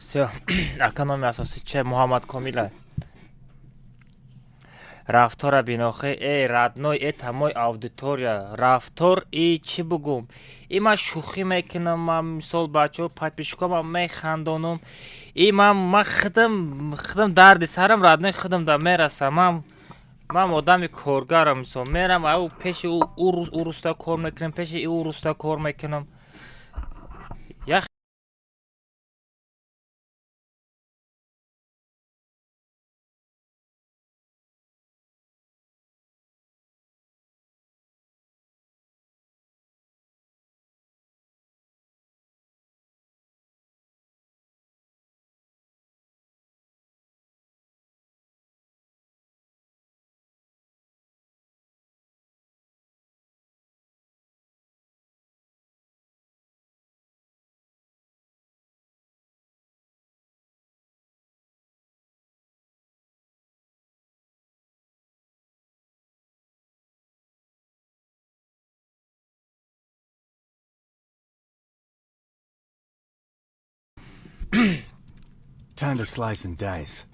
Всё, ака, номи асосӣ че? Муҳаммад Комила. Рафтора бинохе, э, родной, это мой аудитория. Рафтор и чӣ бугум? И ман шӯхӣ мекунам, ман мисол бачаҳо, подписчикоам механдонам. И ман худам дарди сарам, родной, худам да мерасам. Ман одами коргарам, мисол мерам, ау пеши ӯ руста кор мекунам, пеши ӯ руста кор мекунам. Як Time to slice and dice.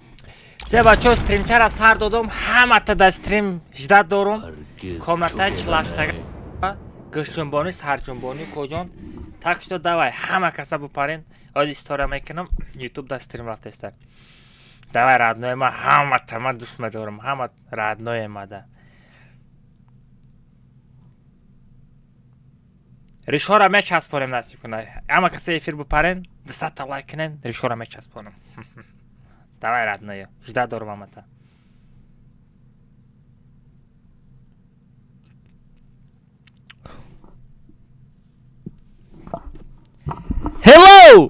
Се бачаҳо, стримчара сар додум, ҳамата да стрим ждать дорум. Комнатаи 48-тага, гӯшҷунбонӣ, сарҷунбонӣ, коҷон. Так что давай, ҳама каса бупарен. Ҳозир история мекунам, ютуб да стрим рафтеста. Давай, родное ма, ҳамата ман дӯст медорам, ҳама родное мада. Ришора мечаспонем, насиб кунад. Ҳама каса эфир бупарен, 200-та лайк кунен, ришора мечаспонам. Давай, родное, ждать дорум ҳамата. Hello!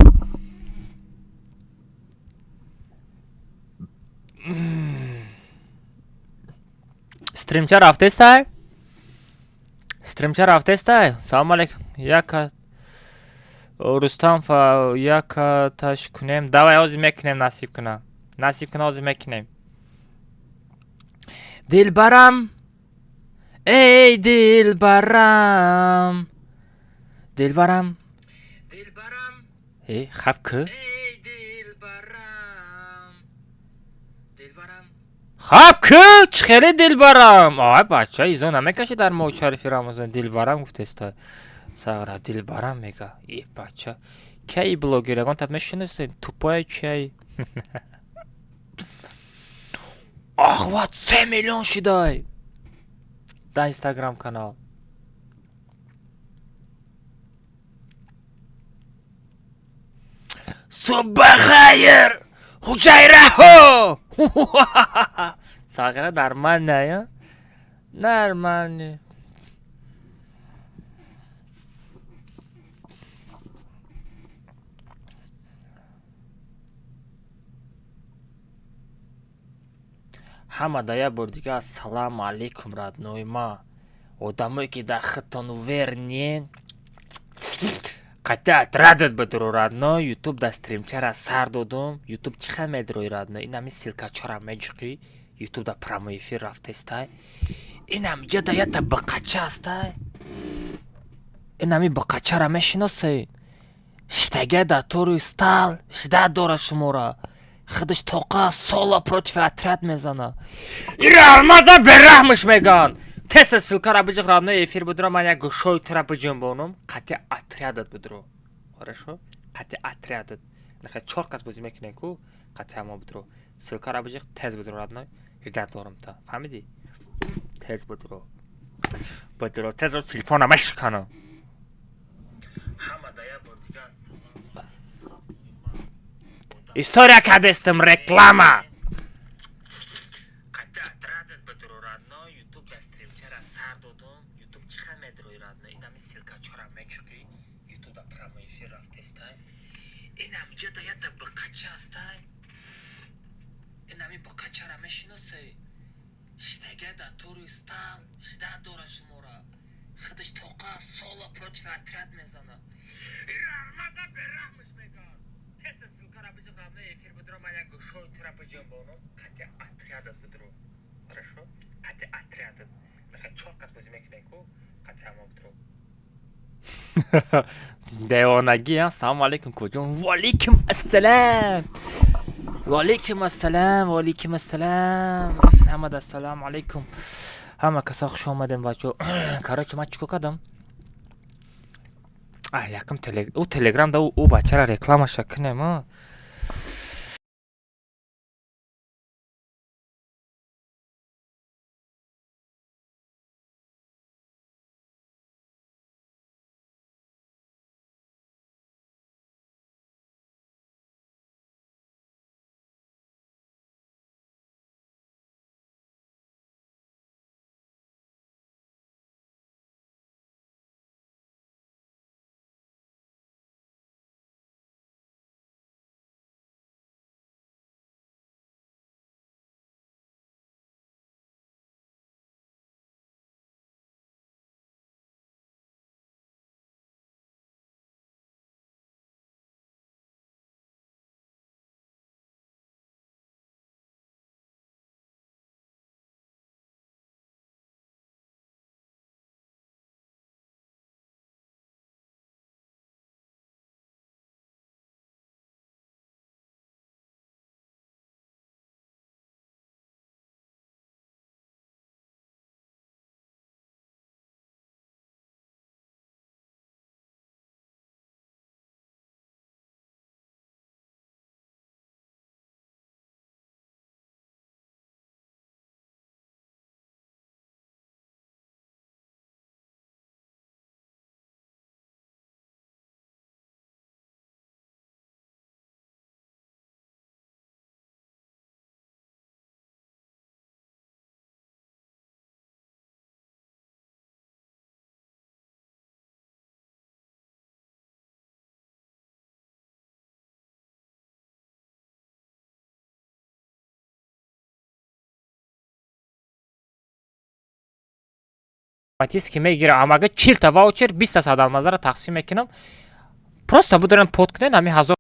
Стримча рафтестай? Стримча рафтестай? Салом алейкум. Яка Рустам фа яка таш кунем. Давай, ҳозир мекунем, насиб куна. Насиб куна, ҳозир мекунем. Дилбарам, эй, дилбарам. Дилбарам. Дилбарам. Эй, хаб ку? Эй, дилбарам. Дилбарам. Хаб ку? Чӣ хеле дилбарам? Ай бача, изо намекаши дар моҳи шарифи Рамазон дилбарам гуфтеста. Сағра дилбарам мега. Е бача. Кай блогер ягон тат мешиносед? Тупой чай. Охват 3 миллион шидай. Да Инстаграм канал. Суббахайр! Ҳуҷайраҳо! Сағира нормально, я? Нормально. Ҳама да як бор дига ассалому алейкум, родной ма. Одамое ки дар худтон уверен, қатъи отрядат бидуро, родной. Ютуб да стримчара сар додум. Ютуб чӣ хел медирои, родной? Инами ссылкачара меҷиқӣ, ютуб да прямой эфир рафтестай. Инам ҷа да ята биқача астай. Инами биқачара мешиносед? Штага да тори стал ждать дора шумора. Худаш тоқа соло против отряд мезана. Ира алмаза бераҳмш меган. Теса ссылкара биҷиқ, родной, эфир будро, ман як гӯшои тура биҷунбонум, қатъи отрядат будро. Хорошо? Қатъи отрядат. Наха чор кас бозӣ мекунем ку, қатъи ҳамо будро. Ссылкара биҷиқ, тез будро, родной. Ждать дорам та. Фаҳмидӣ? Тез будро. Будро, тез телефона мешиканам. Ҳама да як бор дига история кардестам реклама. Қатъи отрядат бидуро, родной. Ютуб да стримчара сар додум. Ютуб чӣ хел медирои, родной? Инами ссылкачара мечиқӣ, ютуб да прямой эфир рафтестай. Инам ҷа да ята биқача астай. Инами биқачара мешиносед? Штага да тори стал ждать дора шумора. Худаш тоқа соло против отряд мезана. Ира алмаза бераҳмш меган. Теса ссылкара биҷиқ, родной, эфир будро, ман як гӯшои тура биҷунбонум, қатъи отрядат будро. Хорошо? Қатъи отрядат. Наха чор кас бозӣ мекунем ку, қатъи ҳамо будро. Девонагӣ. Салому алейкум, куҷон. Ваалейкум ассалам, ваалейкум ассалам, ваалейкум ассалам. Ҳамада ассалому алейкум, ҳама каса хуш омадем, бачо. Короче, ман чӣ кор кардам? Якм ӯ Телеграм да ӯ бачара рекламаша кунем. Автоматически мегирам. Амага 40-та ваучер, 20-та садалмазара тақсим мекунам. Просто будорем, под кунед ҳами 1000.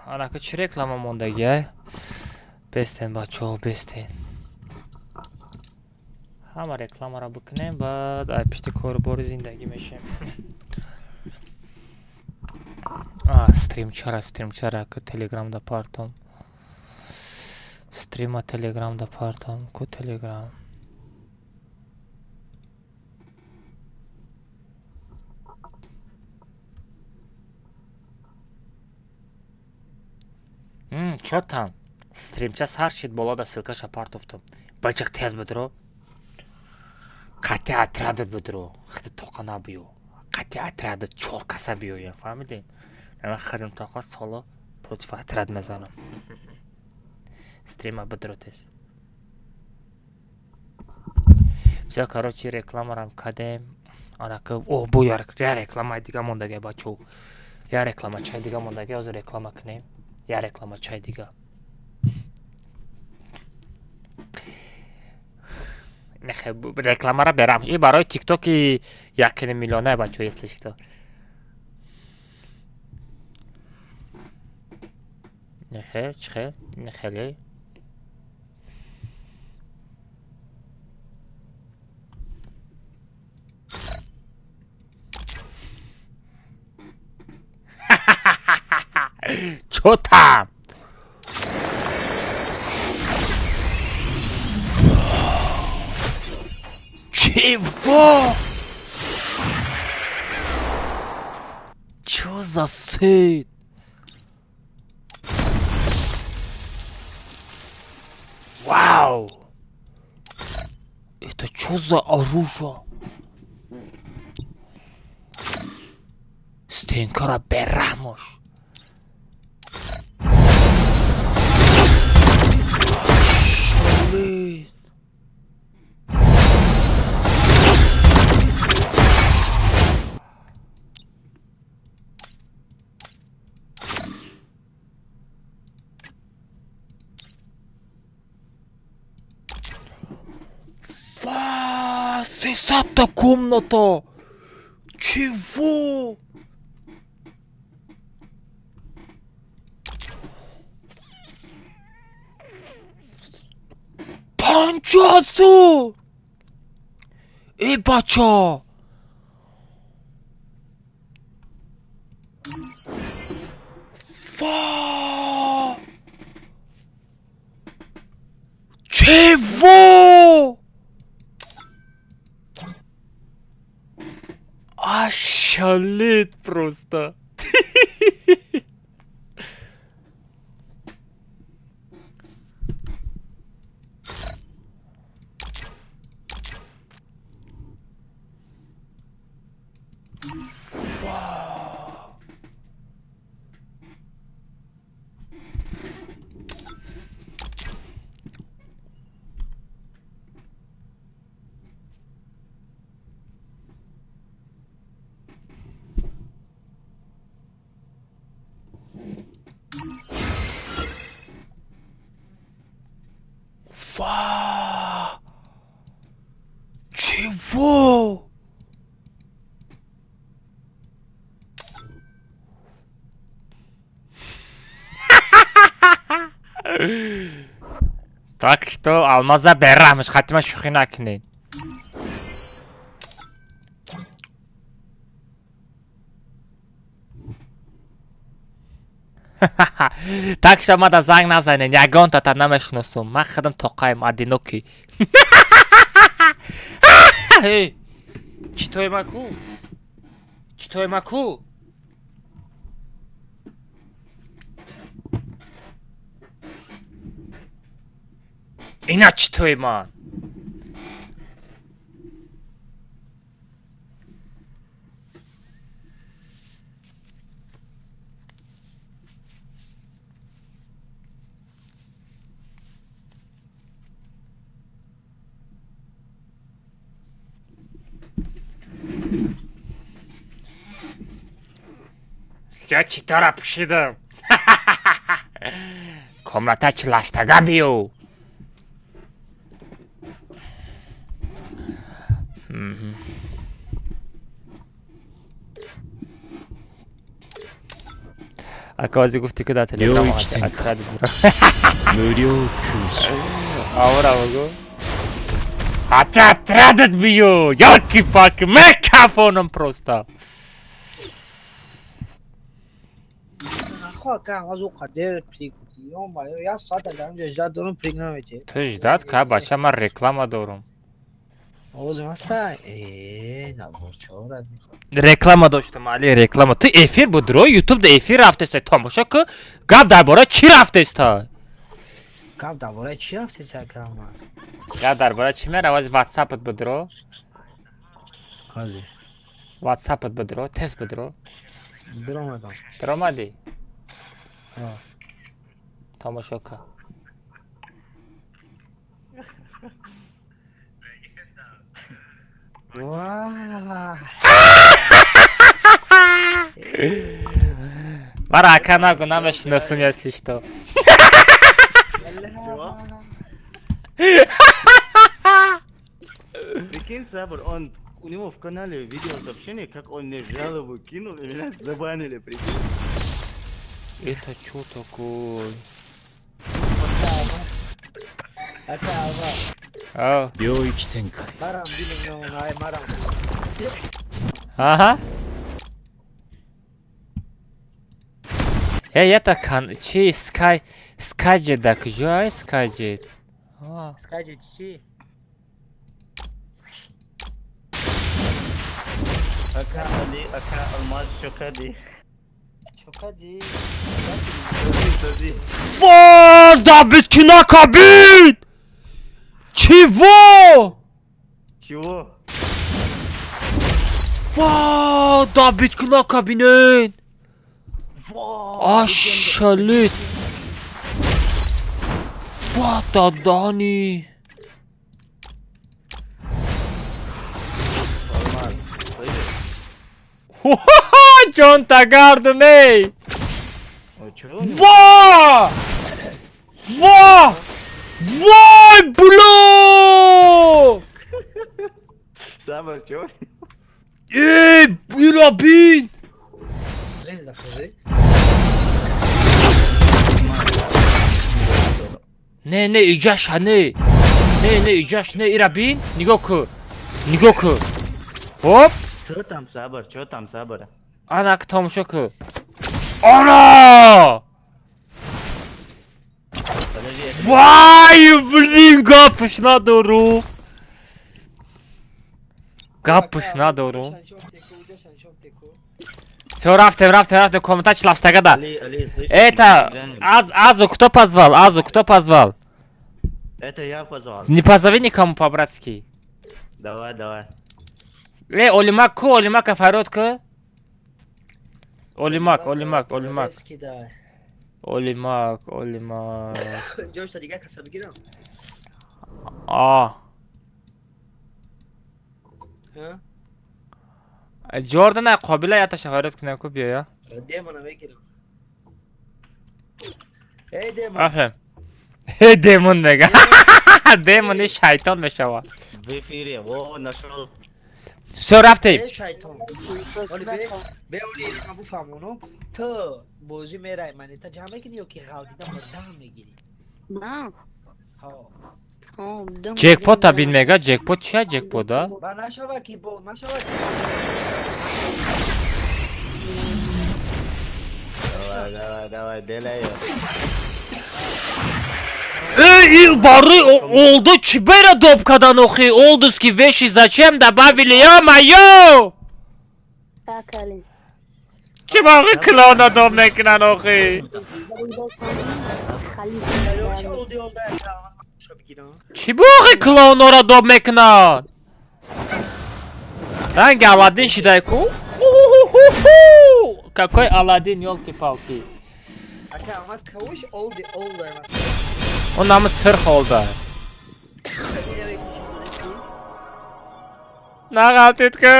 Анака, чӣ реклама мондагиай? Бестен, бачаҳо, бестен. Ҳама рекламаро бикунем, баъд ай пишти корубори зиндагӣ мешем. Стримчара, стримчара ки Телеграмда партом. Стрима Телеграм да партам. Ку Телеграм? Чо там? Стримча сар шид, боло да ссылкаша партофтам. Баҷиқ, тез бидро. Қати отрядат бидро. Хиди тоқа набиё. Қати отрядат чор каса биёем, фаҳмидин? Ман хидим тоқа соло против отряд мезанам. Стрима бидро тез. Всё, короче, рекламарам кадем. Анака, о, бу я рекламаи дига мондагай, бачо. Я реклама чай дига мондагай, ҳозир реклама кунем. Я реклама чай дига. Рекламара берам. И барои тиктоки 1,5 миллиона, бачо, если что. Нехе, чихе, нехеле. Чё там? Чего? Чё за сет? Вау! Это чё за оружие? Стенкара берамош. Шалит. Ва, сесата комната! Чего? Панҷоҳазор! Э, бача! Ва! Чего? Ошалеть просто! Ва! Чего? Так что алмаза берамш, хатима шӯхӣ накунед. Так что мада занг назанед, ягонтата намешиносум. Ман худам тоқаем, одинокий. Читои ма ку? Читои ма ку? Ина читои ман. Всё, читора пӯшидам. Комната чилаштага биё. Ака, ози гуфтӣ, ки дар телеграм 領域展開。 отряд бура. 無料空襲。 Аура бугу. Ҳатто отрядат биё! Ёлки-палки, мекафонам просто. Хо, ака, аз о қадер приг. Ё-моё, як соат дар онҷо ждать дорум, приг намети. Ту ждать ка, бача, ман реклама дорум. Овозим ҳаста? Э, набор чорат мехоҳад. Реклама доштам, Али, реклама. Ту эфир будро, Ютуб да эфир рафтеста, тамошо ку, гап дар бораи чӣ рафтеста? Гап дар бораи чӣ рафтеста, ака Алмаз? Гап дар бораи чӣ меравад? Ватсапат будро. Ҳозир. Ватсапат будро, тез будро. Диромадам. Даромадӣ? Ҳа. Тамошо ка. Ва! Мара ака нагу, намешиносум, если что. Чего? Прикинь, Сабр, он у него в канале видео сообщение, как он мне жалобу кинул, и меня забанили, прикинь. Это чё такое? Ака Алмаз, Ав. 領域展開。 марам дилим ай марам. Аҳа. Э, ята кан чи Скай Скайджет да куҷо ай Скайджет? А, Скажи, чӣ? Ака Али, ака Алмаз, Чокади. Чокади. Сози, сози. Во, добить кабин! Чего? Чего? Во, добить кабинет! Во! Ашалит! What дани? Алмаз, слышишь? Ҷон тагардум, эй! Ой, чего у него? Во! Во! Вой, бло! Сабр, чего? Эй, ира бин! Стрим захожи. Не, не, иҷаша, не. Не, не, иҷаш, не, ира бин. Нигоҳ ку. Нигоҳ ку. Хоп. Чё там, Сабр, чё там, Сабр? Ана ки тамошо ку. Ана! Подожди, это. Вай, блин, гапш надору. Гапш надору. Всё, рафтем, рафтем, рафтем, комната члаштагада. Али, Али, слышишь? Это, Реально. Азу кто позвал? Азу кто позвал? Это я позвал. Не позови никому по-братски. Давай, давай. Э, Олимак ку, Олимака фарёд ку. Олимак, Олимак, Олимак. Да. Олимак, Олимак. Ҷошта дига каса бигирам. А. Ҳа? Ҷордана қобила яташа фарёд кунам ку биёя. Демона мегирам. Эй, демон. Афем. Э, демон мега. Демони шайтон мешава. В эфире, о, нашел. Всё, рафтем. Эй, шайтон. Оли бе, бе оли ма буфаҳмонам. Ту бозӣ мерай, монета ҷамъ мекунӣ ё ки ғалтида мурдам мегирӣ? Ман? Ҳо. Ҳо, дум. Ҷекпота бин мега, ҷекпот чия ҷекпота? Ба нашава ки бо нашава ки. Давай, давай, давай, делай. Эй, и бары олду чибера допкадан охи, олдуски вещи зачем добавили, ё-моё! Так, Али. Чӣ боғи клона доб мекунан охи? Халиф. Чӣ олди олда ша бигирам? Чӣ боғи клонора доб мекунан? Ранги Аладдин шидай ку? Уху-ху-ху! Какой Аладдин, ёлки-палки. Ака Алмаз кавуш олди олда ма. Он намы сирх олда. Нағалтид ку.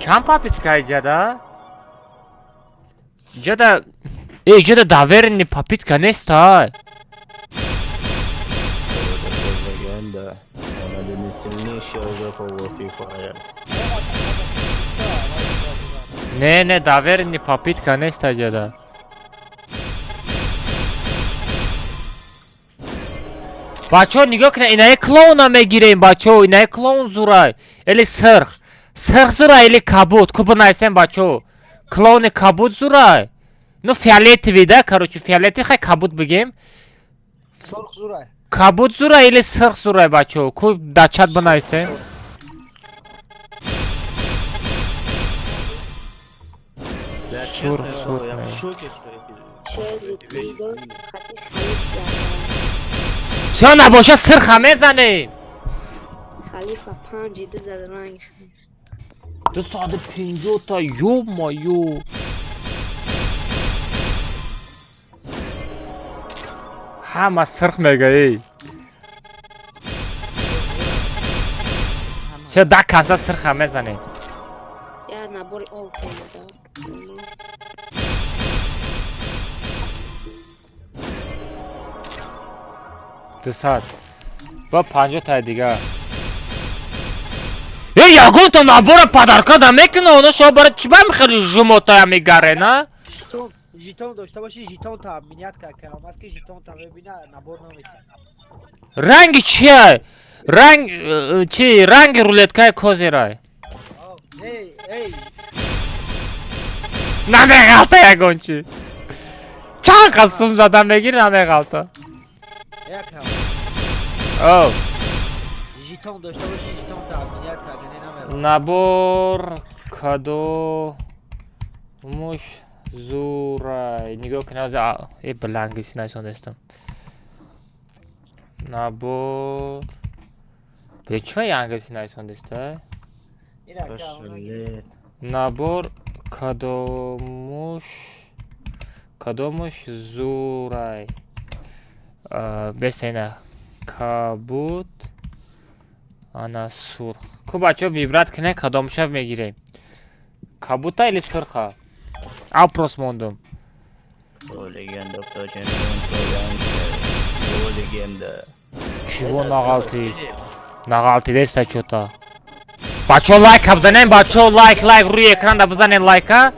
Чанд попытка иҷада? Иҷада. Э, иҷада доверенный попытка нест, ай. Легенда. Он один из сильнейших игроков в Free Fire. Не, не, доверенный попытка нест иҷада. Бачаҳо, нигоҳ кунед, инаи клоуна мегирем, бачаҳо, инаи клоун зурай. Эли сирх. Сирх зура или кабуд? Ку бинависем, бачо. Клоуни кабуд зурай. Ну, фиолетовый, да, короче, фиолетовый, хай кабуд бигем. Сурх зурай. Кабуд зура или сирх зурай, бачо? Ку дар чат бинависем. Да, Сурх, честное сурх, слово, я в наверное. шоке, что эти Шери эти вещи пидор изменились. хати халиф яган. Чё набоша, сирха мезанем. Халифа панҷи ду зад ранг. 250 та, ё-моё. Ҳама сирх мега, эй. Чё да конца сирха мезанем. Я набори об омада. 200. Ба 50 таи дигар. Э, ягонта набора подарка да мекуна, оно шо бара чӣ ба михели жумотая мегаре, на? Жетон, жетон дошта боши, жетон та минят ка алмаз ки жетон та мебина, набор намеша. Ранги чия? Ранг чи ранги рулеткаи козирай. Эй, эй, Намеғалта ягон чи. Чанд қад сум задан мегири, намеғалта. як ҳам. О, Жетон дошта боши, жетон та минят ка не намера. Набор кадо муш зурай. Нигоҳ кун, ҳозир э била англиси нависондастам. Набор. Бля, чӣ ва англиси нависондаста? Ина ка она Пошли. Набор кадомуш зурай. Бесена кабуд ана сурх. Ку бачаҳо выбрать кунед, кадомша мегирем? Кабута или сурха? Опрос мондум. О, легенда, кто чемпион, кто гангстер. О, легенда. Чего нағалтӣ? Нағалтидеста чё-то. Бачаҳо, лайка бизанем, бачаҳо, лайк, лайк, рӯи экранда бизанем лайка.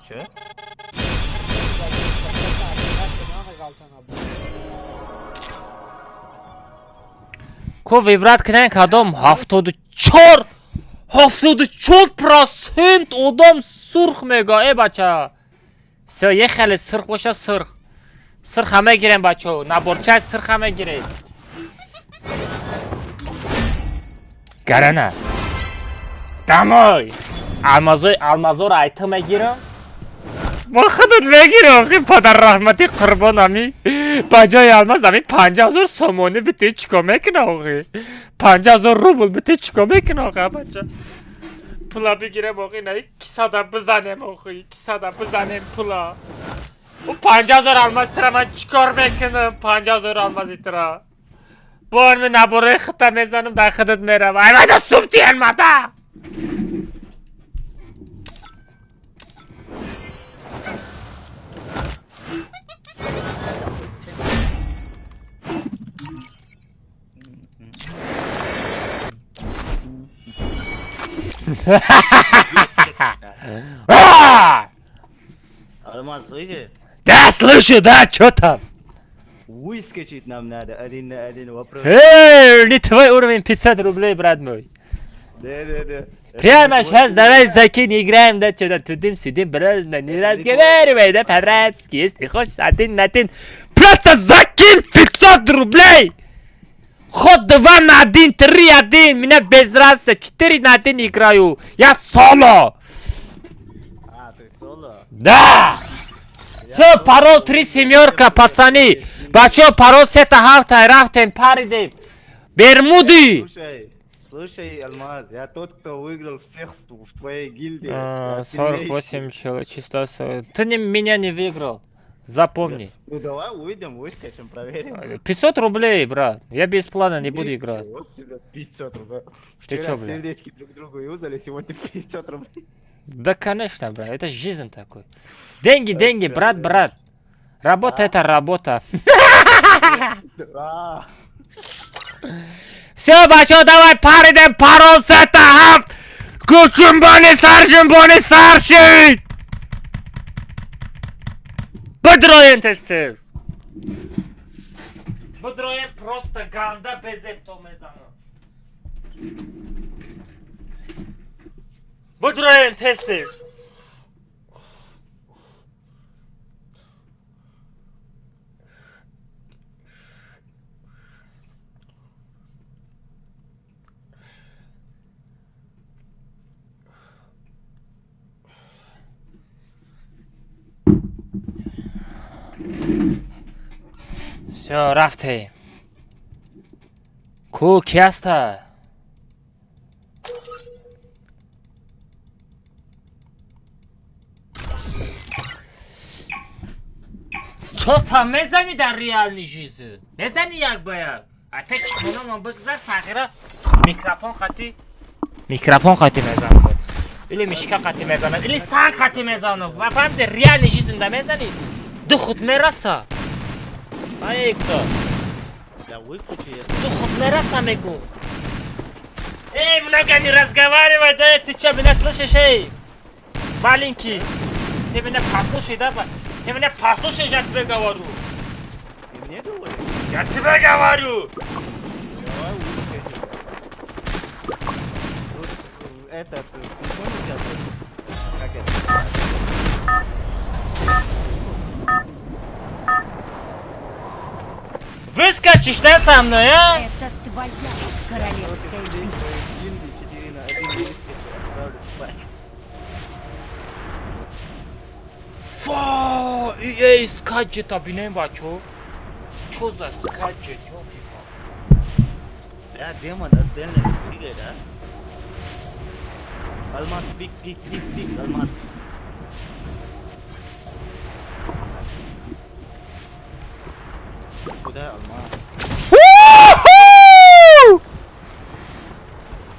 Чё? Намеғалта набор. Ку выбрать кунед кадом. 74, 74% одам сурх мега, э бача. Всё, е хеле сурх боша, сурх. Сурха мегирем, бачаҳо. Наборчаи сурха мегирем. Гарана. Домой. Алмазои алмазоро айта мегирам. Бо худат мегирӣ, охи падар раҳматӣ қурбон, ами ба ҷои алмаз ами 5000 сомонӣ бите, чӣ кор мекуна, охи? 5000 рубл бите, чӣ кор мекуна, охи, бача? Пула бигирем, охи, на кисада бизанем, охи, кисада бизанем пула. Ӯ 5000 алмаз тира ман чӣ кор мекунам? 5000 алмази тира. Бор ми набораи хита мезанам, дар худат мерам. Ай мада сумтиен мада. А! Алмаз, слышишь? Да, слышу, да, чё там? Выскочить нам надо один на один вопрос. Эй, не твой уровень 500 рублей, брат мой. Да, да, да. Прямо Это не сейчас твой давай уровень. закинь, играем, да, что-то тудым-сюдым, брат, не разговаривай, да, по-братски, если хочешь один на один, просто закинь 500 рублей! Ход 2 на 1, 3 1, меня без разницы, 4 на 1 играю, я соло! А, ты соло? Да! Я Все, тоже парол соло. 3 семерка, пацаны! Бачо, парол сета ҳафта, рафтем, паридем! Бермуды! Слушай, слушай, Алмаз, я тот, кто выиграл всех в твоей гильдии. А, Я сильнейший. 48 человек, чисто. Ты не, меня не выиграл. Запомни. Ну давай выйдем, выскочим, проверим. 500 рублей, брат. Я без плана не буду играть. Ничего себе, 500 рублей. Ты Вчера чё, бля? сердечки друг другу юзали, сегодня 500 рублей. Да, конечно, брат. Это жизнь такой. Деньги, деньги, Вообще, брат, да. брат. Работа А? это работа. А, Все, бачо, давай паридем, парол сета ҳафт. Кучумбони саржумбони сар шид. Бидроем тез-тез. Бидроем просто ганда безебто мезанам. Будроем тез-тез. Всё, рафтем. Ку ки ҳаста? Чота мезанӣ дар реальный жизнь? Мезанӣ як ба як? Опять хонамон бигзар, сағира микрофон қати, микрофон қати мезанам. Или мишка қати мезанам, или санг қати мезанам. Ва фаҳмиди, реальный жизнь да мезанӣ? Ду худ мераса. Ай, кто? Да выключи. Ду худ мераса, мегу. Эй, много не разговаривай, да, ты что, меня слышишь, эй? Маленький. Ты меня послушай, да? Ты меня послушай, я тебе говорю. Ты мне говоришь? Я тебе говорю. Давай выключи. Тут этот, телефон у тебя был? Как это? Выскочишь, да, со мной, а? Это твоя королевская битва. Гильдии 4 на 1 выскочу, отправлю спать. Фа, эй, скаджета бинем, бачо. Чо за скаджет, ёлки-палки. Да, демон отдельно двигай, да? Алмаз, пик, пик, пик, пик, алмаз. Куда алмаз? У-ху!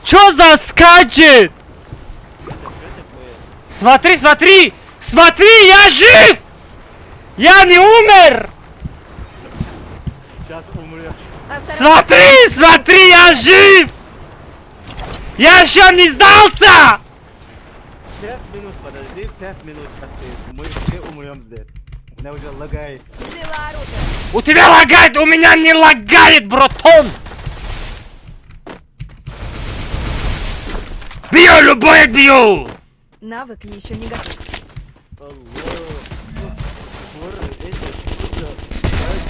Чё за скаджет? Это что такое? Смотри, смотри! Смотри, я жив! Я не умер! Сейчас умрешь. Смотри, смотри, я жив! Я еще не сдался! 5 минут, подожди, 5 минут, сейчас ты, мы все умрем здесь. У меня уже лагает. У тебя лагает, у меня не лагает, братон! Бью, любое бью! Навык еще не готов.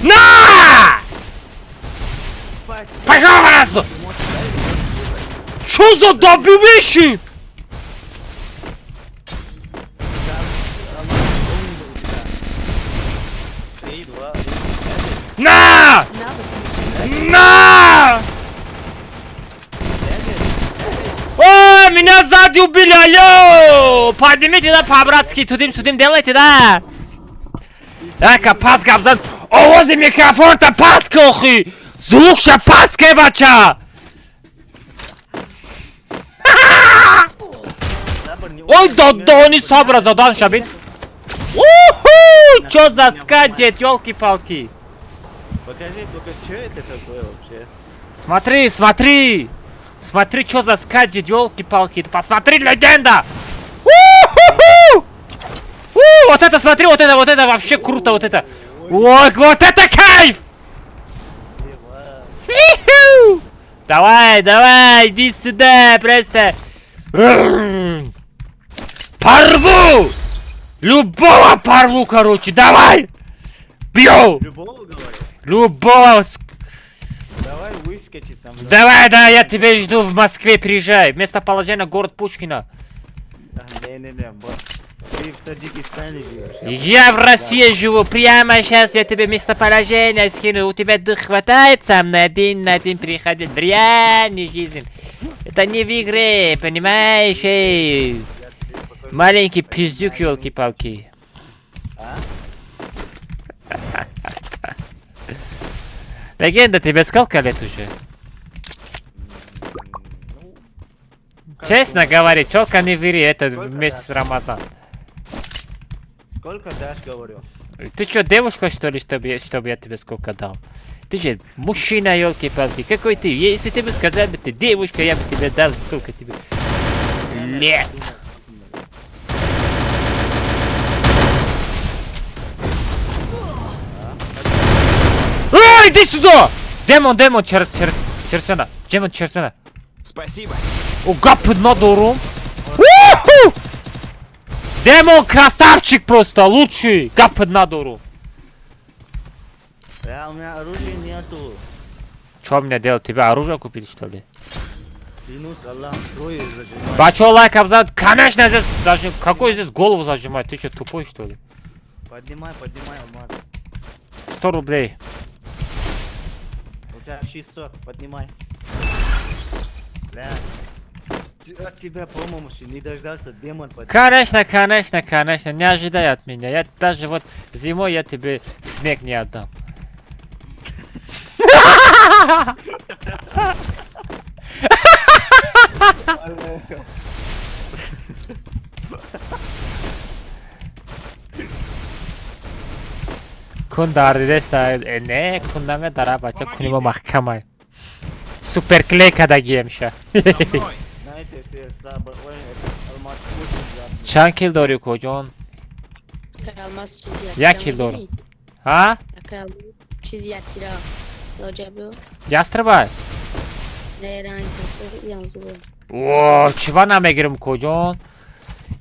На! Пожалуйста! Что за добивище? На! На! О, меня сзади убили, алло! Поднимите, да, по-братски, тудим-судим делайте, да! Эка, пас габзан! Овози микрофон-то пас кохи! Звук ша пас бача! Ой, додони сабра задан шабит! Уху! Чё за скаджет, ёлки-палки? Покажи только, что это такое вообще? Смотри, смотри! Смотри, что за скаджет, ёлки-палки! Посмотри, легенда! У-ху-ху! У, вот это смотри, вот это вообще круто, вот это! Ой, вот это кайф! Давай, давай, иди сюда, просто! Порву! Любого порву, короче, давай! Бью! Любого, говорю? Любого! Давай выскочи со мной. Давай, да, я тебя жду в Москве, приезжай. Местоположение город Пушкина. Не-не-не, ты в Таджикистане живешь. Я в России живу. Прямо сейчас я тебе местоположение скину. У тебя дух хватает сам на один приходить. В реальной жизни. Это не в игре, понимаешь? Эй? Маленький пиздюк, елки-палки. А? Легенда, тебе сколько лет уже? Ну, Честно говоря, только не ври, это месяц Рамазан. Сколько дашь, говорю? Ты что, девушка, что ли, чтобы я тебе сколько дал? Ты же мужчина, елки-палки, какой ты? Если ты бы сказал бы, ты девушка, я бы тебе дал сколько тебе лет. Эй, иди сюда! Демон, демон, через сюда. Демон, через сюда. Спасибо. О, гап надорум. Уху! Демон красавчик просто, лучший. Гап надорум. Да, у меня оружия нету. Чё мне делать? Тебе оружие купить, что ли? Клянусь Аллахом, трое зажимают. Бачо лайк обзад. Конечно, здесь зажим. Какой здесь голову зажимать? Ты что, тупой, что ли? Поднимай, поднимай, Алмаз. 100 рублей. У тебя 600, поднимай. Бля. От тебя помощи не дождался, демон поднимай. Конечно, конечно, конечно. Не ожидай от меня. Я даже вот зимой я тебе снег не отдам. Кун дардидеста. Не, кун намедара, бача, куни мо маҳкамай. Суперклей кадагиемша. За мной. Знаете, все слабо. Ой, этот Алмаз очень жадный. Чанд кил дорӣ, коҷон? Акай Алмаз чизи Як кил дорам. Ҳа? Акай Алмаз чизи ятира. Лоҷа биё. Ястрабай? Не ранг ям зуб. О, чива намегирам, коҷон?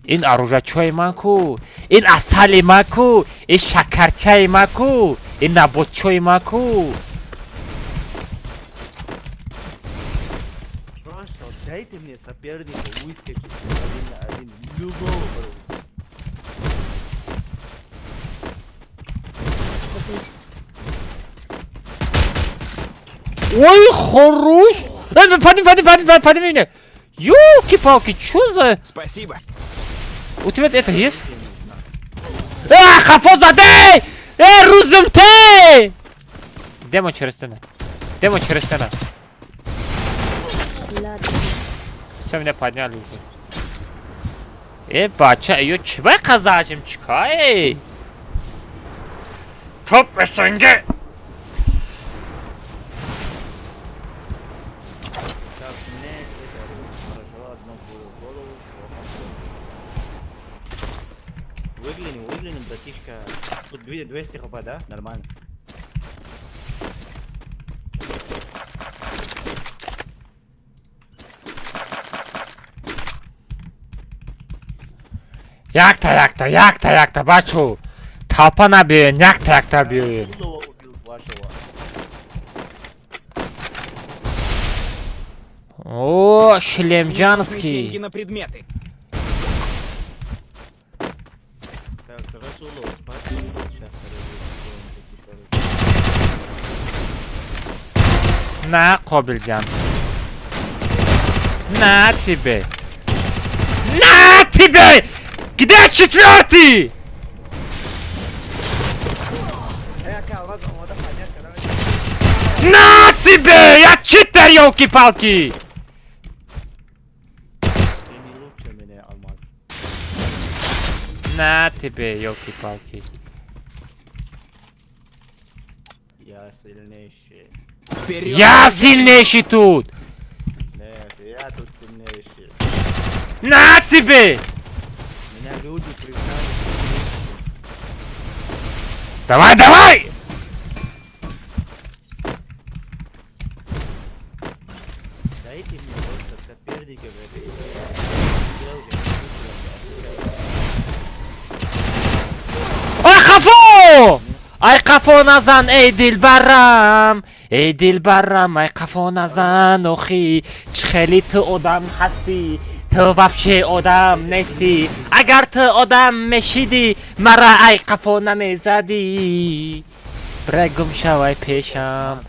Ин оружачои ман ку, ин асали ман ку, ин шакарчаи ман ку, ин наботчои ман ку. Просто дайте мне соперника выскочить один на один. Любого, бро. Бист. Ой, хорош! Пади, пади, пади, пади, пади меня! Ёлки-палки, чё за... Спасибо. У тебя это есть? Хафо задей! Рузум ты! Демо через стену. Демо через стену. Ладно. Все, меня подняли уже. Бача, её чего казачим, чекай? Топ СНГ! Так, мне это хорошо, одну голову, всё. Выглянем, выглянем, братишка. Тут 200 хп, да? Нормально. Якта, якта, якта, якта, бачу. Толпа набиёен, якта, якта биёен. Худого убил вашего. О, Мне нужны шлемджанский. деньги на предметы. Так, Расулов, сейчас, подожди. На, Қобилҷан. На тебе. На тебе! Где четвертый? Ака Алмаз омода поднять кардам. На тебе! Я читер, елки-палки! Ты не лучше меня, Алмаз. На тебе, елки-палки. Я сильнейший. Вперед! Я сильнейший тут! Нет, я тут сильнейший. На тебе! Меня люди признали сильнейшим. Давай, давай! Дайте мне просто соперника в этой игре. Я уже Ай, хафо! Ай, қафо назан, эй дилбарам! Эй дилбарам, ай қафо назан, охи! Чӣ хели ту одам ҳастӣ? Ту вообще одам нестӣ. Агар ту одам мешидӣ, мара ай қафо намезадӣ. Бира гум шав ай пешам.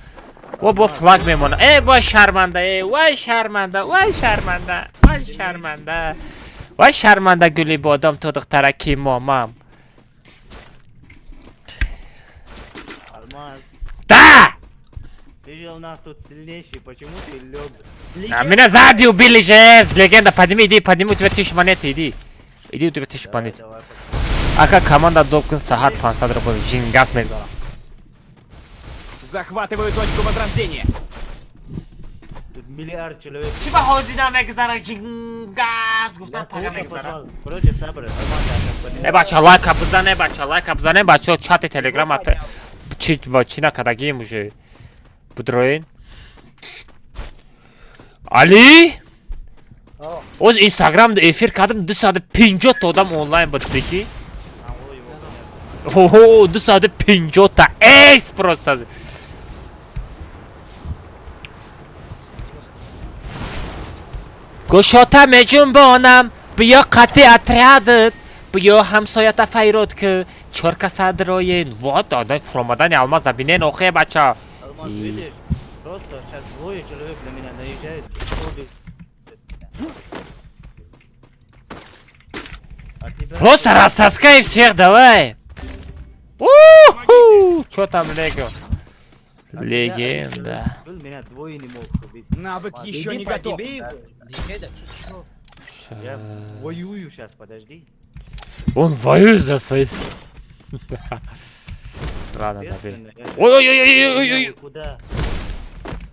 О, бо флаг мемона. Э, вой шарманда, э, вой шарманда, вой шарманда, вой шарманда. Вой шарманда гули бодом ту духтараки момам. Алмаз, Да! ты же у нас тут сильнейший, почему ты лег? А меня сзади убили же, легенда, подними, иди, подними, у тебя 1000 монет, иди. Иди, у тебя 1000 монет. Давай, Ака команда докун сахар 500 рублей, жингас мегзарам. Захватываю точку возрождения. Тут миллиард человек. Чӣ ба ҳозира мегзара жингас гуфтам пага мегзара. Короче, Сабр, Алмаз, я сейчас подниму. Э, бача, лайка бизане, бача, лайка бизане, бачо, чати телеграм ата чи ва чи накардагием уже. Будроин. Али? Оз Инстаграмда эфир кардам, 250 та одам онлайн буд, прикинь. Охо, 250 та. Эйс просто. Гушота меҷунбонам, биё қати отрядат, биё ҳамсоята файрод ки чор каса дроен. Вот, ада фуромадани алмаза бинен охе бача. Алмаз, видишь? Просто сейчас двое человек на меня наезжают. А тебя... Просто растаскай всех, давай. Уху! Чё там, Лего? Легенда. Был меня двое не мог убить. Навык еще Иди не готов. подъеби его. Легенда, ты чё? Я воюю сейчас, подожди. Он воюет за свои... Ладно, забей. Естественно, я щас- Ой-ой-ой-ой-ой-ой. Куда?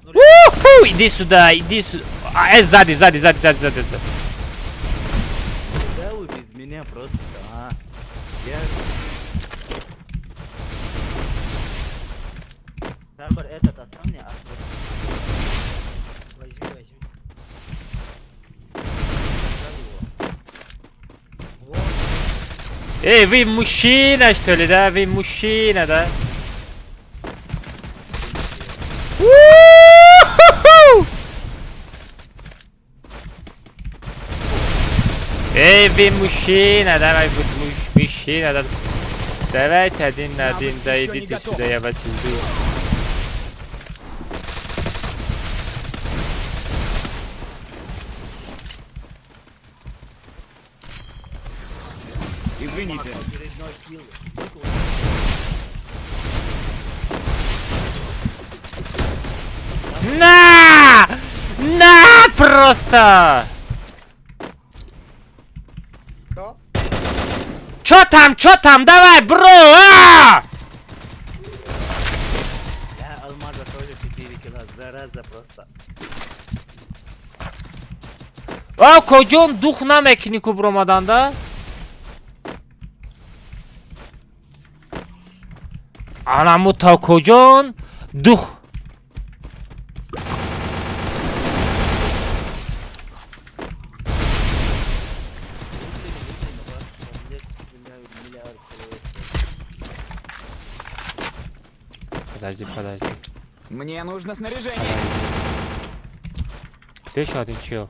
Уху! Иди сюда, иди сюда. А, сзади, сзади, сзади, сзади, сзади, сзади. Куда вы без меня просто, а? Я... Сахар этот оставь мне, а вот Возьми, возьми. оставь его. Вот. Эй, вы мужчина, что ли, да? Вы мужчина, да? У-ху-ху! Эй, вы мужчина, давай, вот мужчина, да. Давайте один на один, Навык да ещё не идите готов. сюда, я вас жду. Извините. Очередной килл. На! На просто! Чё? Чё там, чё там? Давай, бро! А! Я алмаза тоже 4 килла, зараза просто. А, коҷон дух намекунӣ ку биромаданда? Анаму то коҷон дух. Миллиард человек. Подожди, подожди. Мне нужно снаряжение. Где еще один чел?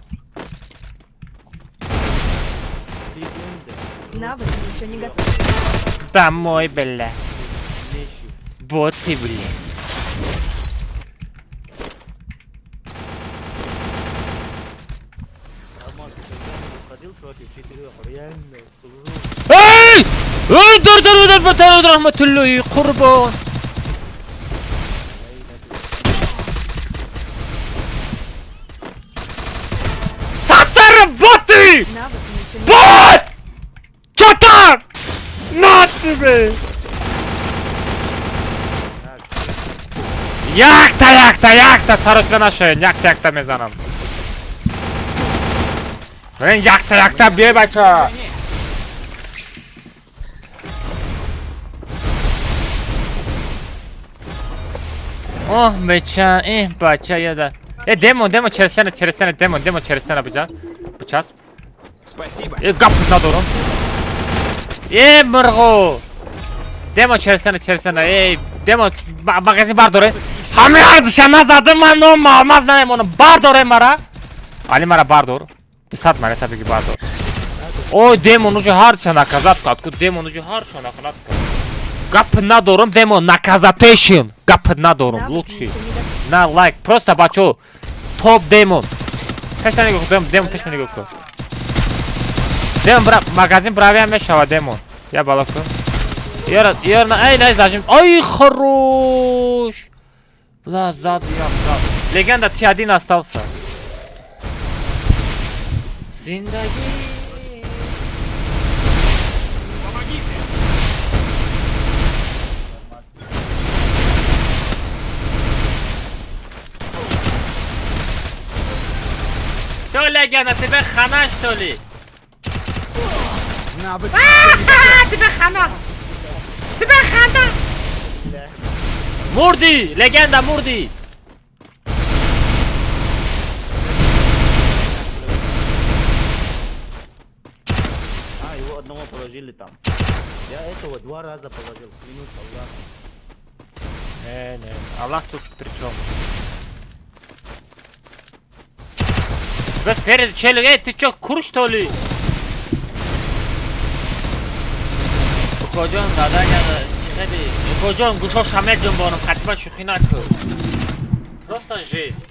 Легенда. Навык еще не готов. Домой, бля. Лещу. Вот ты, бля. Алмаз, ты когда выходил против четырех, реально, служу. Эй! Эй, dur dur dur dur dur rahmatullohi qurbon. Саттар, боты! Навык еще не Бот! Чё там? На тебе! Якта, якта, якта, саросида нашавед, якта, якта мезанам. Блин, якта, якта, биёй, бача. Снаряжение. Оҳ, беча, эҳ, бача, яда. Э, демон, демон, через стена, через стена, демон, демон, через стена, бича. Бичас. Спасибо. Э, гап надорам. Э, мурғу. Демон, через стена, через стена, эй, демон, магазин бардоре. Ҳами ҳардиша назадим, ман ном алмаз намемонам. Бардоре мара. Али мара бардор. 200 монета беги бардор. Ой, демон уже ҳардиша наказать кард. Ку демон уже ҳардиша наказать кард. Гап надорам, демон, наказатейшн. Гап надорам, Навык лучший. еще не готов. На лайк, просто бачо. Топ демон. Пешта нигоҳ кун, демон, демон, пешта нигоҳ кун. Демон, бра, магазин бравиам мешава, демон. Я бало кун. Ёра, ёра, на, ай, най, зажим. Ай, хорош. Бла, зад, я, зад. Легенда, ты один остался. Зиндаги. Помогите. Что, легенда, тебе хана, что ли? Навык Тебе хана! Тебе хана! Мурди! Легенда, мурди! положили там. Я этого два раза положил, клянусь Аллахом. Не, не, Аллах тут при чем? Тебя спереди челик, эй, ты чё, кур что ли? Укоҷон, задания, хеле. Укоҷон, гӯшоша меҷунбонам, хатима шӯхӣ накун. Просто жизнь.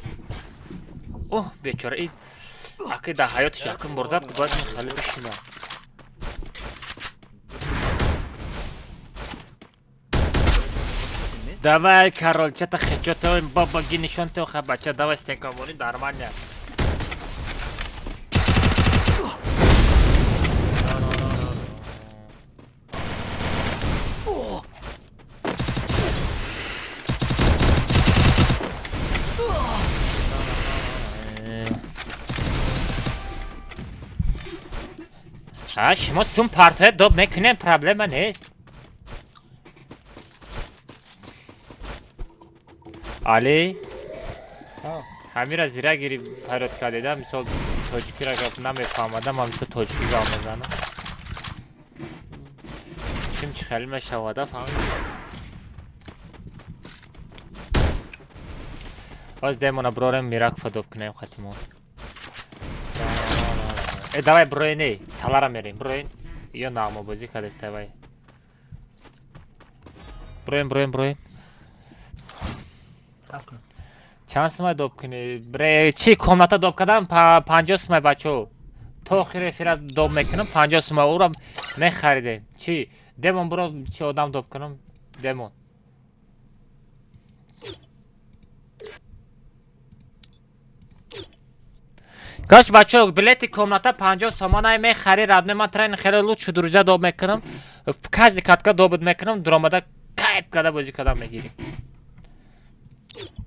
Оҳ, бечора, ин аки дар ҳаётиш якум бор зад, ки бояд ин хеле бишина. Давай, король, чата хечото, бабаги нишон теоха, бача, давай стенкавони нормально. А, шумо сум партоя доб мекунем, проблема нест. Али? Ҳамира зира гири фарёд кардеда, мисол тоҷикиро гап намефаҳмада, ман мисол тоҷикӣ гап мезанам. Чим чӣ хеле мешавада, фаҳмидӣ? Боз демона брорем мирак фадоб кунем хатимо. Э, давай броен, эй, салара мерем, броен. Ё нағмабозӣ кардест, давай. Броен, броен, броен. Чанд сумай доб кунӣ? Бре, чи комната доб кардам 50 сумай бачо. То охири эфира доб мекунам 50 сумай, ура мехаридем. Чи? Демон бро, чи одам доб кунам? Демон. Каш бачо, билети комната 50 сомонай мехари, радне ман трен хеле лучше друзья доб мекунам. В каждый катка добуд мекунам, дуромада кайф када бозӣ када мегирим.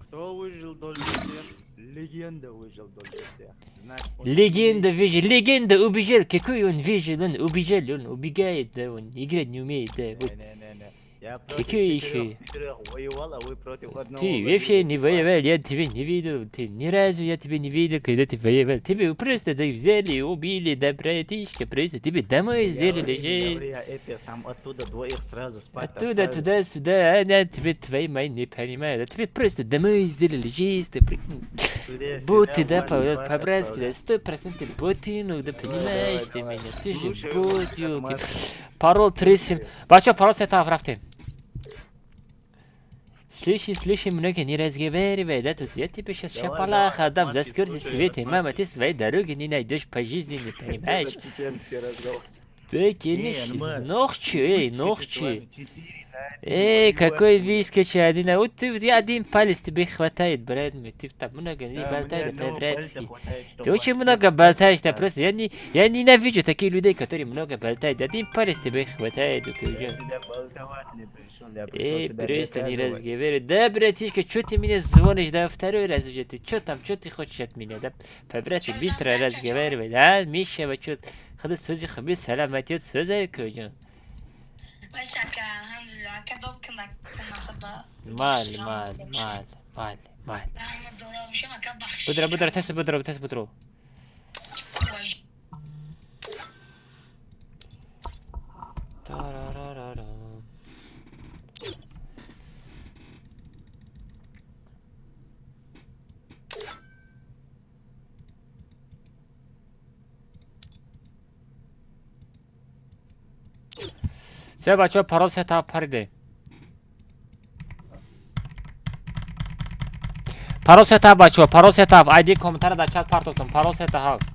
Кто выжил дольше всех? Легенда выжил дольше всех. Значит, он Легенда выжил, легенда убежал, какой он выжил, он убежал, он убегает, да, он играть не умеет, да, вот. Не-не-не. Я против Какой четырех, еще? четырех воевал, а вы против одного. Ты вообще не воюете. воевал, я тебя не видел, ты ни разу я тебя не видел, когда ты воевал. Тебя просто да взяли, убили, да, братишка, просто тебе домой Не сделали, говори, не же. говори, я это, там оттуда двоих сразу спать Оттуда, отправили. туда, сюда, а, да, тебе твои мои не понимают, а тебе просто домой сделали, жесть, да, прикинь. Сюда, Боты, сюда, да, вас спать по-братски, отправляют. да, 100% боты, ну, да, Давай, понимаешь ты давай, меня, ты же Слушай, бот, ёлки. отмазки. Парол 37. Бачо, парол сета рафтем. Слыши, слыши, много не разговаривай, да, тут я тебе сейчас Давай, шапалаха давай, дам, за отмазки скорости слушаю, света, мама, отмазки. ты своей дороги не найдешь по жизни, не Это понимаешь? за чеченский разговор. Так, Не, не, Алмаз, ногчи, эй, выскочи с ногчи. вами 4 на 1 Эй, воевать какой будем. выскочи один, а вот ты один палец тебе хватает, брат мой, ты там много не Да, мне болтай, да, одного пальца по-братски. хватает, Ты чтобы очень вас много всех болтаешь, да отправить. просто я ненавижу таких людей, которые много болтают. Один палец тебе хватает, Я укажу. сюда болтовать не пришел, я пришел Эй, себя просто не доказывать. разговаривай. Да, братишка, что ты меня звонишь, да, второй раз уже, ты что там, что ты хочешь от меня, да? По-братски, быстро разговаривай, да, Миша, вот что, ходи, сузи, хаби, салам, отец, сузай, кужу. Мал, мал, мал, мал, мал. Будра, будра, тест, будра, тест, будра. Тарарарара. Се бачаҳо парол се та париде. Парол се та бачаҳо, парол се та ID комментара дар чат партофтам. Парол се та ҳафт.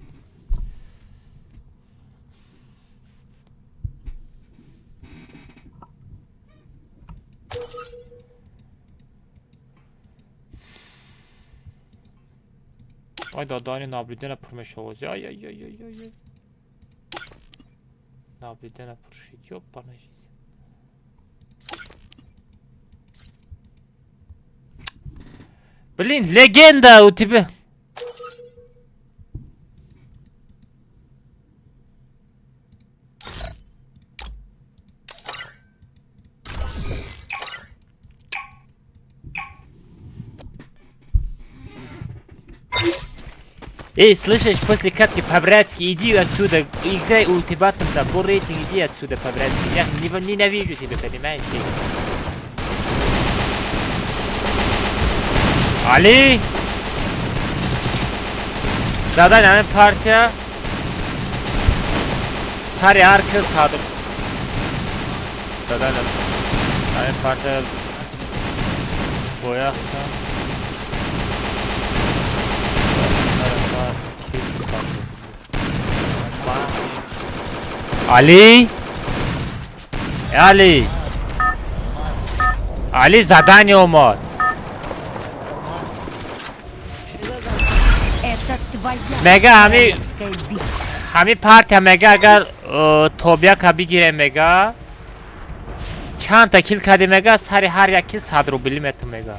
Ай додани наблюдена пур мешавози. Ай ай ай ай ай. ай. Наблюдена пур шид. Ёбана жизнь. Блин, легенда у тебя. Эй, слышишь, после катки по-братски иди отсюда, играй ультиматум, забор рейтинг, иди отсюда по-братски. Я ненавижу тебя, понимаешь? Али! Задан ҳамин партия сари ҳар кил садр. Задан ҳамин партия бояхта. Али! Али! Али задание омад. Мега ҳами партия мега агар тобяка бигирем мега чандта кил кардем мега сари ҳар як кил 100 рубли метум мега.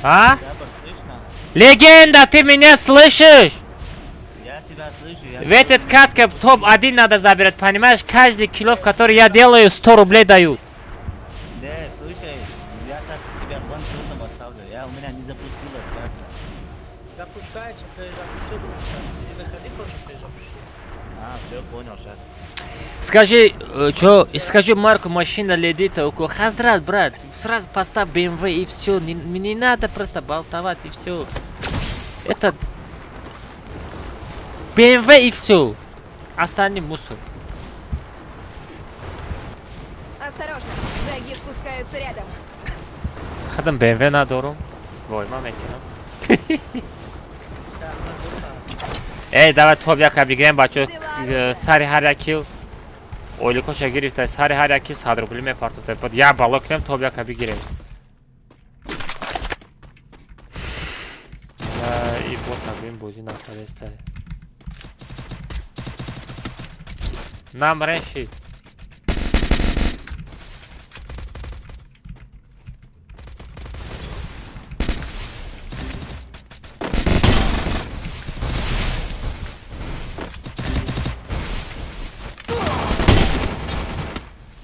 А? Легенда, ты меня слышишь? Я тебя слышу. В этот катке топ-1 надо забирать, понимаешь? Каждый килов, который я делаю, 100 рублей дают. Да, слушай, я так тебя план трудно поставлю. У меня не запустилось как-то. Запускается, перезапусти. Не выходи, просто перезапусти. А, все, понял, сейчас. Скажи, чё, скажи Марку, машина ледит, Хазрат, брат, сразу поставь BMW и все, не надо просто болтовать и все. Это BMW и все. Остальные мусор. Осторожно, враги спускаются рядом. Хадам BMW надорум. Вой, мам экинам. Эй, давай топ яка бигирем, бачо, сари ҳар як кил. Ойликоша гирифта, сари ҳар як кил 100 рубли мепартофта. Баъд як бало кунем, топ яка бигирем. И бота бин бозӣ накардеста. Намрешид.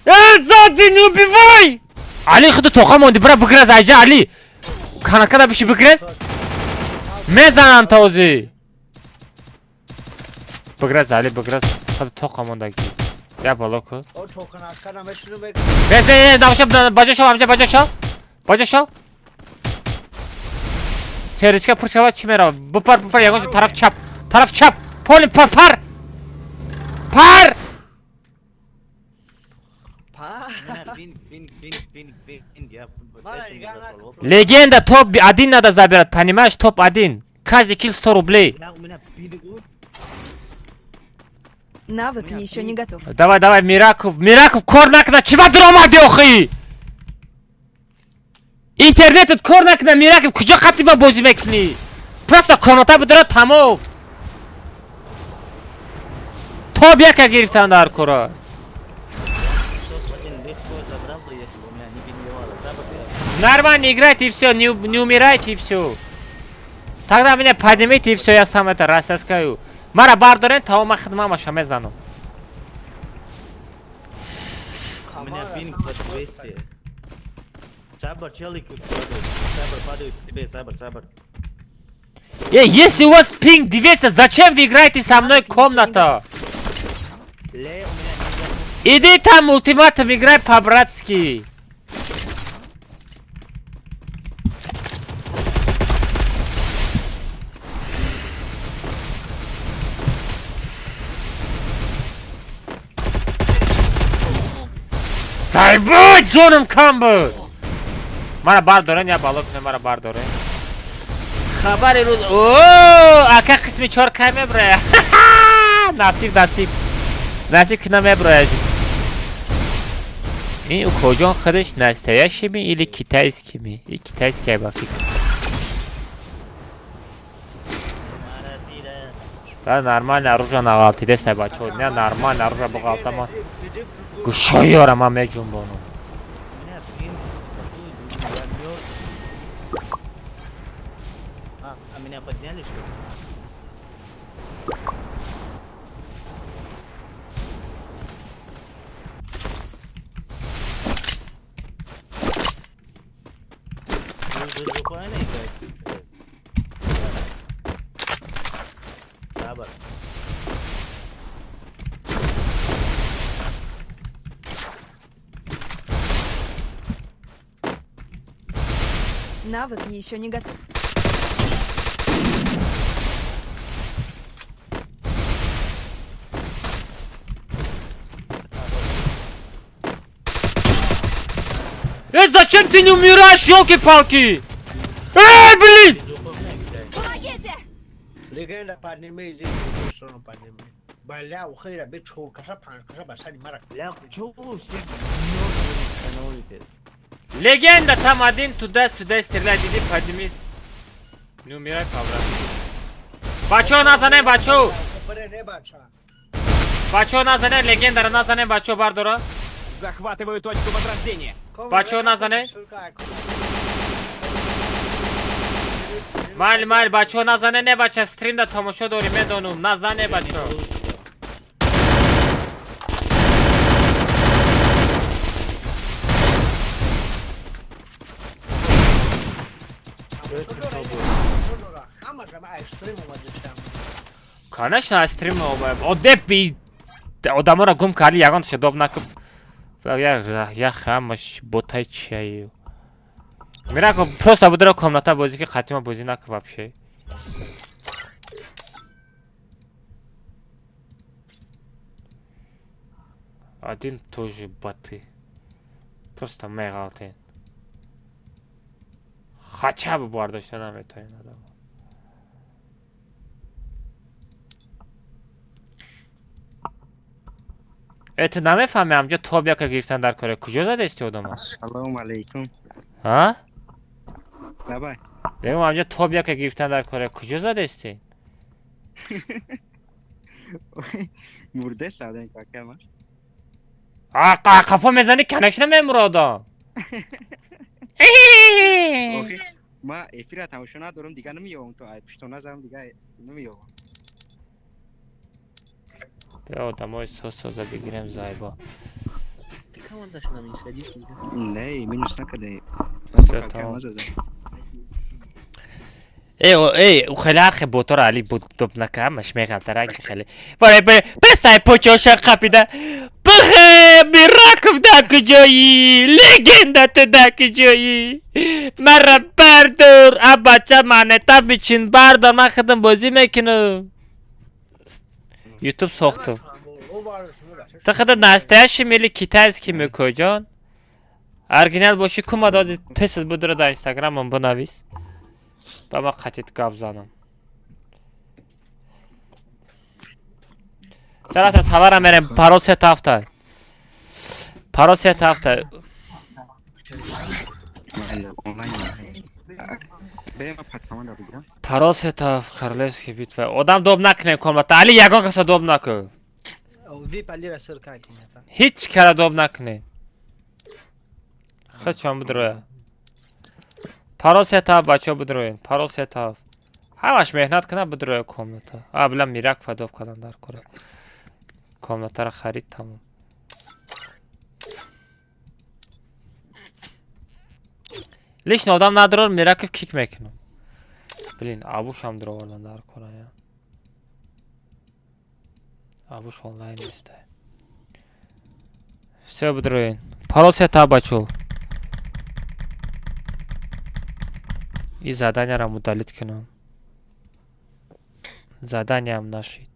Сзади, не убивай! Али, худу тоқа монди, бра бигрез айҷа, Али! Канакада биши бигрез? Мезанам този! Бигрез, Али, бигрез. Худу тоқа мондаги. Я бало ку. Без, не, давша, баҷа шав, амҷа, баҷа шав. Баҷа шав. Серичка пур шава, чӣ мерава? Бупар, бупар, ягон ҷо тараф чап. Тараф чап! Полим, пар, пар! Пар! Легенда топ-1 надо забирать, понимаешь? Топ-1. Каждый килл 100 рублей. Навык еще не готов. Давай, давай, Мираков, Мираков, кор накна, чива дуромади охи? Интернетот кор накна, Мираков, куҷо қатиба бозӣ мекунӣ? Просто комната бидора тамом. Топ яка гирифтан дар кора. Нормально играйте и все, не умирайте и все. Тогда меня поднимите и все, я сам это рассказываю. Мара бардорен, того ма хидма маша мезану. У меня пинг под 200. Сабр, челик падает. Сабр падает к тебе, сабр, сабр. Эй, если у вас пинг 200, зачем вы играете со мной комната? Иди там ультиматум играй по-братски. Сайбу ҷонам кам буд. Мара бардорен я бало кунем, мара бардорен. Хабари рӯз. О, ака қисми 4 кай меброя. Насиб, насиб. Насиб ки намеброяд. Ин укоҷон худаш настоящий ми или китайский ми? И китайский ба фикр. Да нормально оружие нағалтидест бачо. Не нормально оружие буғалтама. Гӯшоёра ман меҷунбонам. А меня подняли, что ли? Вы же играете? Сабр. Навык еще не готов. Эй, зачем ты не умираешь, ёлки-палки? Эй, блин! Помогите! Легенда подними, иди в сторону подними. Бля, ухайра, бе чо, каша пан, каша басани марак. Бля, чё вы все мёртвые становитесь? Легенда там один туда-сюда стреляет, иди подними. Не умирай, Павла. Бачо назане, бачо! Баре не бача. Бачо назане, легенда назане, бачо бардора. Захватываю точку возрождения. Бачо назане. Майл, майл, бачо назане, не бача, стрим да тамошо дори, медонум, назане, бачо. Конечно, стрим одеп одаморо гум карди, ягон доб накуб. Я хамаш ботай чаю. Мирако просто будро комната бозӣ ки қатима бозӣ накун вообще. Один тоже боты. Просто меғалтен. Хотя бы бардошта наметавонад одам. Э, ту намефаҳми ҳамҷо тоб яка гирифтан дар коре. Куҷо задести одама? Салом алейкум. Ҳа? Давай. Бегум ҳамҷо тоб яка гирифтан дар коре. Куҷо задести? Мурде саден какам аст. А, қафо мезани, конечно мемура одам. Охи, ма эфира тамошо надорам, дига намеёвам то ай пуштона зам дига намеёвам. Бیا одамои соз-соза бигирем зайба. Не, минус накаде. Всё, тамом. Эй, эй, хеле архе ботора али буд доб накамаш меғалтара ки хеле. Баре баре, пестай почоша қапида. Бихе, Мираков да куҷоӣ? Легенда ту да куҷоӣ? Мара бардор, а бача манета бичин бардор, ман худам бозӣ мекунам. Ютуб сохтум. Ту худат настоящий мели китайский мекӯй ҷон? Оригинал бошӣ кума доди тез будро дар инстаграмам бинавис. Ба ман қатит гап занам. Сарата савара мерем парол се тафта. Парол се тафта. Онлайн. Бе ма паткаманда бигирам. Парол се таф Королевский битва. Одам доб накунем комната. Али ягон каса доб накун. Вип алира ссылка комната. Ҳеҷ кара доб накунед. Худшон бидроя. Парол се таф бачаҳо бидроен. Парол се таф. Ҳамаш меҳнат кунад бидроя комната. А била Миракова доб кардан дар кора. Комнатаро харид тамом. Лично одам надорор Мираков кик мекунам. Блин, абушам дуровардан дар кора я. Абуш онлайн нест. Всё бидроен. Парол се таф бачаҳо. И заданияро удалить кунам. Заданиям нашид.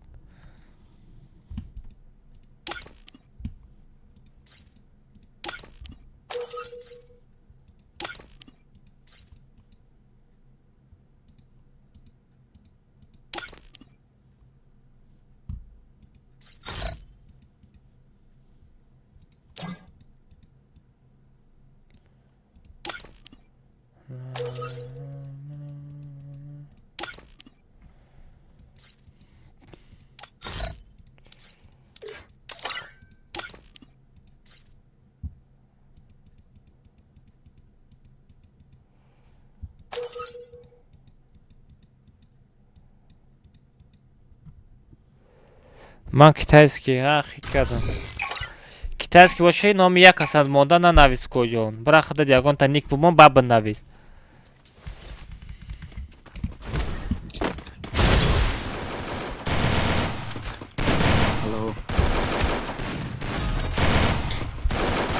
Ман китайский, а, хит кардам. Китайский боши номи як асад монда нанавис коҷон. Бира худат ягонта ник бумон ба бинавис.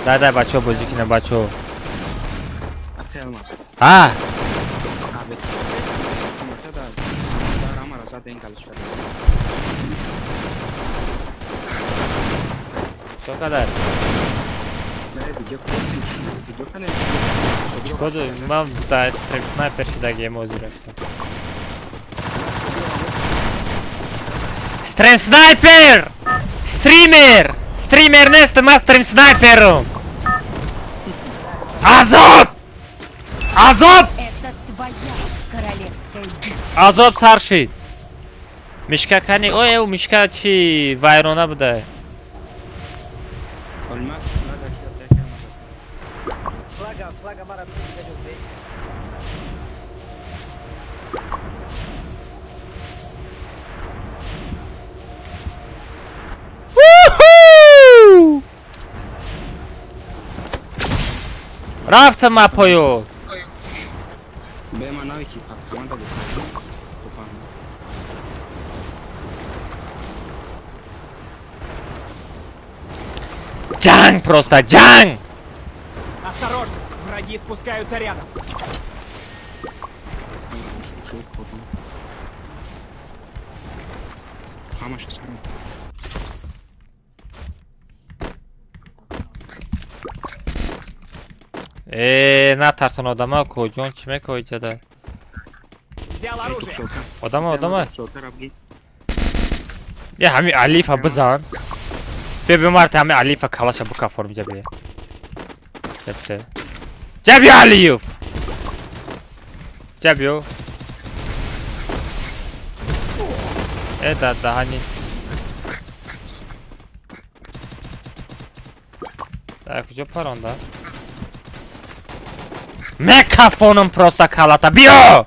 Дай бачо бозӣ кунем бачо. А? Чо кадар? Чико ман да стрим снайпер шидагием озир рафтам. Стрим снайпер! Стример! Стример нест, ма стрим снайпером! Азоб! Азоб! Это твоя королевская битва. Азоб сар шид. Мишка кани, ой, мишка чи вайрона буда. Флага, флага мара бигир. Рафтам ма поё. Ҷанг просто ҷанг! Осторожно, враги спускаются рядом. Натарсон одама куҷон чӣ мекои ҷада? Взял оружие. Одама, одама. Я ҳами Алифа бизан. Бе бимарта ҳами Алифа калаша бикаформ ҷабе. Ҷабте. Ҷаби Алиев. Ҷабиё. Да даҳани. Да куҷо паронда? Мекафоном просто калата. Биё!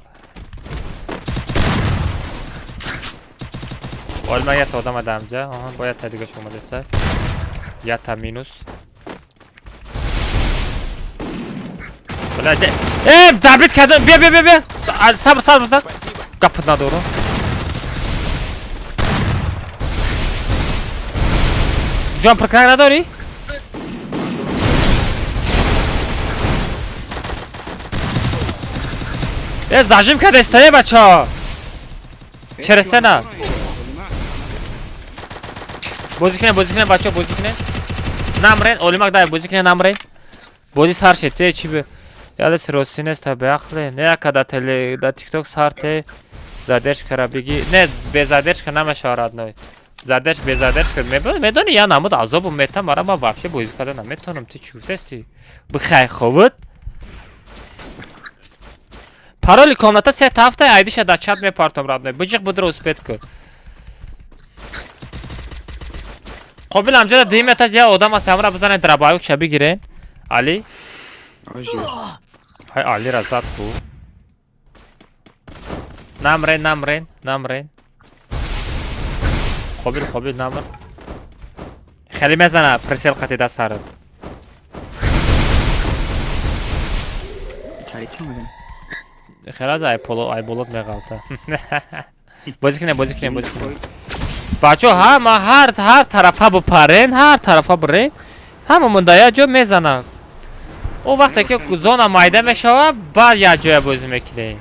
Олма ята одам адамҷа. Аҳа, бояд та дигаш омадеса. Ята минус. Бля, добит кардам. Биё, биё, биё, биё. Сабр, сабр, сабр. Гапат надорам. Ҷон пирканак надорӣ? Зажим кардестае бача. Чересте на. Бозӣ кунем, бозӣ кунем бача, бозӣ кунем. Намрен, олимак дай бозӣ кунем, намрен. Бозӣ сар шед, те чи бе. Ялес рости нест, та беақле. Не яка да теле, да TikTok сар те задержка ра биги. Не, без задержка намешава родной. Задерж, без задержка. Медони я намуд азобу метам, ара ма вообще бозӣ карда наметонам. Ти чӣ гуфтасти? Бихай ховуд. Пароли комната се тафта айдиша да чат мепартом родной. Биҷиқ будро успет кун. Қобил амҷода дим этаж я одам аст ҳамра бизане драбаюк ша бигирен. Али? Ҳай Али ра зад ку. Намрен, намрен, намрен. Қобил, қобил намр. Хеле мезана пресел қати даст сарат. Хеле аз айболот меғалта. Бозӣ кунем, бозӣ кунем, бозӣ кунем. Бачо ҳама ҳар тарафа бипарен, ҳар тарафа бирен, ҳама монда як ҷо мезананд. О вақте ки зона майда мешавад, баъд як ҷоя бозӣ мекунем.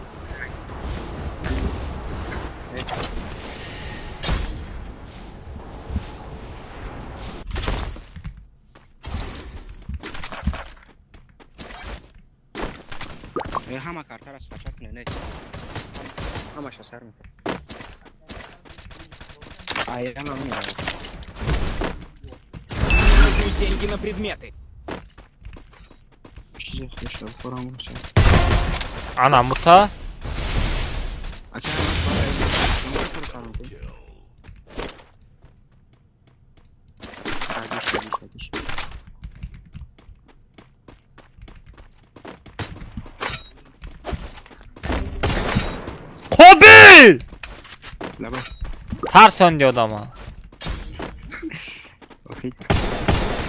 Ҳама картара скачать кунед, не. Ҳамаша сар метавад. Ай, ама меравад. Нужны деньги на предметы. Чизе хеша, форам руса. Ана мута. Ака, Қобил! Лаба. Тарсонди одама.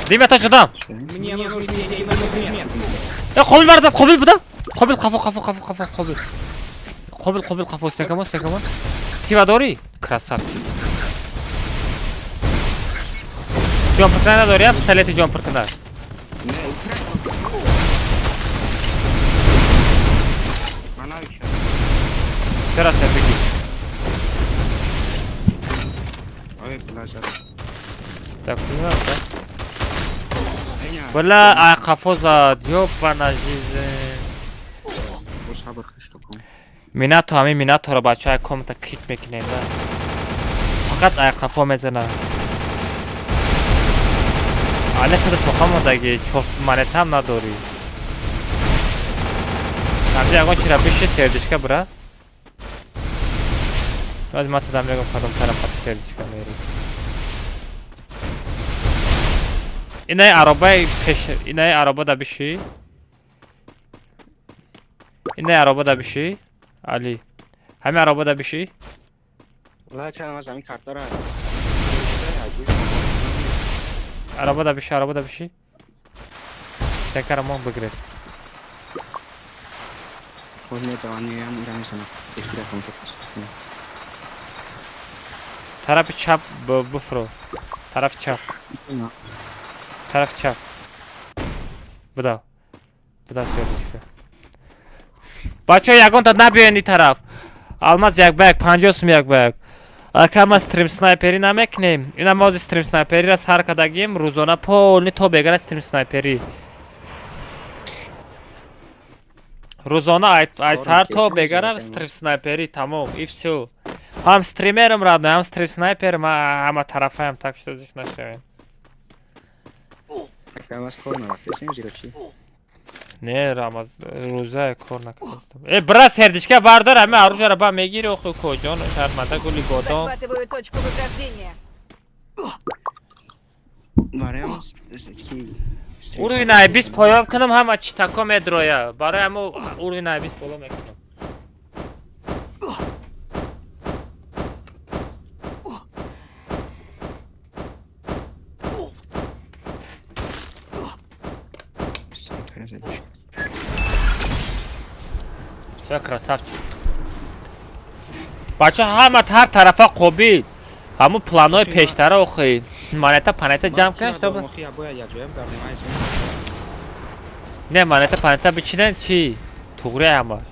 Дим этаж одам. Мне нужны деньги на предметы. Қобил бар зад, Қобил буда. Қобил қафо, қафо, қафо, қафо, Қобил. Қобил, Қобил қафо, стекамо, стекамо. Тива дори? Красавчик. Ҷон пиркана надори, я пистолети ҷон пиркана. Чара беги? Так, понимаю, да? Бля, а қафо зад, ёбана жизнь. Минато, ҳамин минаторо бачаҳо комната кик мекунем, да? Фақат ай қафо мезанад. Али худат тоха мондаги, чор монетаам надорӣ. Намҷа ягон чира биши сердечка, брат. Баъд ман тадам мегӯям кадом тараф сердечка мери. Инаи аробаи пеш, инаи ароба да биши. Инаи ароба да биши. Али. Ҳамин ароба да биши. Ароба да биши, ароба да биши. Якара мон бигрез. Тарафи чап буфро. Тарафи чап. Тарафи чап. Будав. Будав сердечка. Бачаҳо ягонта набиёен ин тараф. Алмаз як ба як, 50 сум як ба як. Ака ма стрим снайперӣ намекунем. Ина мо стрим снайпериро сар кардагим, рӯзона полни то бегара стрим снайперӣ. Рӯзона ай сар то бегара стрим снайперӣ тамом, и всё. Ҳам стримерам родной, ҳам стрим снайперам, ҳама тарафаям, так что зих нашавем. Не, Рамаз, рӯза кор накардастам. Э, бра, сердечка бардор, ҳами оружиеро ба мегири, охи коҷон, шарманда гули бодом. Захватываю точку возрождения. Уровень айбис поён кунам, ҳама читако медроя. Барои ҳамо уровень айбис боло мекунам. Всё, красавчик. Бача ҳама ҳар тарафа қобил. Ҳамун планҳои пештара охи. Монета панета ҷамъ кунед, чтоб не монета панета бичинен чи? Туғри ҳамаш.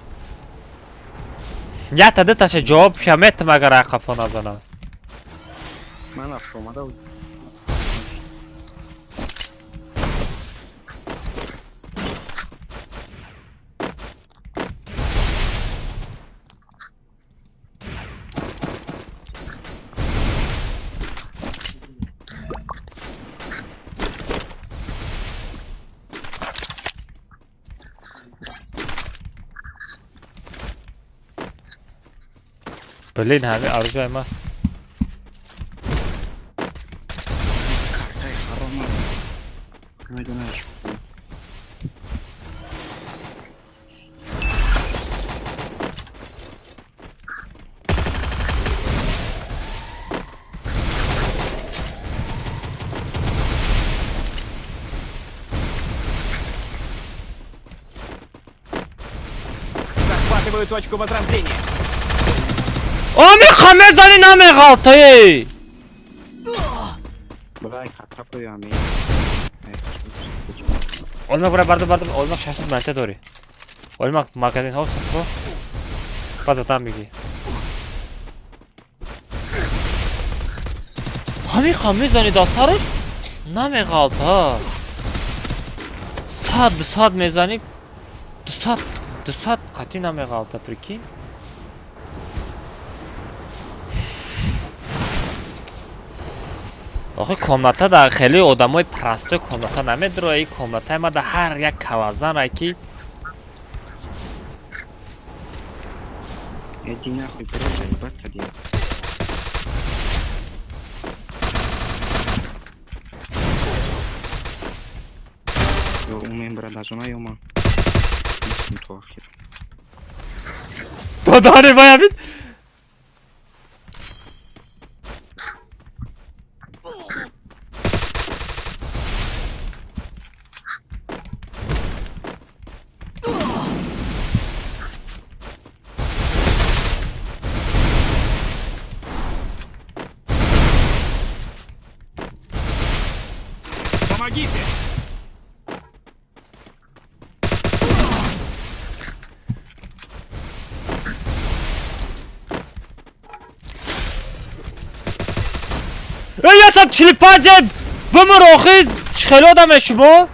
Якта дуташа ҷавоб ша метам агар ай қафо назанам. Ман омада. Блин, ҳамин оружие ма. Захватываю точку возрождения. О, меха мезани намеғалтаи! Олмак бара бардор бардор, олмак 600 монета дорӣ. Олмак магазинҳо сохто. Баъд одам мегӣ. Ҳамиқа мезани дар сараш намеғалта. 100 200 мезани 200 200 қатъӣ намеғалта, прикинь. Охи комната дар хеле одамои простой комната намедрои, комнатаи ма дар ҳар як кавазана ки додари баябид. Помогите! Эй, 145 бимир охи, чӣ хеле одаме шумо?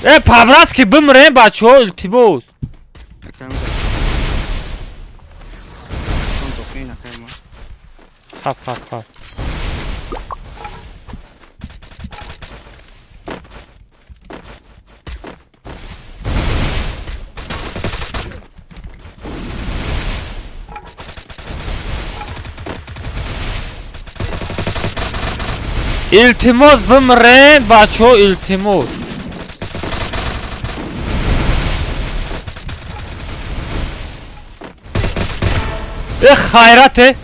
Э, по-братски бимирем, бачаҳо, илтимос. Хап, хап, хап. Илтимос бимирем, бачаҳо, илтимос. Э, хайрате.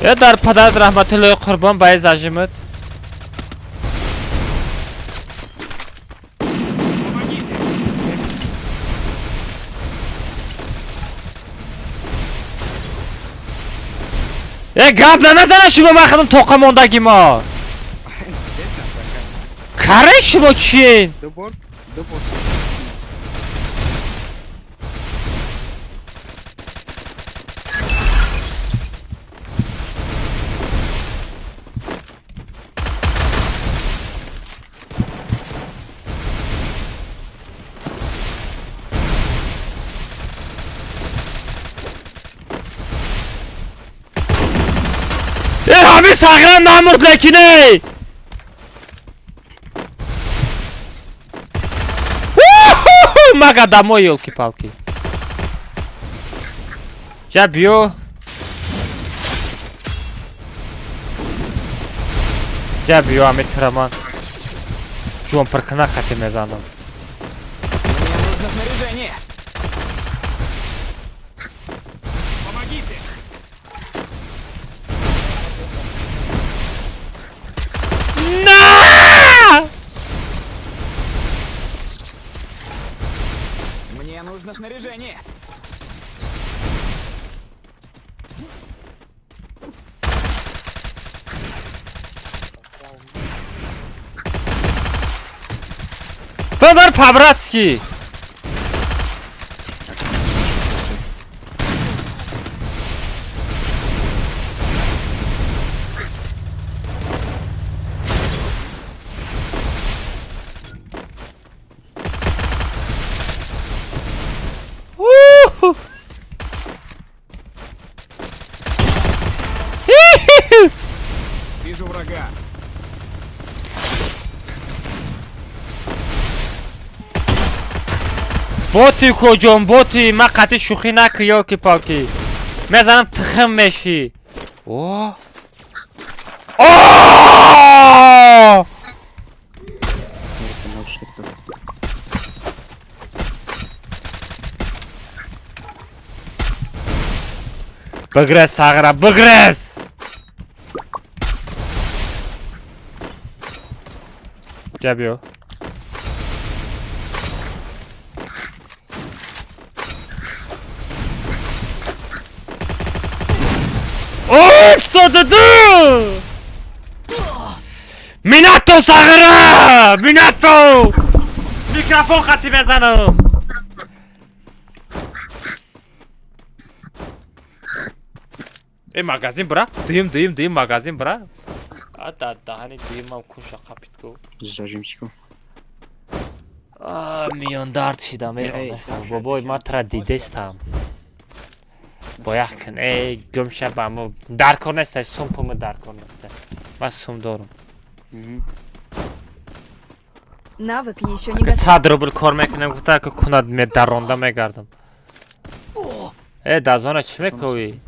Э, дар падарат раҳматуллоҳи қурбон ба зажимат. Э, гап намезана шумо, ман худам тоқа мондагӣ мо. Каре шумо чиен? Э, ҳамин сағира намурд, лекин эй! Мага домой, ёлки-палки. Ҷа биё. Ҷа биё, ами тираман. Ҷон пиркина қати мезанам. Мне нужно снаряжение. Помогите. На! Мне нужно снаряжение. Бабар по-братски. Вижу врага. Боти куҷон боти, ман қатъи шӯхӣ накӣ, ёлки-палки. Мезанам тихм мешӣ. О! О! Бигрез, сағира, бигрез! Ҷа биё. Уфтодаду! Минато сағира! Минато! Микрофон хати мезанам! Э, магазин бра? Дим, дим, дим, магазин бра? А, да, даҳани димам кунша қапид ку. Зажимчику. А, миён дард шидам, э, бобой, ман тра дидестам. Бояқ кун, э, гумша ба мо даркор нест, сум пума даркор нест. Ман сум дорам. Навык еще не готов. 100 рубл кор мекунам, гуфта ки кунад медаронда мегардам. Э, дазона чӣ мекӯӣ?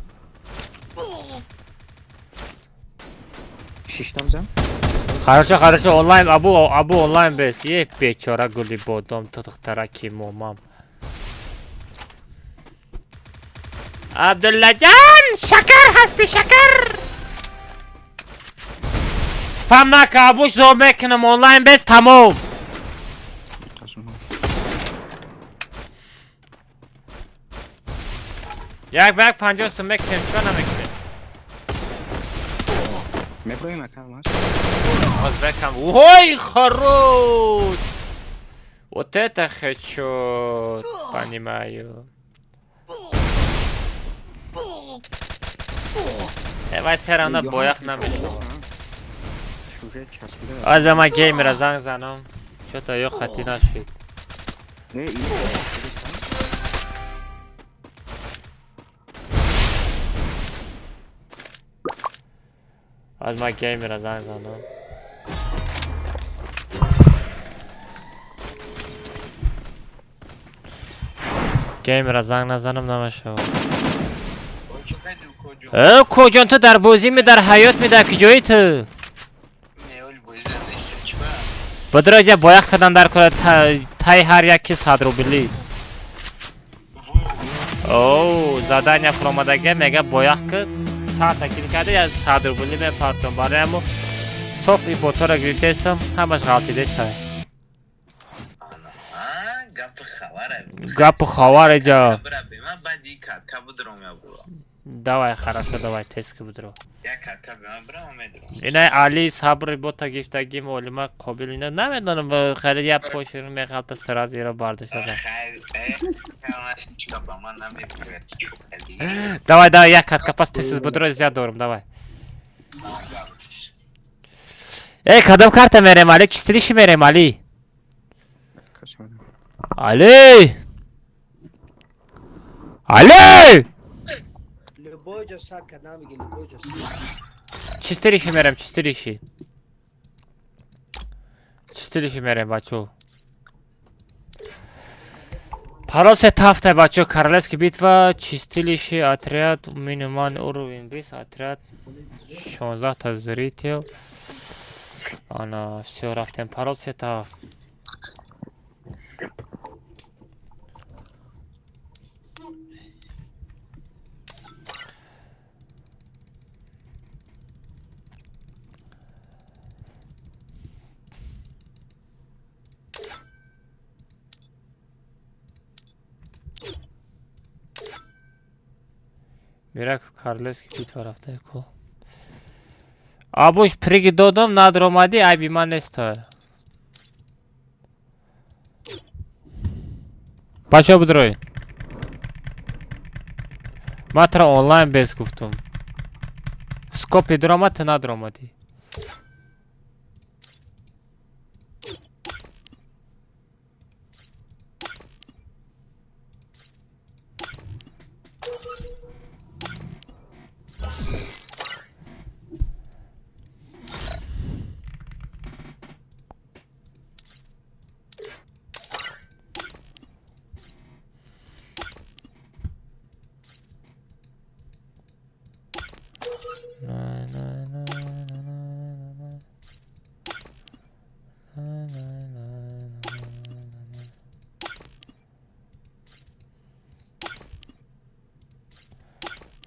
Шиштам зам? Хорошо, хорошо, онлайн, абу, абу онлайн бес. Е, бечора гули бодом, ту духтара ки момам. Абдуллаҷан, шакар ҳасти, шакар! Спам нака, абуш зо мекунам, онлайн бес, тамом. Як ба як 50 сум мекунем, чико намекунем? Ой, хорош! Вот это хочу, понимаю. Давай все равно боях намешавад. Аз ма геймера занг занам. Чё-то ё хати нашид. Аз ма геймера занг занам. Геймера занг назанам намешавад. Э, куҷон ту дар бозӣ ми дар ҳаёт ми дар куҷои ту? Бодроҷа бояқ кадан дар кора тай ҳар яки 100 рубли. О, задания фуромадага мега бояқ ки саата кил карда я 100 рубли мепартом. Барои ҳамо соф и ботора гирифтаистам, ҳамаш ғалтидаиста. Гапу хабар эҷа. Давай, хорошо, давай, тест будро. Инай Али сабр бота гифтагим олима қобил ина намедонам хайр я пошир меғалта сразу ира бардошта. Давай, давай, я катка пас тест будро зиёд дорам, давай. Эй, кадом карта мерем, Али? Чистилиши мерем, Али? Али! Али! Чистилиши мерем, чистилиши. Чистилиши мерем, бачо. Парол се тафта, бачо. Королевский битва, чистилиши, отряд, минимальный уровень 20, отряд 16 та зритель. Ана, всё, рафтем. Парол се тафт. Мирак Карлески битва рафта ко. Абуш приги додам надромади айби ман нест. Бача будрой. Ма тра онлайн без гуфтум. Скопи дрома ты надромади.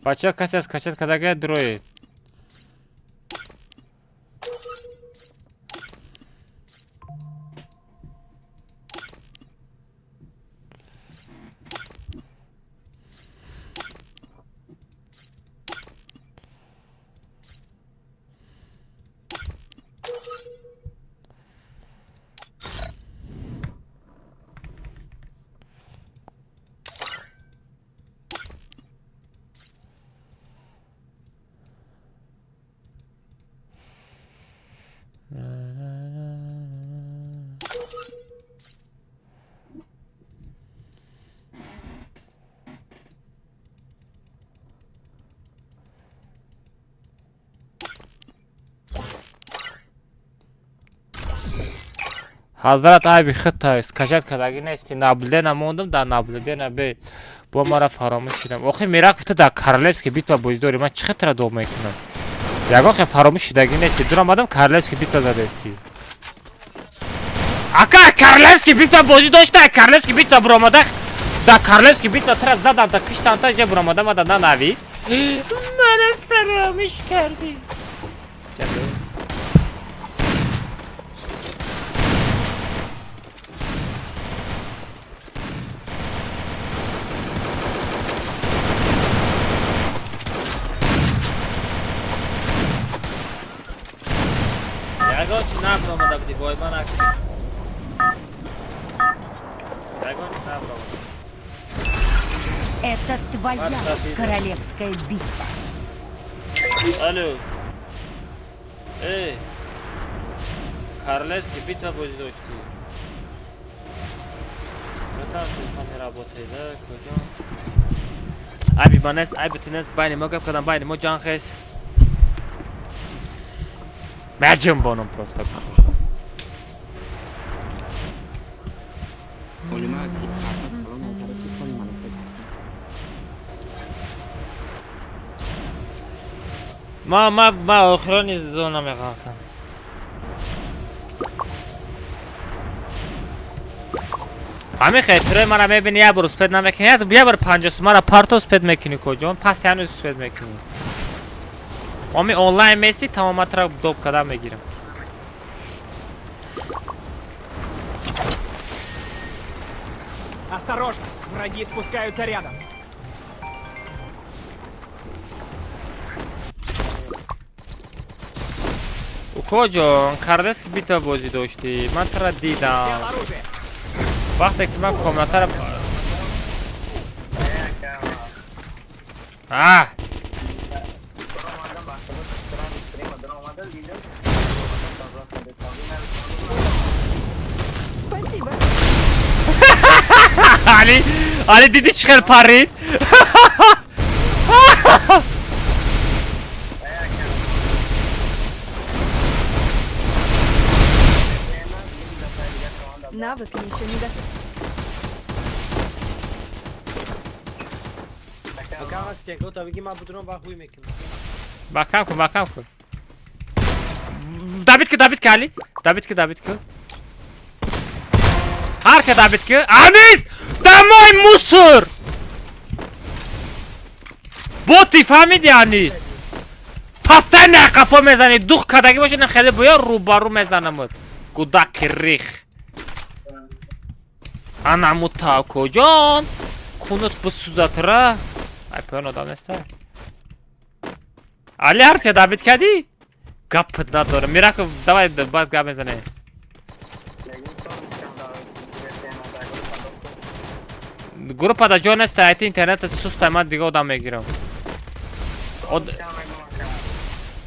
Бача касе аз качат кадага дроид. Ҳазрат айби хита скачат кадаги нести наблюде намондам да наблюде набе бо мара фаромӯш шудам. Охи мирак гуфта да Королевский битва бозӣ дорӣ, ман чӣ хитра дом мекунам? Ягон хе фаромӯш шудаги нести. Дуромадам Королевский битва задасти. Ака Королевский битва бозӣ дошта, Королевский битва буромада, да Королевский битва тра задан та киштан та же буромада мада нанавис. Мана фаромӯш кардӣ. Ягон чи набромада буди, вой ман акс. Ягон чи набромада. Это твоя королевская битва. Алло. Эй. Королевский битва бозӣ доштӣ. Братан, телефон не работает, да? Куҷо? Айби ман нест, айби ту нест. Байни мо гап кардам, байни мо ҷанг хест. Меҷунбонам просто гӯшоша. Олима калон тарафи кони манета. Ма охирони зона меғалтам. Ҳамин хейтирои мара мебини, як бор успед намекунӣ, як бор 50 мара парто успед мекунӣ коҷон, пас ҳанӯз успед мекунӣ. Ами онлайн мести, тамоматра доб када мегирам. Осторожно, враги спускаются рядом. Укоҷон, королевский битва бозӣ доштӣ, ман тура дидам. Взял оружие. Вақте ки ман комнатаро а Спасибо. Али, Али дидӣ чӣ хел парид? Навык еще не готов. Ака стенка то бигӣ ман будурам ва ҳуй мекунам. Маҳкам кун, маҳкам кун. Добить ки, добить ки, Али. Добить ки, добить ки. Ҳар ка добить ки. Анис! Домой мусор! Боти фаҳмиди Анис? Постоянно қафо мезанӣ, дух кардагӣ бошад, хеле боя рӯбарӯ мезанамуд. Гудаки рих. Анаму та куҷон? Кунут бисӯзатра. Ай поён одам неста. Али ҳар чия добить кардӣ? Гап надорам. Мираков, давай баъд гап мезанем. Группа да ҷо неста, айти интернет суста, ман дига одам мегирам.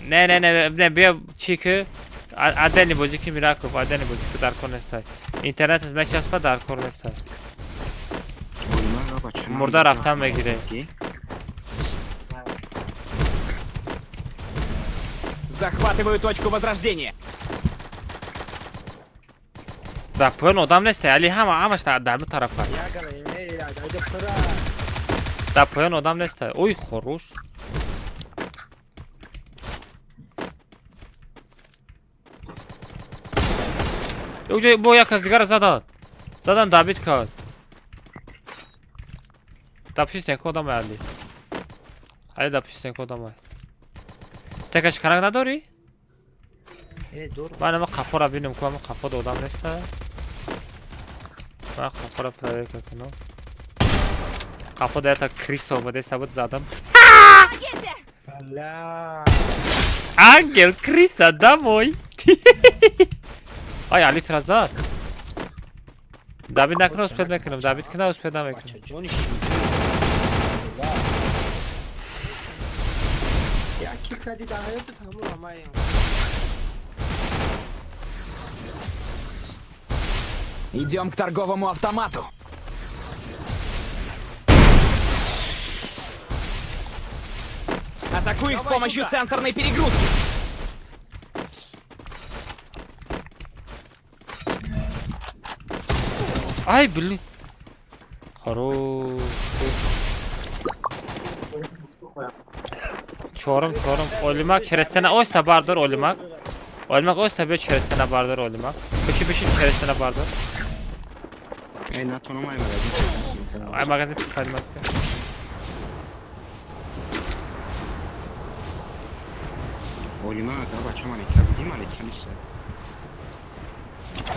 Не, не, не, не, биё чӣ ки? Отдельный бозӣ ки Мираков, отдельный бозӣ ки дар кор неста. Интернет мечаспа дар кор неста. Олима бача. Мурда рафтан мегире. Захватываю точку возрождения. Дар поён одам неста, Али ҳама ҳамаш дар ду тарафа. Ягана не, айда пура. Дар поён одам неста. Ой, хорош. Уҷо бо як кас дигара задан. Задан добить кард. Дар пушти стенка одам Али. Али дар пушти стенка одам. Стенка шиканак надорӣ? Э, дорам. Ман ама қафора бинам ку ама қафода одам неста. Ман қафора проверка кунам. Қафода ята крыса омадеста буд задам. Бля. Ангел, крыса, домой. Ай, Али тура зад. Добить накуна успед мекунам, добить куна успед намекунам. Бача ҷони Яки кади дар ҳаётат ҳамун рамаем. Идем к торговому автомату. Атакуй их с помощью сенсорной перегрузки. Ай, блин. Хорош. Чорум, чорум. Олимак через стена оста бардор, Олимак. Олимак оста биё через стена бардор, Олимак. Биши, биши через стена бардор. Эй, натонам ай магазин. Ай магазин поднимать. Олима ака бача манета будӣ манета нест.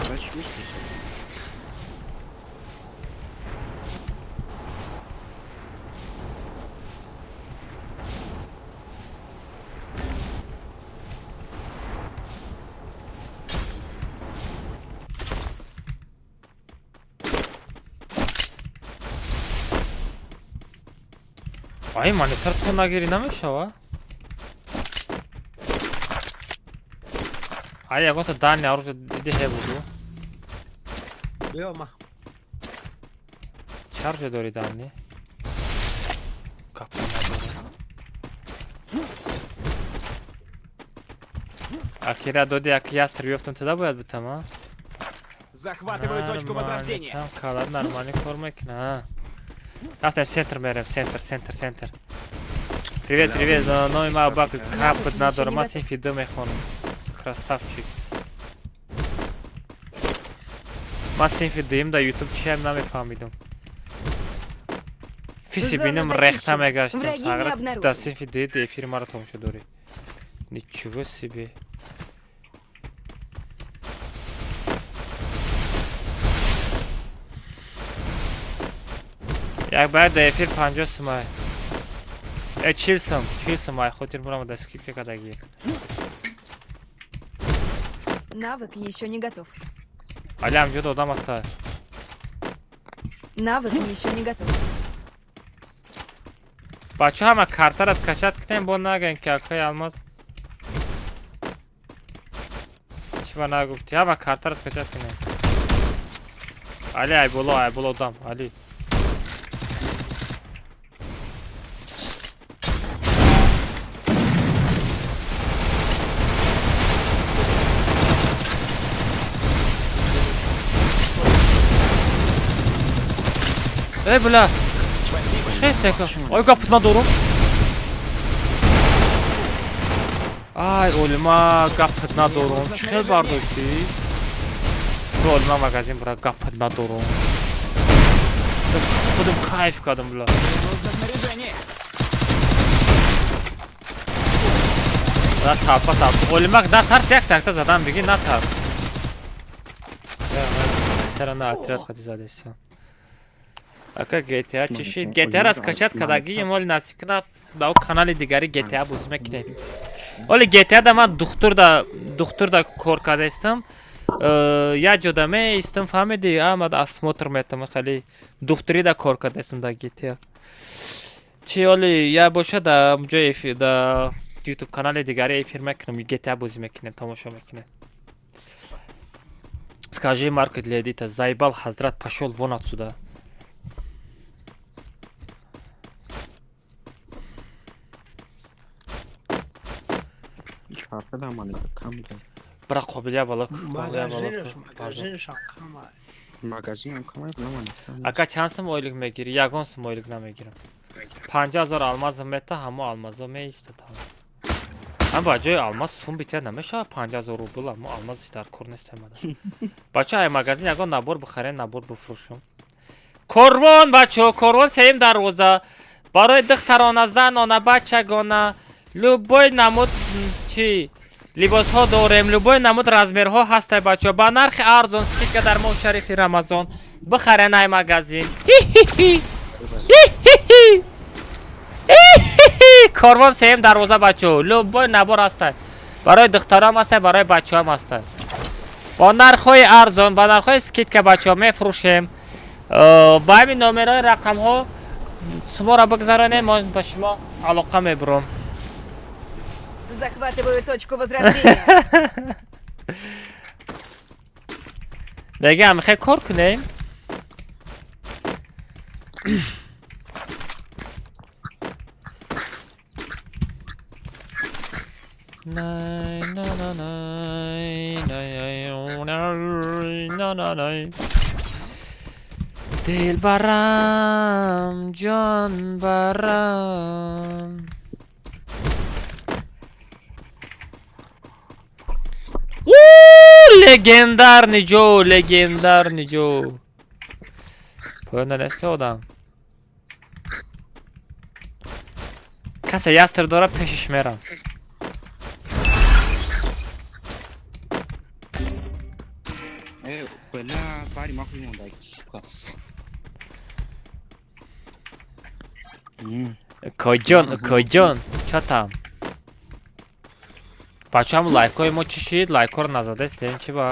Бача нест. Ай, монитор ту нагирӣ намешава? Ай, ягонта дани оружие диди ҳе буду. Биё ма. Чӣ оружие дорӣ дани? Гапа надорам. Акира доди, як ястр ёфтам, туда бояд бутам, а? Захватываю точку возрождения. Там калад нормальный кор мекуна. Рафтем центр мерем, центр, центр, центр. Привет, привет, номи ма Абубакр, капот надорам, ман синфи ду мехонам. Красавчик. Ман синфи дуюм дар ютуб чиам намефаҳмидам. Фиси Зона бинам зачищена. рехта мегаштам. Враги не Сагра дар обнаружены. синфи дуюм эфири маро тамошо дорӣ. Ничего себе. Як баъд дар эфир 50 сумай. Э, 40 сум, 40 сум, ай хотир бурам дар скрипча кардагӣ. Навык еще не готов. Али ҳамҷода одам аста. Навык еще не готов. Бача ҳама картаро скачать кунем, бо нагӯем ки акаи Алмаз чӣ ба нагуфтӣ? Ҳама картаро скачать кунем. Али ай боло, ай боло одам, Али. Эй, бля! Шесть. Ой, гапот надорум. Ай, олима гапот надорум. Чӣ хел бардоштӣ? Ту олима магазин бура гапот надорум. Худам кайф кардам, бля. Нужно снаряжение. На талпа талпа. Олимак натарс, як такта задам биги натарс. Сера на отряд хати задеста. Ака GTA чӣ шид? GTA-ра скачать кардагием, оли насиб кунад ба ӯ канали дигари GTA бозӣ мекунем. Оли GTA да ман духтурда кор кардаистам. Як ҷода меистам, фаҳмидӣ? Амад осмотр метам, хеле духтурида кор кардаистам дар GTA. Чи оли я боша да ҷои эфир да YouTube канали дигари эфир мекунем, GTA бозӣ мекунем, тамошо мекунем. Скажи марку для эдита, заебал Хазрат, пошел вон отсюда. Карта да монета кам да. Бра қобилия балок, қобилия балок. Магазинаш, магазинашам камай. Магазинам камай, бла монета. Ака чанд сум ойлик мегирӣ? Ягон сум ойлик намегирам. 50 000 алмазам мета, ҳамо алмазо меистад. Ам ба ҷои алмаз сум бития намешавад 50 000 рубл, амо алмаз дар кор нест омада. Бача ай магазин ягон набор бихарем, набор бифурӯшам. Корвон бачо, корвон сеюм дарвоза. Барои духтарона, занона, бачагона, любой намуд чи либосҳо дорем, любой намуд размерҳо ҳастай бачо. Ба нархи арзон, скидка дар моҳи шарифи Рамазон. Бихарен ай магазин. Хи-хи-хи. Хи-хи-хи. Хи-хи-хи. Корвон сеюм дарвоза бачо. Любой набор ҳастай. Барои духтарам ҳастай, барои бачаҳам ҳастай. Бо нархҳои арзон, ба нархҳои скидка бачаҳо мефурӯшем. Ба ҳамин номерҳои рақамҳо шуморо бигзаронем, мо ба шумо алоқа мебурам. Захватываю точку возрождения. Мегам, мехоҳӣ кор кунем? Най, на, на, най, най, най, на, на, най. Дилбарам, ҷонбарам. У, легендарный ҷо, легендарный ҷо. Поёнда нести одам. Касе ястр дора, пешиш мерам. Э, бля, пари махуй монда, сука. Коҷон, коҷон, чо там? Бачаам лайкҳои мо чӣ шид? Лайкҳоро назадастен, чӣ ба?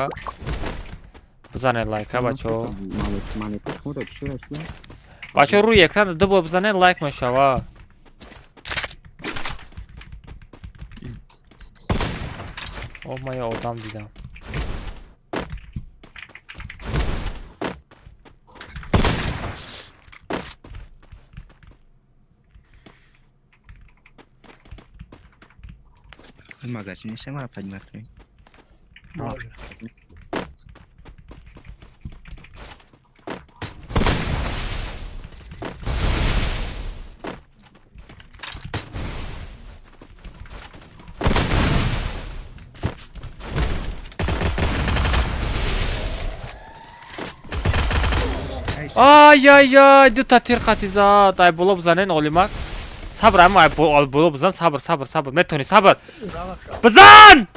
Бизанед лайка, бачаҳо. Монета шумо да бисёр аст, не? Бачаҳо рӯи экран ду бор бизанед лайк мешава. О, ман я одам дидам. Магазин сама поднимать. Ай-ай-ай, дута тир қати зад. Ай боло бизанен олимак. Сабр, ама ай боло бизан, сабр, сабр, сабр. Метони, сабр. Бизан!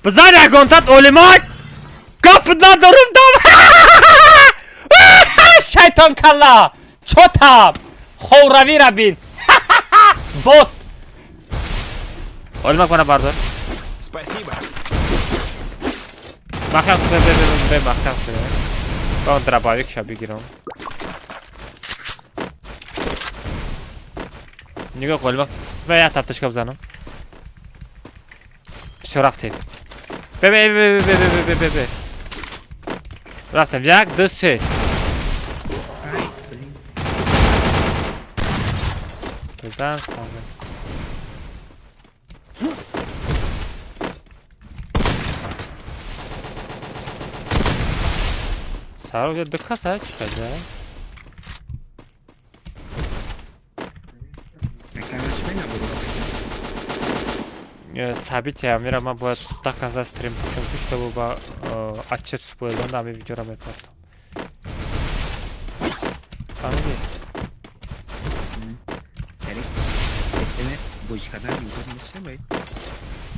Бизан ягонтат олимак! Гап надорум дам. Шайтон калла. Чотам. Ховравира бин. Бот. Олимак мана бардор. Спасибо. Махам, бе, бе, бе, бе, махам, бе. Ба он дробовик ша бигирам. Нигоҳ кун, олимак. Бе, як тафтишка бизанам. Всё, рафтем. Бе, бе, бе, бе, бе, бе, бе, бе, бе. Рафтем. Як, ду, се. Бизан, сабр. Сару ду кас ҳаст чӣ қадар? События мира ман бояд до конца стрим кунам, ки чтобы ба отчет спойлер ами видеоро мепартам. Фаҳмидӣ?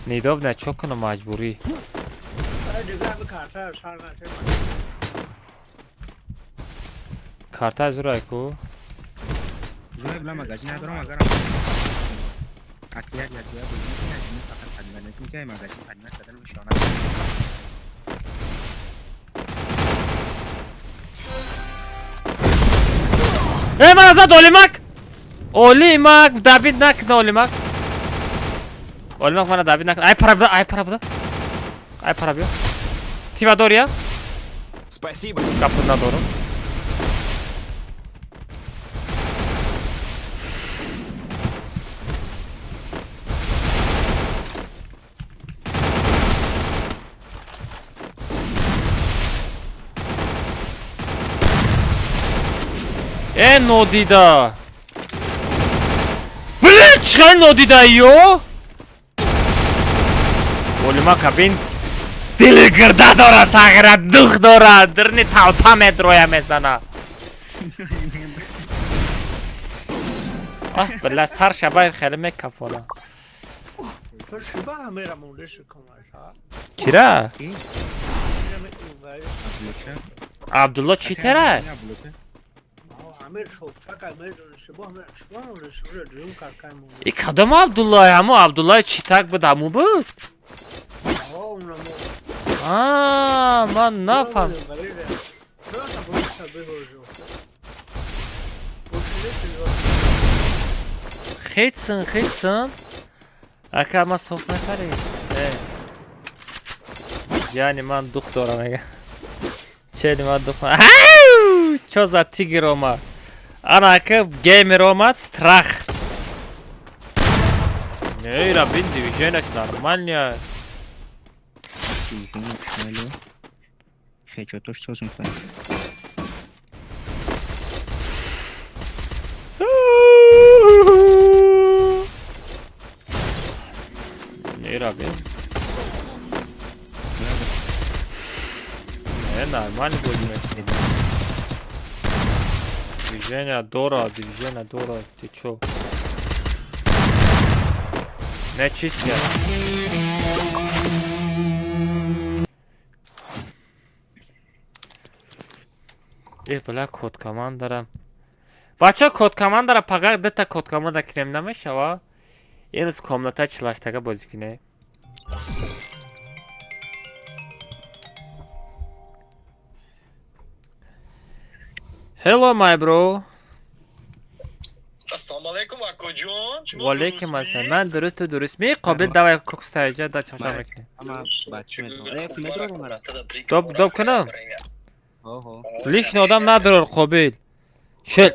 Неудобно, чё кунам маҷбурӣ? Карта аз рӯй ку? Э, мана зад олимак! Олимак, Давид накна олимак. Олимак мана Давид накна. Ай пара буда, ай пара буда. Ай пара биё. Тива дория? Спасибо. Гапу надорам. Э, нодида! Блин, чӣ хел нодида ё? Олимак бин дили гирда дора, сағира дух дора, дирни талпа медроя мезана. Аҳ, била сар шабай хеле мекафона. Кира? Абдулло чӣ тера? И кадом Абдуллой? Ҳамо Абдуллои читак буд, ҳамо буд? А, ман нафаҳм. Хитсин, хитсин. Ака ман соф мехарӣ? Э. Яъне ман дух дорам мега. Чени ман дух. Чо за тигр омад? Ана ака геймер омад, страх. Не, ира бин движениеш нормальная. Не, ира бин. Не, нормально будет. Движение дора, движение дора, ты чё? Не чистя. Э, бля, код командара. Бача, код командара пага дета код команда кунем намешава? Имрӯз комната чилаштага бозӣ кунем. Hello, my bro. Assalomu Алейкум, акоҷон. Ва алейкум ассалом. Ман дуруст, ту дуруст ми? Қобил давай кокстайҷа да чашам мекунем. Доб доб кунам? Лишний одам надорор қобил. Шел.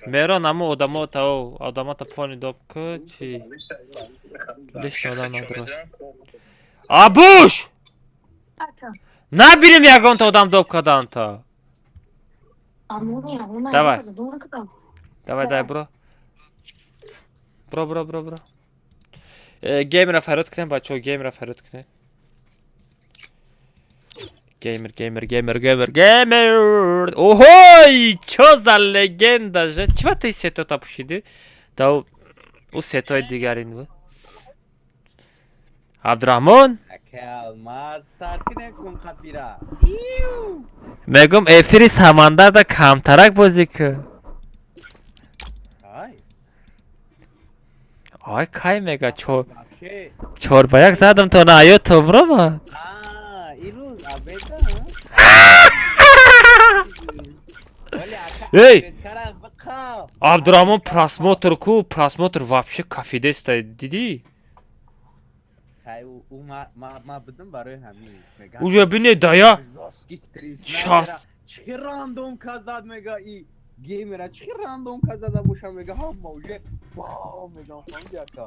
Мерон аму одамота о одамота пони доб ку чи? Лишний одам надорор. Абуш! Набирим ягонта одам доб каданта. Давай. Давай, дай, бро. Бро, бро, бро, бро. Геймера фарёд кунем, бачаҳо, геймера фарёд кунем. Геймер, геймер, геймер, геймер, геймер. Оҳой, чо за легенда же? Чива ты сетота пӯшидӣ? Да ӯ сетои дигарин буд. Абдурахмон? Мегум эфири Самандарда камтарак бозӣ кун. Ай кай мега 4-1 задам то на аё тумрома. Эй! Абдурахмон просмотр ку, просмотр вообще кафидеста, дидӣ? Уже бине дая 60 Чӣ рандом казад мега и геймера чӣ рандом казада боша мега ҳама уже вау мегам фаҳмиди ака.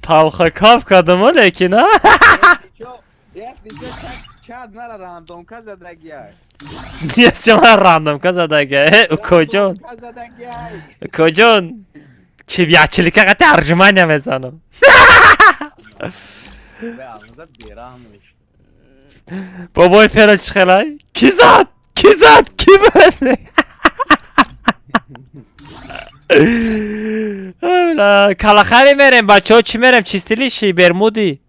Талха каф кардам лекин а? Як ничо чад мара рандом казадагия. Шума рандом казадагия. Укоҷон. Укоҷон. Чи ячилика қати аржумания мезанам. Бобои фера чӣ хелай? Ки зад? Ки зад? Ки буд? Калахари мерем бачаҳо, чӣ мерем? Чистилиши Бермуди?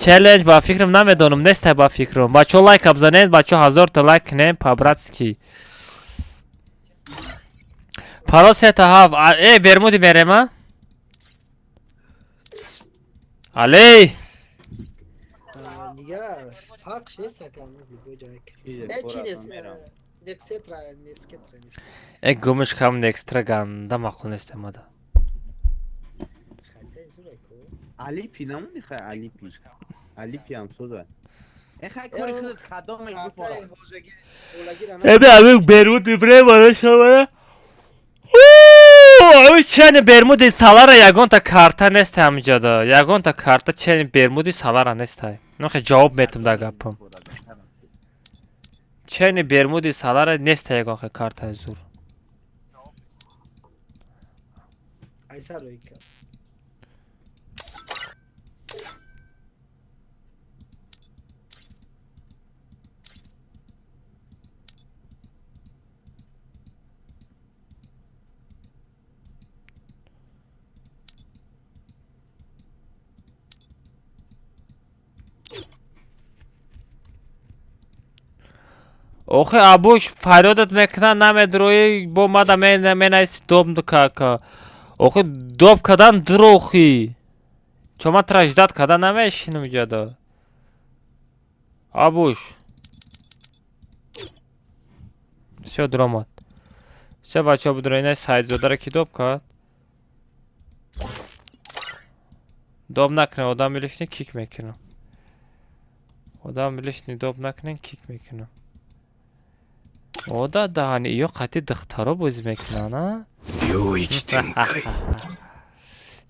Челлендж ба фикрам намедонам, нестай ба фикрам. Бачаҳо лайка бизанед, бачаҳо 1000 та лайк кунем по-братски. Парол 3-7. Э, Бермуди мерем, а? Алей! Дига фарқ нест ака любой ҷой. Э, чи нест? Нексетра, нескетра нест. Э, гумиш кам некстра ганда маъқул нест омада. Алипи намони хай Алипи. Алипи ҳам соза. Э хай кори худат хадомеш бифора. Эбе ами Бермуд мибрем ара шавара. Ами чени Бермуди салара ягонта карта нест ҳамиҷода. Ягонта карта чени Бермуди салара нестай. Нохе ҷавоб метам да гапам. Чени Бермуди салара нест ягонта картаи зур. Айсаройка. Охи абуш фарёдат мекунад намедрои бо мада менаиси доб кака. Охи доб кадан дурохи. Чо ман тра ждат кадан намешинам иҷода. Абуш. Всё дуромад. Всё бачаҳо будро инай Саидзодаро ки доб кард. Доб накунед одами лишний кик мекунам. Одами лишний доб накунед кик мекунам. Ода даҳани ё қати духтаро бозӣ мекунанд, а?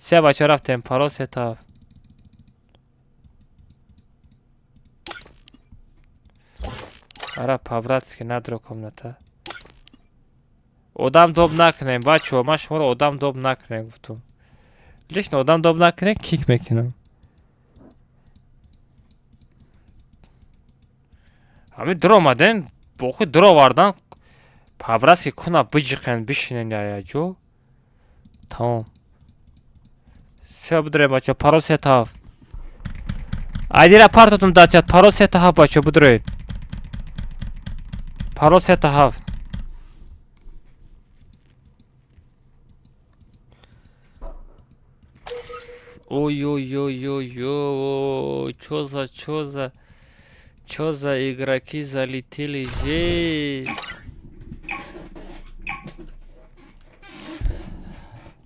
Се бачаҳо рафтем парол 3-7. Ара по-братски надро комната. Одам доб накунем бачаҳо, ман шуморо одам доб накунем гуфтум. Лично одам доб накунем кик мекунам. Ҳамин дуромадем охи дуровардан по-братски куна биҷиқен бишинен яяҷо. Тамом. Се будроем бачаҳо, парол 3-7. Айдира партотум дачат, парол 3-7 бачаҳо будроед. Парол 3-7. Ой-ой-ой-ой-ой, чё за, чё за. Чё за игроки залетели здесь?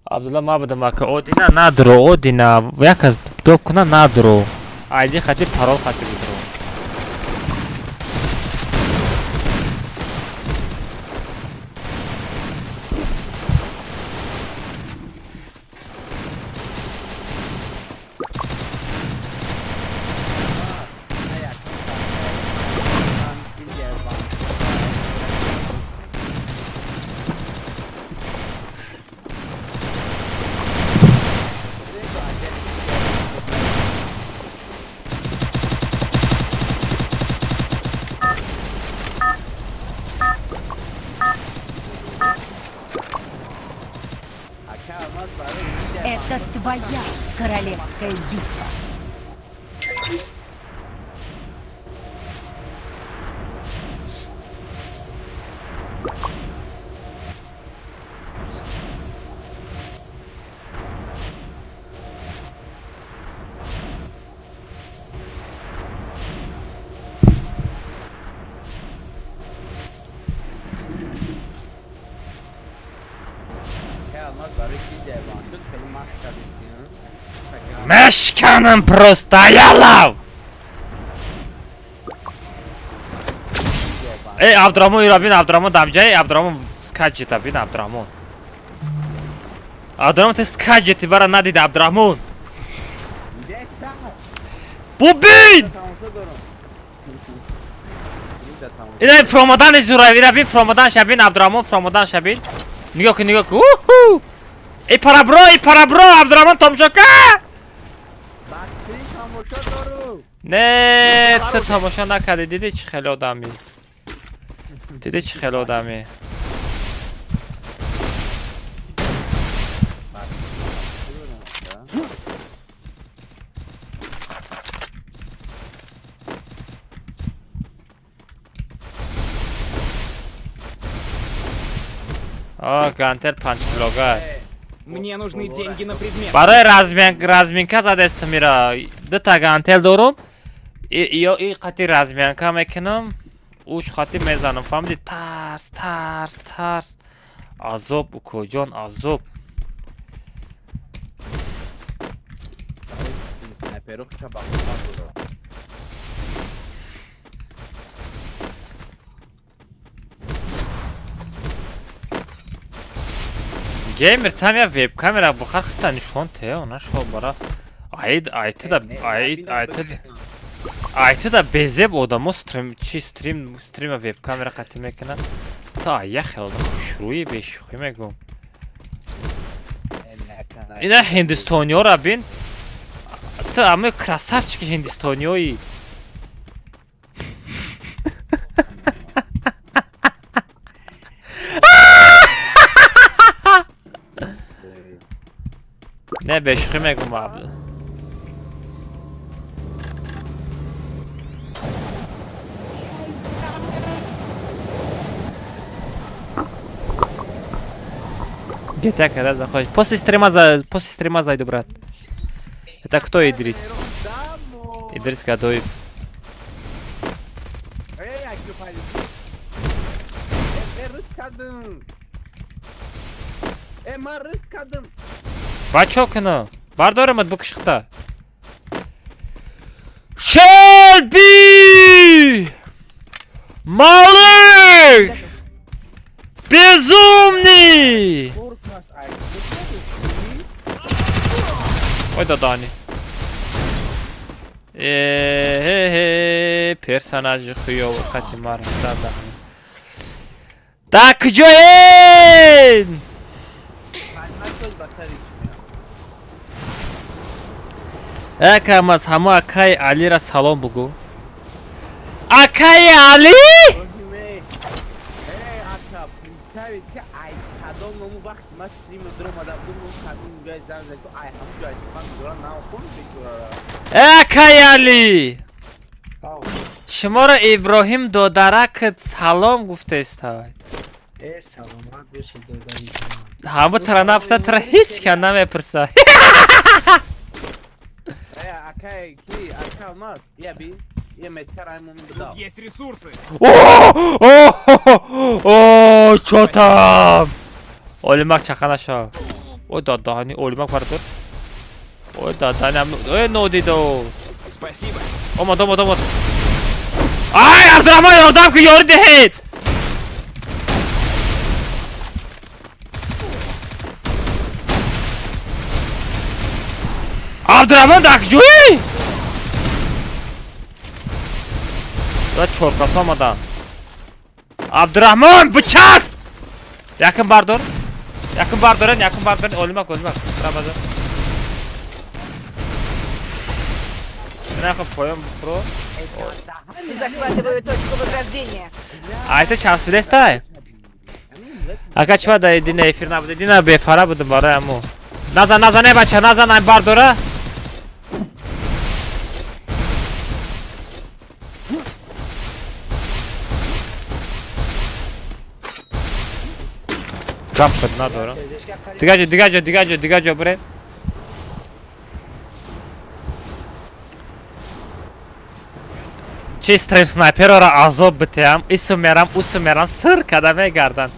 Абдулла, ма будам, ака. Одина надро, одина як аз доп куна надро, айди хати, парол хати будро. Это твоя королевская битва. Мешканам просто, аялав! Эй, Абдураҳмон, ира бин, Абдураҳмон дамҷай, Абдураҳмон скаҷета бин, Абдураҳмон. Абдураҳмон, ты скаҷети бара надида, Абдураҳмон. Бубин! Ина фромадани зура, ира бин, фромадан шабин, Абдураҳмон, фромадан шабин. Нигоҳ кун, нигоҳ кун. Уху! Эй, парабро, эй, парабро, Абдураҳмон тамошо ка! Не, ту тамошо накардӣ, дидӣ чӣ хеле одамӣ? Дидӣ чӣ хеле одамӣ? О, гантел панҷкилога. Мне нужны деньги на предмет. Барои разминка задестам ира. Дута гантел дорум. Ё и қати разминка мекунам. Уш қати мезанам. Фаҳмидӣ? Тарс, тарс, тарс. Азоб, укоҷон, азоб. Геймер там я веб-камера бухар хита нишон те, она шо бара. Аид, айтыда, аид, айтыда. Айтыда безеб одамо стрим, чи стрим, стрима веб-камера қати мекунад. Та я хелда хушрӯи бешӯхӣ мегӯм. Ина ҳиндистониёра бин. Ту ами красавчики ҳиндистониёи. Не, бешӯхӣ мегӯм, абду. GTA когда заходишь? После стрима, после стрима зайду, брат. Это кто, Идрис? Идрис Гадоев. Бачо куно. Бардорамад букшихта. Шелби! Малыш! Безумный! Ой, дадани. Э, персонажи хуёво хати мара дадани. Так, куҷоен? Акам аз ҳама акаи Алира салом бугӯ. Акаи Али? Акаи Али! Шуморо Иброҳим додаракат салом гуфтаистад. Э, саломат бошед, додари ҷон. Ҳама тара нафса, тара ҳеҷ кас намепурсад. Акай ки, ака Алмаз, я би, Тут есть ресурсы. О, о, чё там? Олимак чақа наша. Ой, дадаҳани Олимак бардор. Ой, дадаҳани, ой, нодидо. Спасибо. Омад, омад, омад. Ай, Абдурахмон, ёрдам ки, ёрӣ диҳед. Абдурахмон дар куҷоӣ? Да чоркас омаданд. Абдурахмон, бичасп! Якм бардор. Якм бардорен, якм бардорен. Олимак, олимак. Рабаза. Нахо поён бухро. Захватываю точку возрождения. Айта часпидестай? Ака чима да дина эфир набуда, дина бефара будам барои аму. Назан, назан, э бача, назан, ай бардора. Гап шуд надорам. Дига ҷо, дига ҷо, дига ҷо, дига ҷо бирем. Чи стрим снайперора азоб битеам, исм мерам, усм мерам, сир када мегарданд.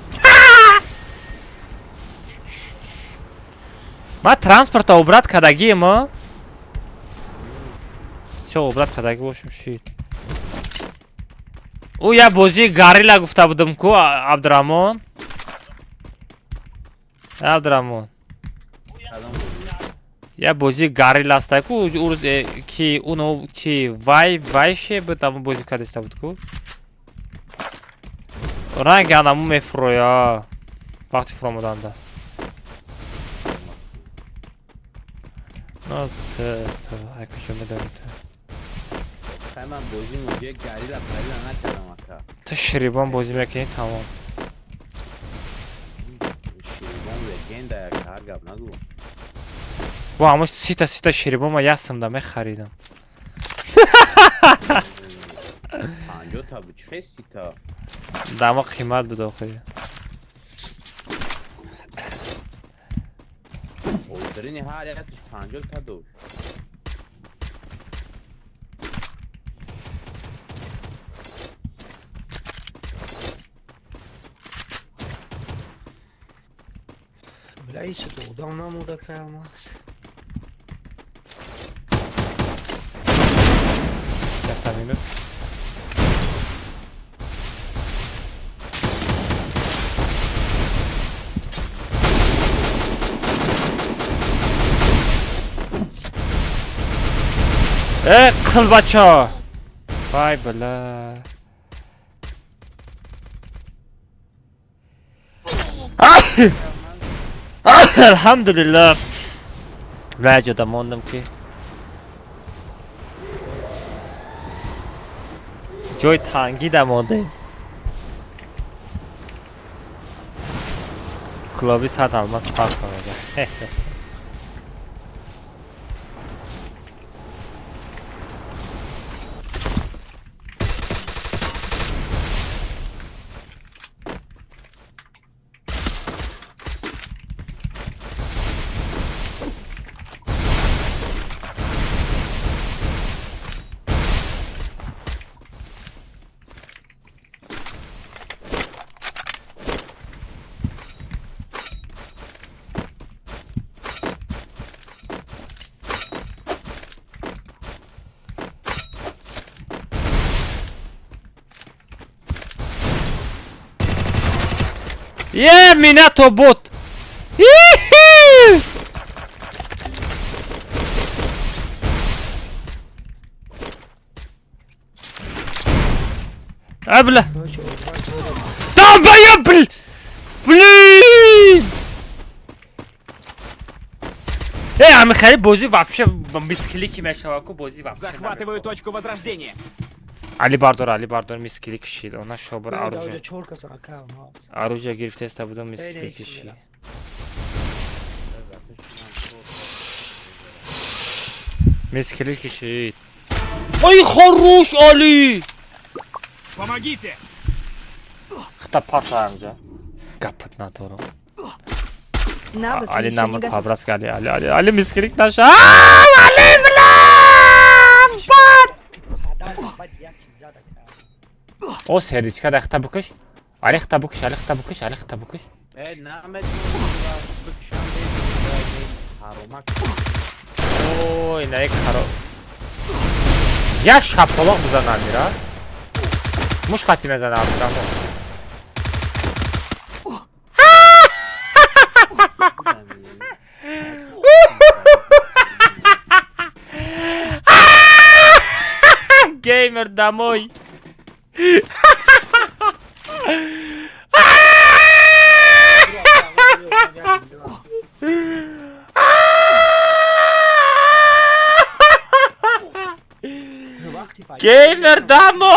Ман транспорта обрат кардагием, всё обрат кардагӣ бошем шид. Ӯ як бозии гарила гуфта будам ку, Абдураҳмон. Абдураҳмон. Як бозии гарила ҳастай ку, ӯ рӯз ки уно чи вай вайше буд, ҳамон бозӣ кардиста буд ку. Ранги анаму мефуроя вақти фуромаданда. Ну, ту, ай куҷо медонӣ ту? Ман бозӣ муҷе гарила парила накардам ака. Ту ширибон бозӣ мекунӣ, тамом. Ширибон легенда, як ҳар гап нагӯ. Бо ҳамон сита сита ширибон ман як сумда мехаридам. 50 та буд, чӣ хел сита? Дамо қимат буд охи. Озирини ҳар якаш 50 та дошт. Бля, исуд одам намуда каямас. Якта минут. Э, қилбачо! Вай, бля. Алҳамдулиллаҳ. Бля, ҷода мондам ки. Ҷои тангида мондем. Клуби 100 алмаз фарқ мега. Е, минато бот! Ихи! А, бля! Долбоёб, бл! Блин! Э, ами хеле бозӣ вообще мисклики мешава ку бозӣ вообще. Захватываю точку возрождения. Али бардор, Али бардор мисклик кишид. Она шобр оружие. Чор каса акаямас. Оружие гирифтеста будам мисклик Эй, кишид. Мисклик кишид. Ой, хорош, Али! Помогите! Хта паса анҷа. Гапат надорам. Навык Али еще не намуд готов. пабрас Али, Али, Али, Али мисклик наша. Али, бля! Бат! О, сердечка дахта бикаш. Алихта бикаш, алихта бикаш, алихта бикаш. Э, наметонам бикшам, ҳаромак. Ой, на як харо. Я шапалоқ бизанам мира. Муш хати мезана Абдураҳмон. Геймер домой. Геймер домой!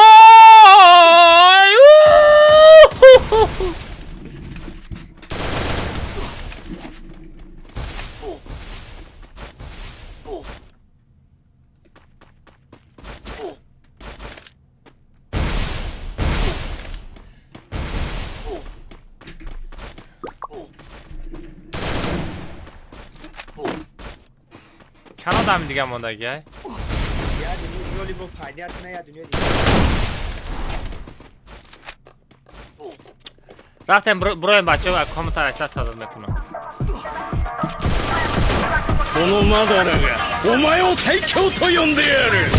Чанд одами дига мондагиай? Рафтем, буроем, бачаҳо, комментар айса сазад мекунам. このマダラがお前を最強と呼んでやる。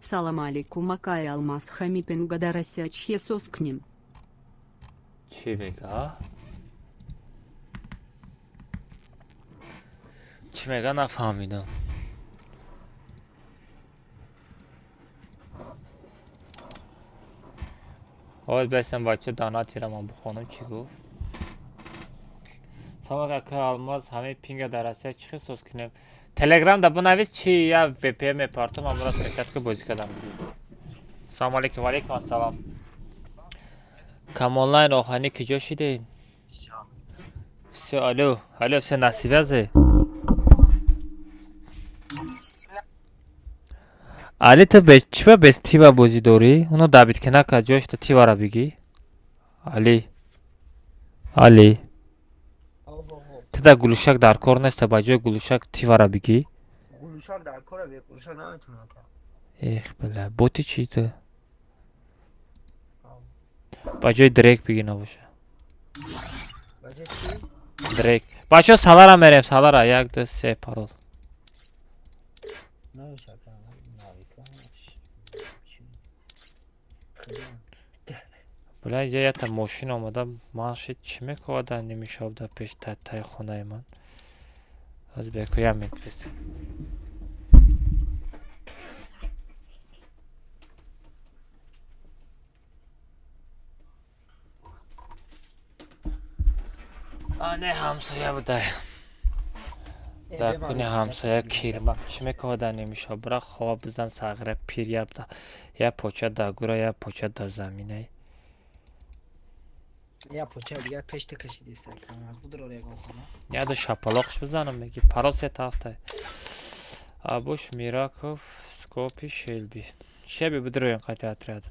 Салам алейкум, акай Алмаз, ҳами пинга да Россия чхе соскнем. Чӣ мега? Чӣ мега, нафаҳмидам. Ҳоз бестам, бача, донатира ман бихонам, чӣ гуфт. Салом, акай Алмаз, ҳамаи пинга дар Россия чӣ хел соз кунем? Телеграм да бинавис, чи я VPN мепартам, амра скачать бозӣ кардам. Салом алейкум, ва алейкум ассалом. Кам онлайн оҳанӣ киҷо шидед? Всё, алло, алло, всё на связи. Али, ту бе чиба без тива бозӣ дорӣ? Оно дабит ки накард, ҷояшта тивара бигӣ. Али. Али. Ту да гулушак дар кор неста, ба ҷои гулушак тивара бигӣ. Гулушак дар кора, бе гулушак наметонам. Эх, бля, боти чӣ ту? Ба ҷои дрек бигӣ набоша. Ба ҷои чӣ? Дрек. Бачаҳо, салара мерем, салара. Як, ду, се, парол. Намешавад. Навика. Бля, инҷа якта мошин омада, ман шид чӣ мековада нимишоб дар пеш таи хонаи ман. Аз беку як минут бистем. А, не, ҳамсоя будай. Дар куни ҳамсоя кирмак чӣ мековада нимишоб? Бира хова бизан, сағира пир, як поча дар гура, як поча дар заминай. Я поча дигар пеш ту кашидиста. Аз будро ягон хона. Яда шапалоқш бизанам меги. Парол се ҳафта. Абуш, Мираков, Скопи, Шелби. Шеби, бидроен қати отряд.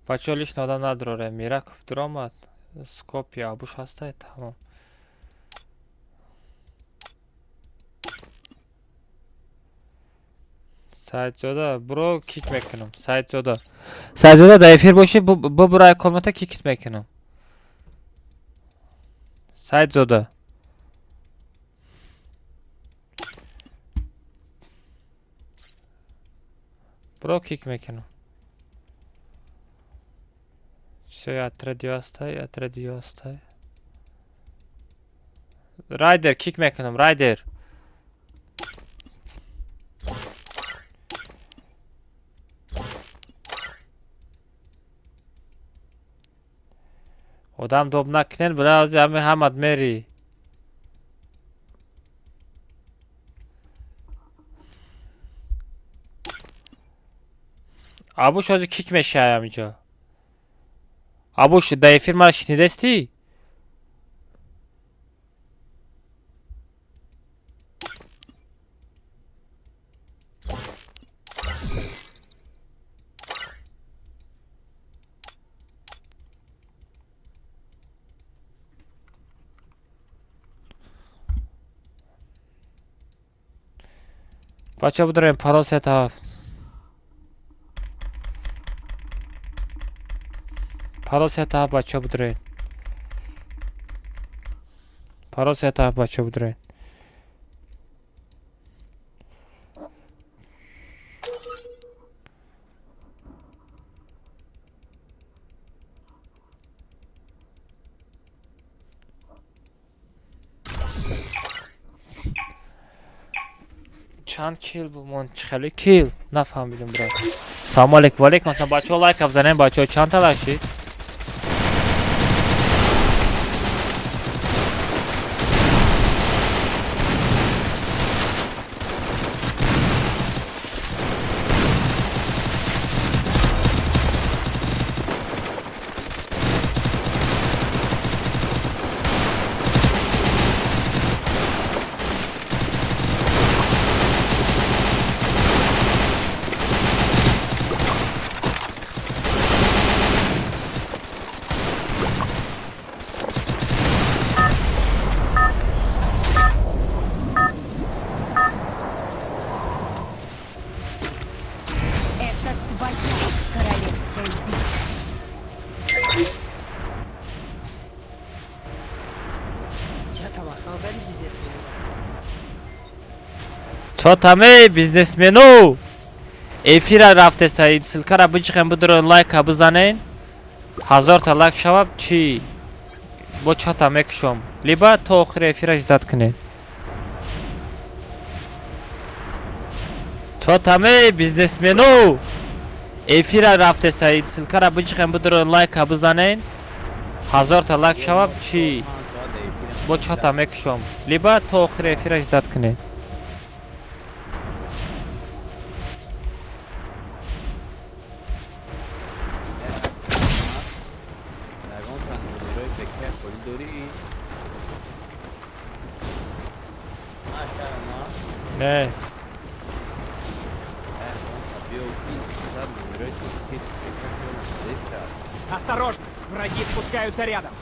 Бачаҳо, лично одам надроре. Мираков дуромад. Скопи, Абуш ҳастай, тамом. Саидзода, буро, кик мекунам. Саидзода. Саидзода, дар эфир бошӣ, бубура комната, кикит мекунам. Саидзода. Буро, кик мекунам. Всё, отряд ёстай, отряд ёстай. Райдер, кик мекунам, Райдер. Одам доб накунен, била ҳози ҳами ҳамат мери. Абуш ҳози кик мешавай ҳамиҷо. Абуш, дар эфир маро шинидестӣ? Бача бидроем парол 3 7. Парол 3 7 бача бидроем. Парол 3 7 бача бидроем. Чанд кил бумон? Чӣ хеле кил? Нафаҳмидим, брат. Салому алейкум, ва алейкум ассалом. Бачаҳо, лайка бизанем, бачаҳо, чанд та лайк шид? Это твоя королевская битва. Ча таваққал кардӣ бизнесмен? Чотаме бизнесмену эфира рафтеста, ссылка ра бичихем, бидроен, лайка бизанен, 1000 та лайк шаваб чӣ бо чата мекушом, либо то охири эфира ждать кунед. Чотаме бизнесмену эфира рафтеста, ссылка ра бичихем, бидроен, лайка бизанен, 1000 та лайк шаваб чӣ бо чата мекушом, либо то охири эфира ждать кунед. Ягон та номерои ВК холӣ дорӣ? Маша, Не. Биё, номерои ВК холӣ. Осторожно! Враги спускаются рядом.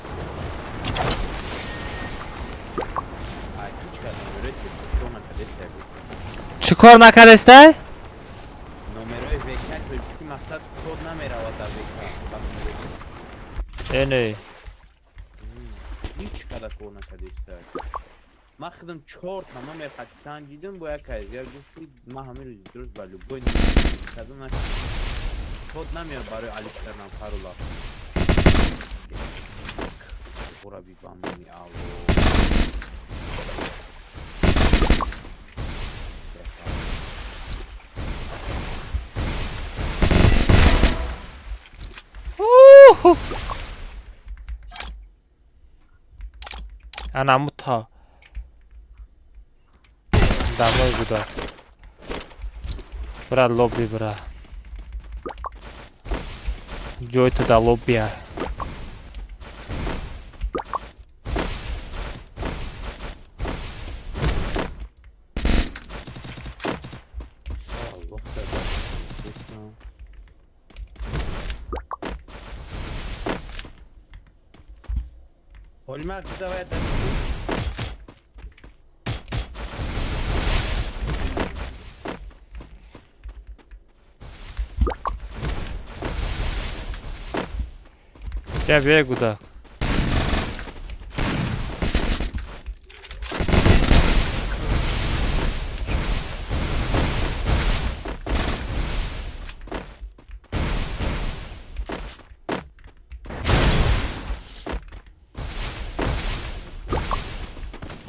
Номерои кор накардеста? Чӣ кор накардеста? Номерои ВК тоҷикӣ, мақсад, код намеравад дар ВК ба номерои. Не. Ҳеҷ қадар кор накардеста. Ман худам чорта номер хати санҷидим, бо як кайзия гуфт, ки ман ҳамин рӯзи дуруст ба любой кадом код намеяд барои алиф кардан парола. Ораби ба мани алло. Уху. Ана мута дамой буда, бра, лобби, бра, ҷой ту да лоббия. Аллоҳ. Ҳолимар, давай. Я бегу, да.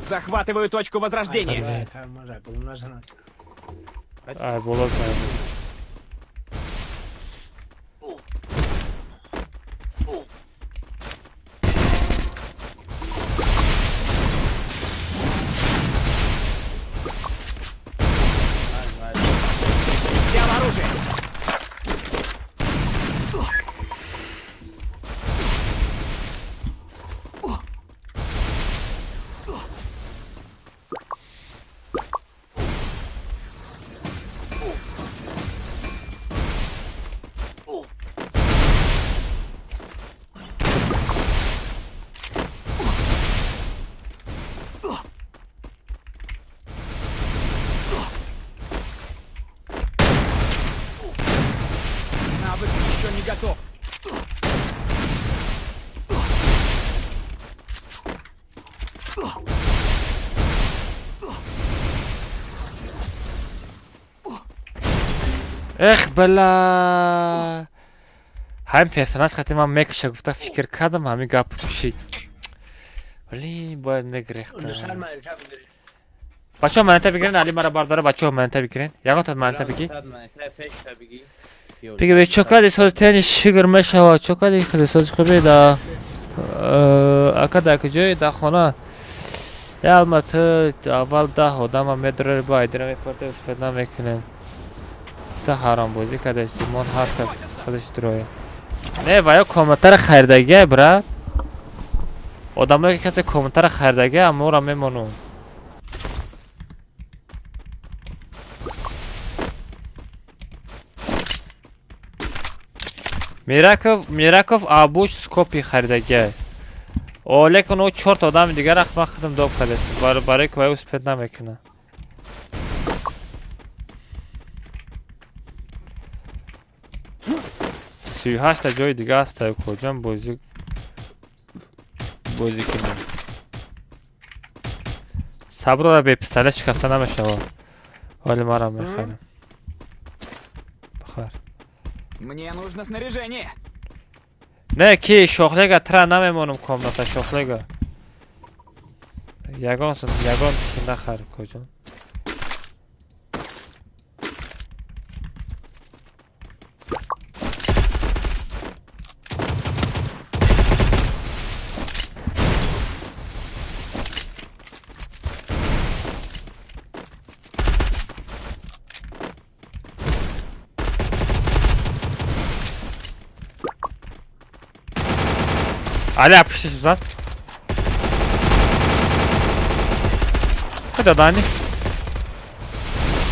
Захватываю точку возрождения. Ай, боло знаю. Взял оружие. Эх, бала. Ҳамин персонаж хати ман мекуша гуфта фикр кардам, ҳамин гап пушид. Блин, бояд мегирехта. Бачаҳо манета бигирен, Али мара бардора, бачаҳо манета бигирен. Ягон манета биги. Биги бе чокади соз тени шигр мешава, чокади хеле соз хубе да. Ака да куҷои да хона. Я алматы аввал 10 одама медорори бо айдира мепарте успед намекунем. Та ҳаромбозӣ кардасти, мон ҳар кас худаш дроя. Не, ва ё комментара харидагия, брат. Одамое ки касе комментара харидагия, амора мемонум. Мираков, Мираков Абуш скопи харидагия. О, лекин ӯ чорта одами дигар ах ман худам доб кардастам. Барои ки вай успед намекунад. 38-та ҷои дига аст, куҷам бозӣ кунем. Саброра бе пистолет шикаста намешавад. Ҳоли мара мехарам. Бихар. Мне нужно снаряжение. Не, ки шохлега тра намемонам комната шохлега. Ягон ягон ки нахар куҷон. Али пуштиш бизан. Куда дани?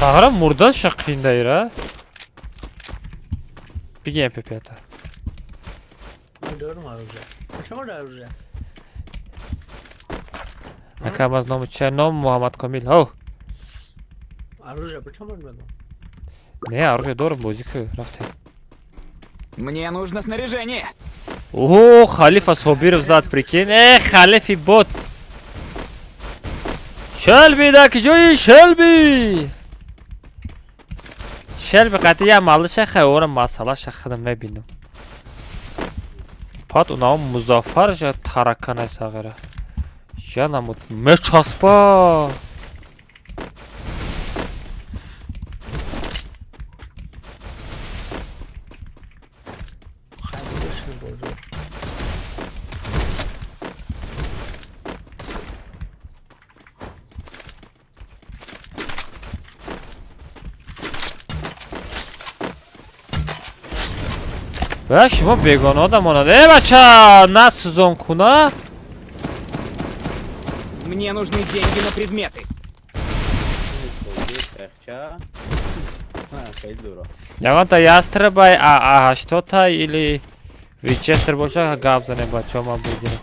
Сағра мурда шақиндаира. Биги МП5. Ака аз ному че ном Муҳаммад Комил. Ҳо. Не, оружие дорам бозӣ ку рафтем. Мне нужно снаряжение. О, Халифа Собиров зад, прикинь. Халифи бот. Шелби да киҷои Шелби. Шелби қати я малыша хай ора масала шахидам мебинам. Пат унао Музаффар жа таракана сағира. Я намуд мечаспа. Ва шумо бегона одамонад. Э, бача, насӯзон куна. Мне нужны деньги на предметы. Ягонта ястребай, а ҳаштота или Винчестер боша гап занем, бачаҳо ман бигирам.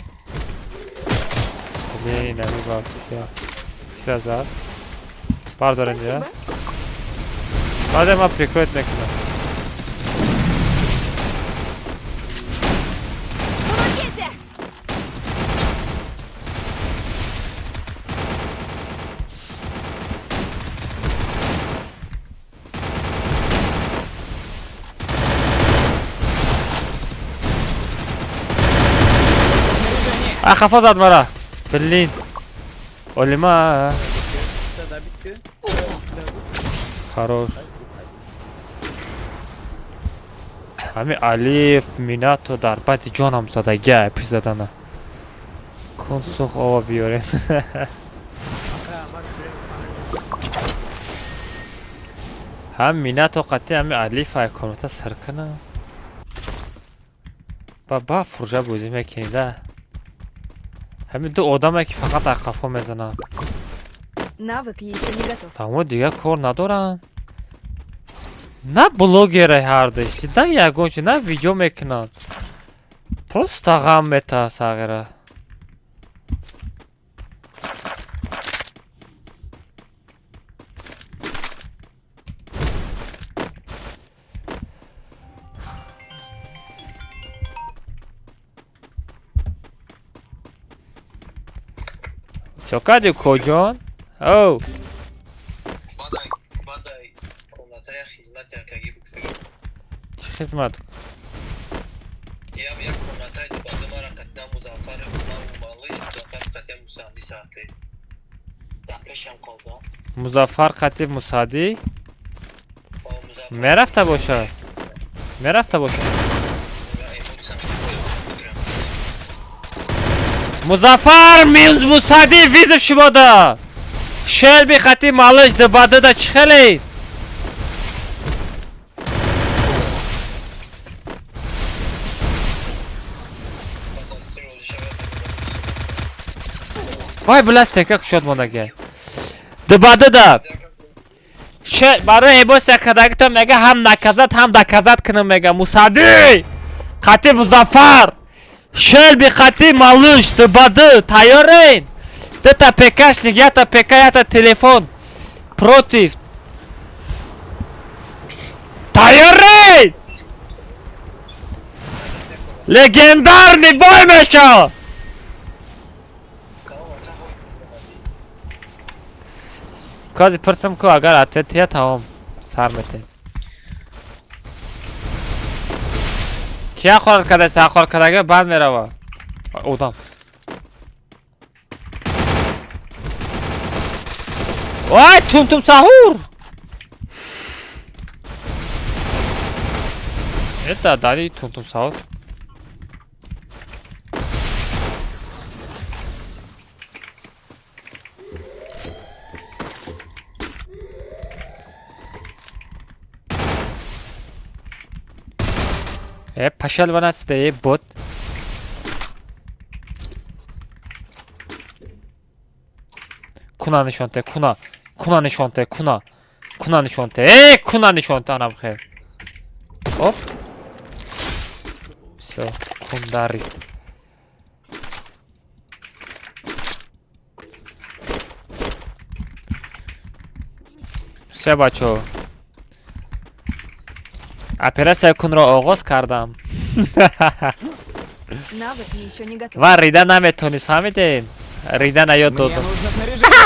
Блин, ами ба. Кира зад. Бардорем я. Баъде ман прикроет мекунам. Хафа зад мара. Блин. Олима. Хорош. Ҳами Алиф Минато дар баъди ҷонам задагия пиш задана. Кун сух ова биёрен. Ҳам Минато қатъи ҳами Алиф ай комната сар кунам. Ба ба фуржа бозӣ мекунӣ да. Ҳамин ду одаме ки фақат ай қафо мезананд. Навык еще не готов. Тамо дигар кор надоранд. На блогере ҳардаш, на ягон чи, на видео мекунанд. Просто ғам мета сағира. Чо кардӣ, коҷон? Оу. Чӣ хизмат? Музаффар қатиб Мусадӣ мерафта бошад, мерафта бошад. Музаффар Мусадӣ вызов шумода. Шелби қати малыш дбадыда чӣ хеле? Вай, била, стека кушод мондага. Дбадыда. Барои эмоция кардагито мега ҳам наказать, ҳам доказать кунам мега. Мусадӣ! Қати Музаффар! Шелби қати малыш дбады тайёрен? Дата ПКшник, ята ПК, ята телефон. Против. Тайёрен! Легендарный бой мешава! Кази пурсам ку агар ответ тия тамом сар метем. Кия хорат кардаст? Ҳақор кардага баъд мерава. Одам. Вай, тум-тум сахур! Это дали тум-тум сахур. Э, пошёл вон отсюда, э, бот. Куна нишонте, куна. Куна нишонте, куна. Куна нишонте. Э, куна нишонте, анам хел. Оп. Всё, кундарит. Всё, бачо. Оператсияи кунро оғоз кардам. Навык еще не готов. Ва рида наметонист, фаҳмидем? Рида наёд Мне додам. нужно снаряжение.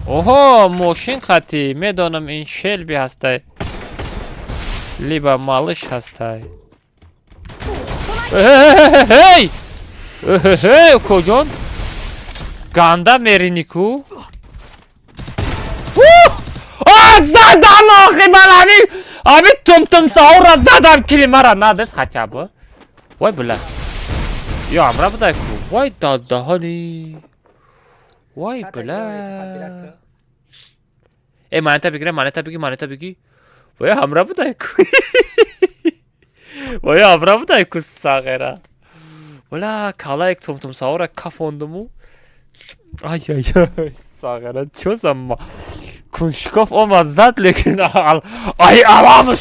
Оҳо, мошин хати. Медонам ин Шелби ҳастай. Либо малыш ҳастай. Эй! Эй, укоҷон! Ганда мерини ку? А, задам охи ман ҳамин ҳамин тумтум саҳурра задам кили мара надест хотя бы. Вой била. Ё амра будай ку. Вой дадаҳани. Вой била. Э, монета бигира, монета биги, монета биги. Вой ҳамра будай ку. Вой ҳамра будай ку сағира. Вала калаек тумтум саҳурра кафондуму. Ай ай ай сағира чё за куншков омад зад лекин ай аламш.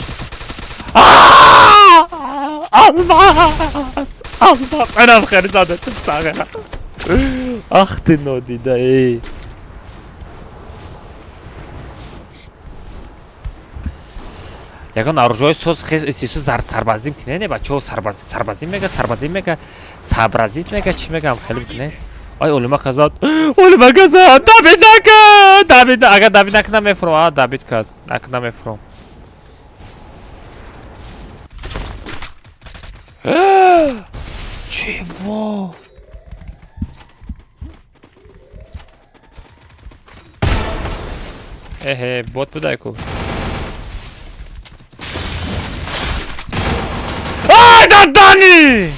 Алмаз! Алмаз! Анам хеле зада сағира. Ах ты нодида эй. Ягон оружои соз хез истису зар сарбазим кине не бачаҳо сарбаз сарбазим мега сарбазим мега сабразит мега чӣ мегам хеле бикине. Ай олима казад. Олима казад. Давид нака! Давид агар Давид накна мефурам. А Давид кард. Накна мефурам. Чего? Эхе, бот будай ку. Ай, дадани!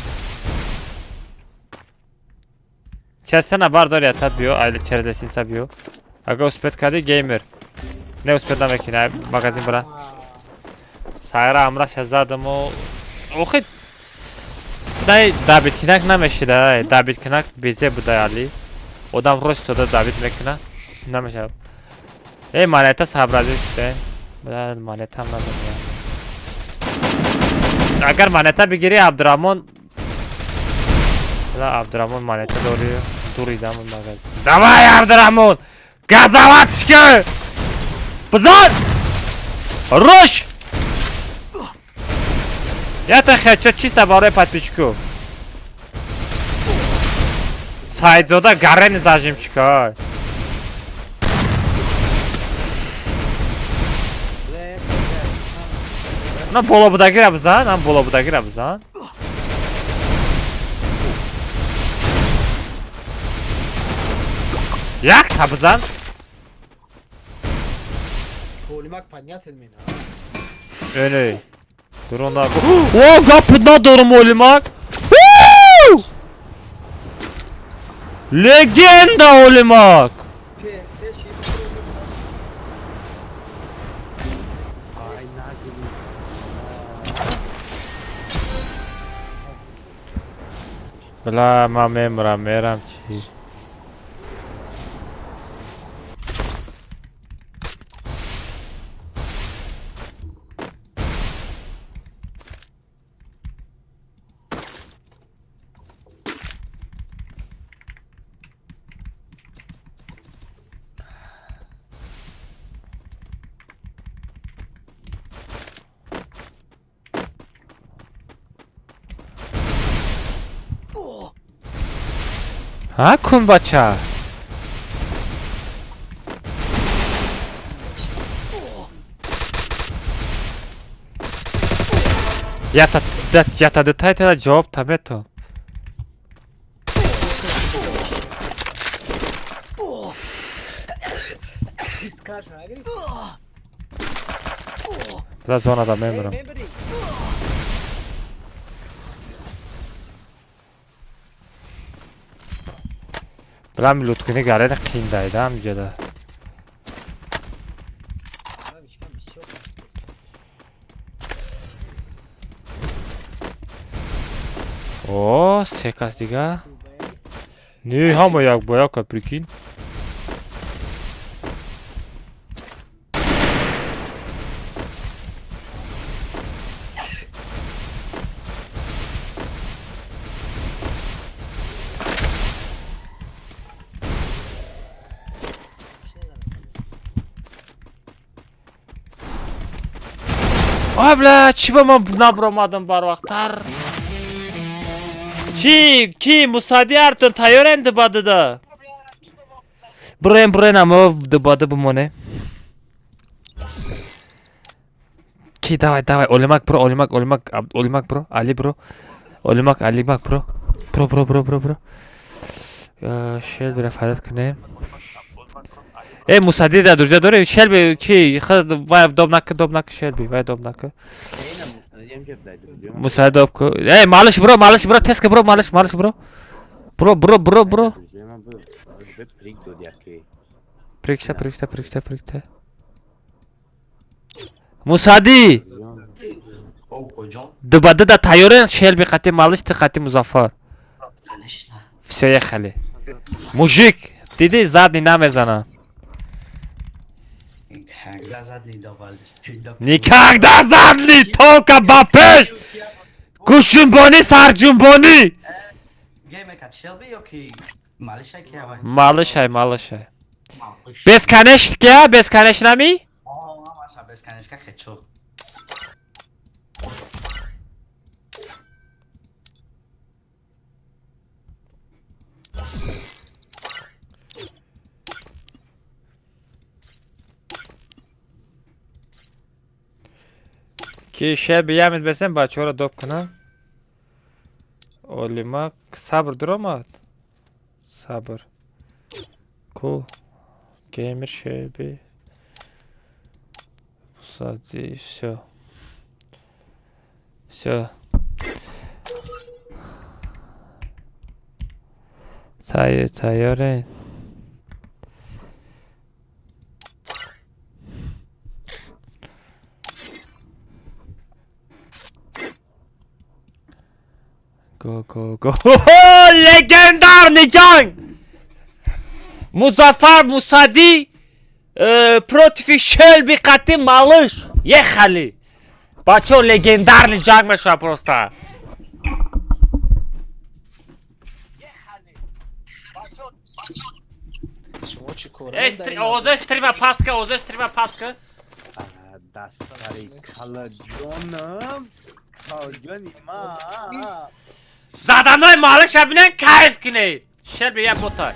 Черсена бардор ятад биё, айли чердесинса биё. Агар успеть кардӣ геймер. Не успеть намекунӣ, ай магазин бара. Сайра амраша задаму. Охи дай дабит кинак намешида, ай дабит кинак безе будай али. Одам рост тода дабит мекуна. Намешавад. Эй, монета сабразӣ шуда. Бля, монетам надорам. Агар монета бигирӣ Абдураҳмон Бля, Абдураҳмон монета дорӣ. Дуридам магазин. Давай, Абдураҳмон! Газоватишка! Бизан! Руш! Ята хедшот чисто барои подписчику. Саидзода гарени зажимчика. На боло будагира бизан, ам боло будагира бизан. Як та бизан. Олимак понятен мена. Эй, Дурона. О, гап надорум Олимак. Легенда Олимак. Бла, ма мемрам, мерам чи. А кун бача. Ята детайтела ҷавоб та метон. Бла зонада мемирам. Бла луткуни гарени қиндайда ҳамиҷода. О, се кас дига. Не, ҳама як ба яка, прикинь. А, бля, чӣ ба ман набромадам барвақттар? Чи, ки, Мусади Артур тайёрен дибадыда? Бурен, бурен, амо дибады бимоне. Ки, давай, давай, Олимак бро, Олимак, Олимак, Олимак бро, Али бро. Олимак, Алимак бро. Бро, бро, бро, бро, бро. Шел бира фаряд кунем. Э, Мусади да друзья дори, Шелби, чи, вай доб нака, доб нака, Шелби, вай доб нака. Мусади доб ку. Эй, малыш бро, малыш бро, теска бро, малыш, малыш бро. Бро, бро, бро, бро. Прикша, прикша, прикша, прикша. Мусади. Дубада да тайёрен Шелби қати малыш, ты қати Музаффар. Всё, ехали. Мужик, диди задний намезана. Никогда задний, только ба пеш. Гӯшҷунбонӣ, сарҷунбонӣ. Малышай, малышай. Бесконечно ка, бесконечно ми? Ки шеби ямид бесем бачаҳоро доб кунам. Олимак сабр дуромад. Сабр. Ку геймер шеби. Посади, всё. Всё. Тайёре. Го, го, го. Легендарный ҷанг! Музаффар Мусадӣ против Шелби қати малыш. Ехали! Бачо, легендарный ҷанг мешава просто. Овозои стрима паска, овозои стрима паска. Дастари калаҷонам. Заданой малыша бинен кайф кунед. Шелби я ботай.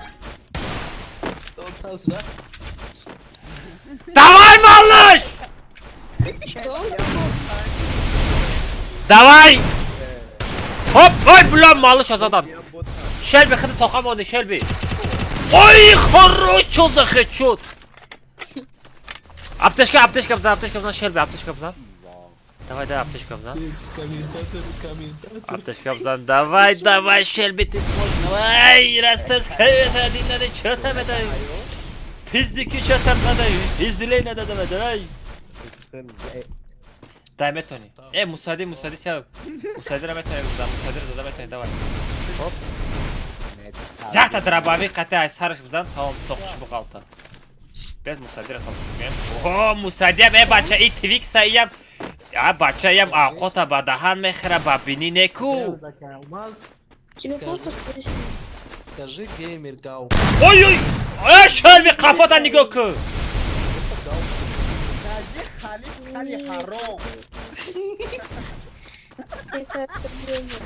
Давай, малыш! Что? Давай! Хоп, ой, бля, малыша задан. Шелби, хиди тоқа монди, Шелби. Ой, хорошо захечут. Аптечка, аптечка бзан, аптечка бзан, Шелби, аптечка бзан. Давай, давай, аптечка бзан. Аптечка бзан, давай, давай, Шелби, ты сможешь. Давай, растаскай это, один надо, чё там это? Пиздики, чё там надо, пиздилей надо, давай, давай. Дай метони. Мусади, Мусади, ча. Мусади ра метони, бзан, Мусади ра зада метони, давай. Хоп. Жахта дробовик қате ай сараш бзан, тамом, тоқш буқалта. Без Мусади ра тамом кунем. О, Мусадиам, бача, и твикса иям. А бача иям ақота ба даҳан мехӯра, ба бинӣ неку. Тебе плохо слышно. Скажи геймер гау. Ой, ой, ой, Шелби, қафота нигоҳ кун. Скажи халиф хали ҳаром. Это оскорбление.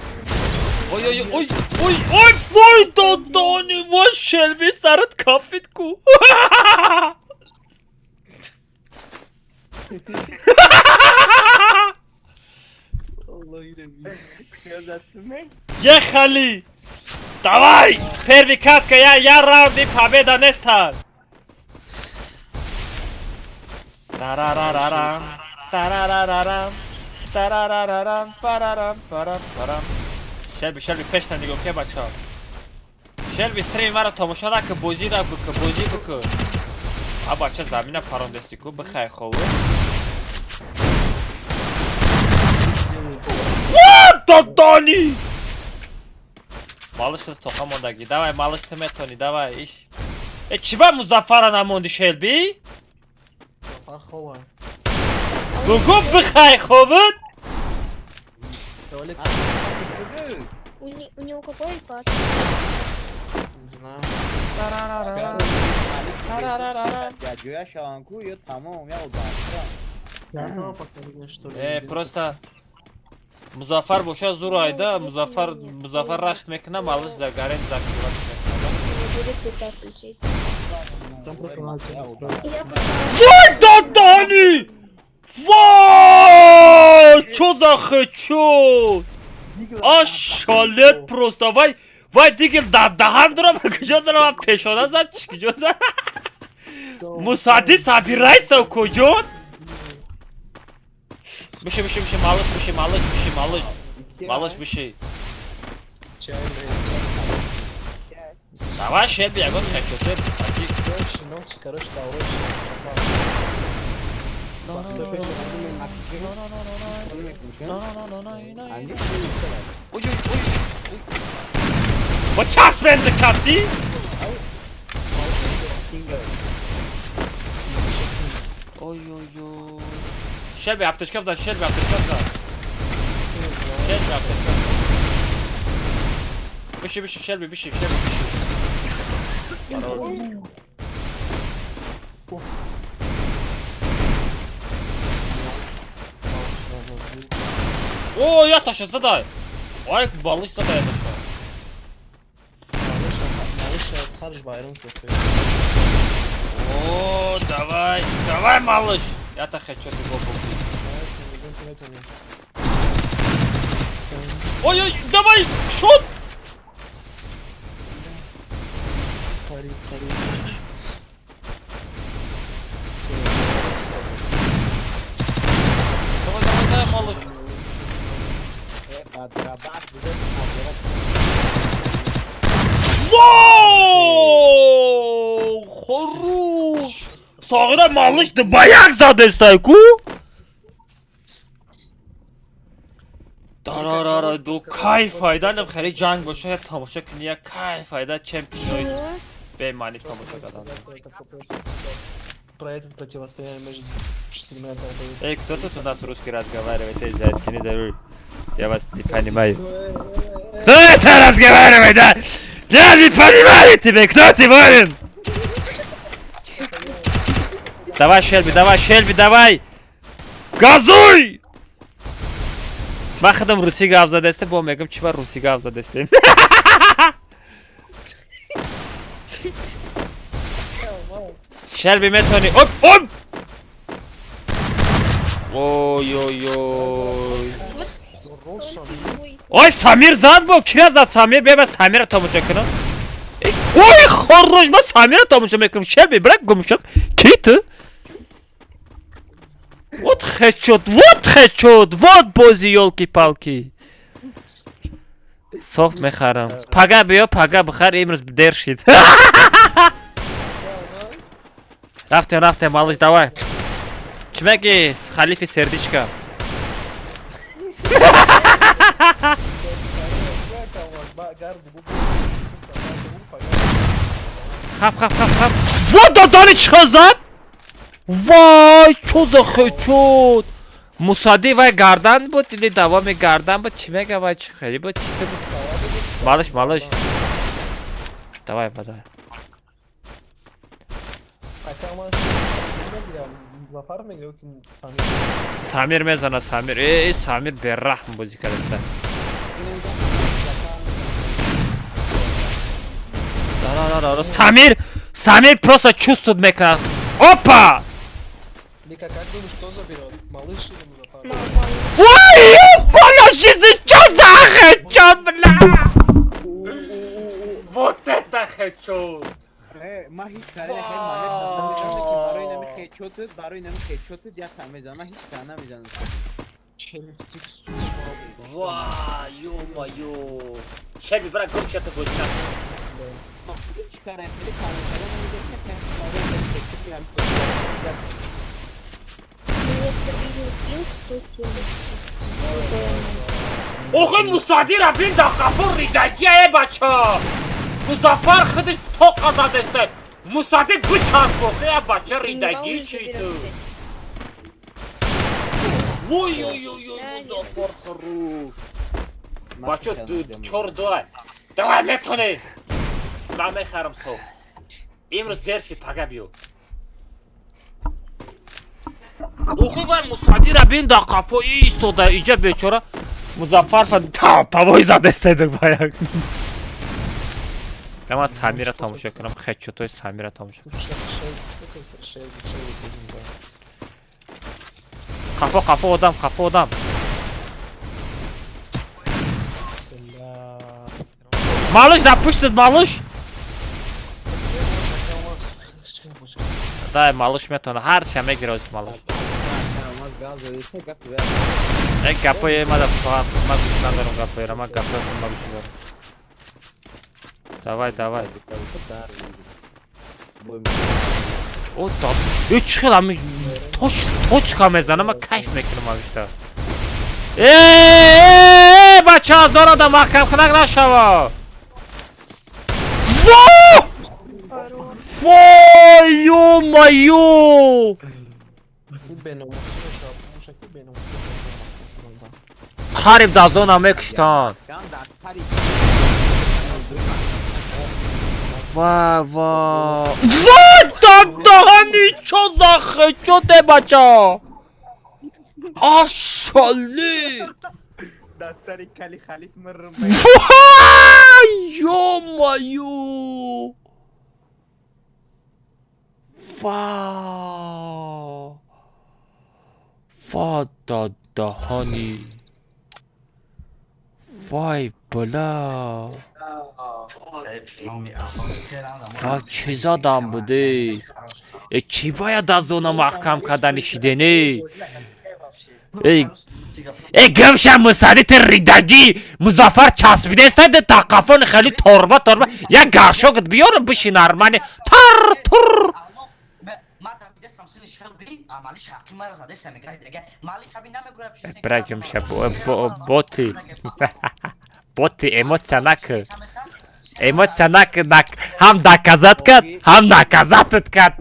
Ой, ой, ой, ой, ой, вой, додони, вой, Шелби, сарат кафит ку. Ехали! Давай! Первый катка, я раунди победа неста! Тарарарарам, тарарарарам, тарарарарам, парарам, парам, парам. Шелби, Шелби, пешта нигоҳ ке, бача. Шелби, стрим маро тамошо накун, бозӣ ра бикун, бозӣ бикун. А бача замина парондести ку, бихай хову. Додони! Малыш тоқа мондагӣ. Давай, малыш ту метони, давай, иш. Чиба Музаффара намонди, Шелби? Музаффар хова. Бугу бихай ховуд? У него какой iPad? Не знаю. Ҷоя шаванку ё тамом я Просто Музаффар боша зур айда, Музаффар, Музаффар рашт мекуна, малыш за гарен закрывать мекуна. Вой, додони! Вой! Чо за хечо? Ашалет просто, вай, вай дигел дар даҳан дорам, куҷо дорам, пешона зад, куҷо зад? Мусадди собирайся, куҷо? Биши, биши, биши, малыш, биши, малыш, биши, малыш. Малыш, биши. Давай, Шелби, ягон хечоте. Короче, Ой, ой, ой, ой. Бо часпенде кати? Ой, ой, ой. Шелби, аптечка бзан, Шелби, аптечка бзан. Шелби, аптечка бзан. Биши, биши, Шелби, биши, Шелби, биши. О, я таша задай. Ой, балыш задай я таша. О, давай, давай, малыш. Я так хочу ты голову. Ой, ой, давай, шот. Давай, давай, давай, малыш. Воу! Хорош! Соғира малыш дубаяк задестай ку? Дарарара ду кай файда нам хеле ҷанг боша тамошо кунӣ як кай файда чемпиони бемаъни тамошо кардан. Про это противостояние между четырьмя долбоебами. Эй, кто тут у нас русский разговаривает? Эй, зайчики, не даруй. Я вас не понимаю. Кто это разговаривает, да? Я не понимаю тебя, кто ты, воин? Давай, Шельби, давай, Шельби, давай! Газуй! Ман худам русӣ гап задастем, бо мегӯм чӣ ба русӣ гап задастем. Шелби метавонӣ. Оп, оп! Ой, ой, ой. Ой, Самир зад бо, кира зад Самир? Бия ман Самира тамошо кунам. Ой, хорош, ман Самира тамошо мекунам. Шелби, бира гумшак. Ки ту? Вот хедшот, вот хедшот, вот бози ёлки-палки. Соф мехарам. Пага биё, пага бихар, имрӯз дер шид. Рафтем, рафтем, малыш, давай. Чӣ мегӣ, халифи сердичка? Хап, хап, хап, хап. Вот додани чӣ зад? Вай, чо за хедшот? Мусадди вай гардан буд или давоми гардан буд? Чӣ мега вай, чӣ хеле буд? Чӣ буд? Малыш, малыш. Давай, давай. Самир мезана, Самир. Э, Самир бераҳм бозӣ кардаста. Самир, Самир просто чувствует мекунад. Опа! Ника, как думаешь, кто заберет? Малыш или Музафар? Ой, ёпана, что за хедшот, бля! Вот это хедшот! Ман ҳеҷ каре нахел манет барои нами хедшотит, барои нами хедшотит як та мезанам, ман ҳеҷ кара намезанам. Вай, ё-моё! Шеби, бра, гум шата бозӣ накун. Ҳеҷ кара хеле кара кара намезанам, барои нами хедшот ям. Мне стабильный пинг 170. Охи Мусадира бин дар қафо ридагия э бача! Музаффар худаш тоқа задеста. Мусади бичасп охи э бача ридагӣ чи ту? Ой ой ой ой, Музаффар хорош. Бача 4-2. Давай метонӣ. Ман мехарам соф. Имрӯз дер шид, пага биё. Охи вай Мусадира бин дар қафо истода иҷа бечора. Музаффар фа павои задестедак баяк. Ман Самира тамошо кунам, хедшотои Самира тамошо кунам. Қафо, қафо одам, қафо одам. Малыш, да пуштит, малыш. Дай, малыш метавона, ҳар ча мегира оз малыш. Э, гапои мада ман гӯш надорам гапоира, ман гапои ма гӯш надорам. Давай, давай. О, да. Э, чӣ хел ами точ точка мезанам, ман кайф мекунам авишта. Э, бача, азор одам маҳкам кунак нашава. Во! Вой, ё-моё! Қариб дар зона мекуштанд. Ва, ва. Ва, дадаҳани чо за хедшоте бача? Ашали! Дастари кали халиф мрм. Вай, ё-моё! Ва! Ва, дадаҳани. Вай, бля. Ва чӣ задам буде? Э, чӣ бояд аз зона маҳкам кардани шидене? Эй, э, гамша мусади ти ридагӣ Музаффар часпидеста ди тақафони хеле торба торба як гаршокат биёрам биши нормали тар тур. Бра гамша боти. Боти эмоция накы. Эмоция накы нак ҳам доказать кард, ҳам наказатат кард.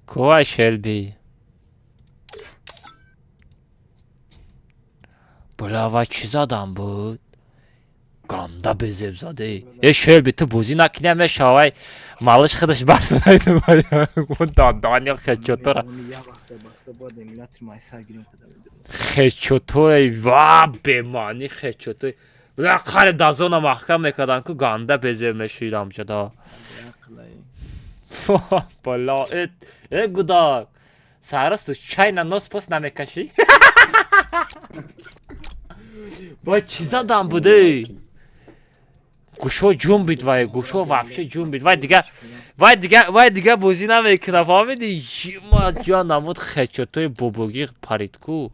Кова Шелби. Бля, ва чӣ задам буд? Ганда безеб заде. Э, Шелби, ту бозӣ накунӣ мешавай. Малыш худаш бас дандани хечотора. Хечотой ва бемаъни хечотой. Қариб дазона маҳкам мекардан ку, ганда безеб мешидам ҷада. Бала, э, э гудак. Сарас ту чай на нос пос намекашӣ? Вай, чӣ задам буде? Гӯшо ҷунбид вай, гӯшо вообще ҷунбид. Вай дига, вай дига, вай дига бозӣ намекуна, фаҳмидӣ? Ма ҷа намуд хечотои бобогӣ парид ку.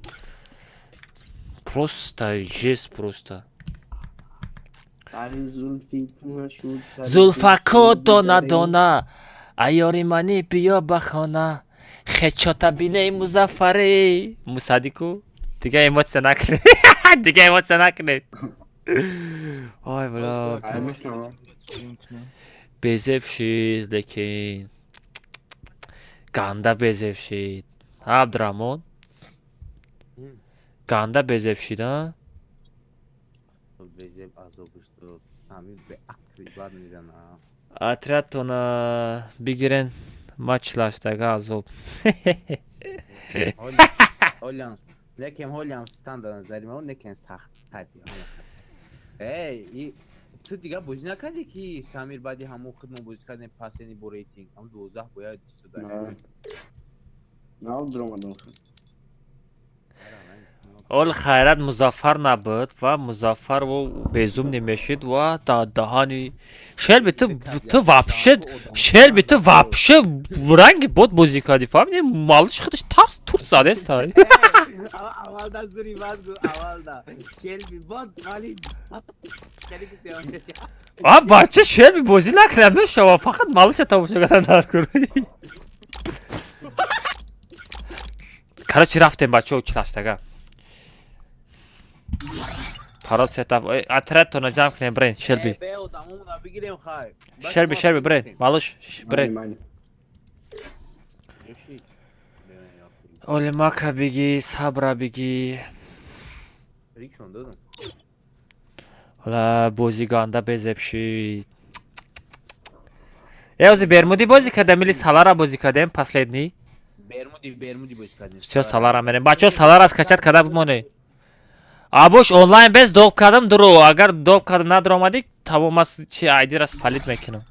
Просто жест просто. Зулфако дона дона, аёри мани биё ба хона. Хечота биней Музаффаре. Мусадику? Дига эмоция накунед. Дига эмоция накунед. Ой, бля. Безеб шид, лекин. Ганда безеб шид. Абдураҳмон? Ганда безеб шид, а? Безеб азобиш дод. Ҳамин беақли бад мезана. Отрядтона бигирен мачлаштага азоб. Ҳолиам, лекин ҳолиам станда назари ман, лекин сахт тади. Эй, и ту дига бозӣ накардӣ ки Самир, баъди ҳамон худ мо бозӣ кардем пасени бо рейтинг. Ҳам 12 бояд истода. На, дуромадам. Ол хайрат Музаффар набуд ва Музаффар безум немешид ва даҳани Шелби, ту вообще, Шелби, ту вообще ранги бот бозӣ кардӣ, фаҳмидӣ? Малыш худаш тарс турт задеста. Аввалда зури бад гу, аввалда. Шелби бот, вали А бача, Шелби бозӣ накунад мешава, фақат малыша тамошо кардан дар кор. Короче, рафтем, бачаҳо, чилаштага. Парол сетап. Отрядтона ҷамъ кунем, брен, Шелби. Шелби, Шелби, брен, малыш, брен. Олимака биги, Сабра биги. Ҳола бозӣ ганда безеб шид. Э, ози Бермуди бозӣ кардем или Салара бозӣ кардем последний? Бермуди, Бермуди бозӣ кардем. Всё, Салара мерем. Бачаҳо, Салара скачать карда бимонед. Абош онлайн без доп кардам дуро. Агар доп кардам надаромадӣ, тамом аст, чи айдира спалить мекунам.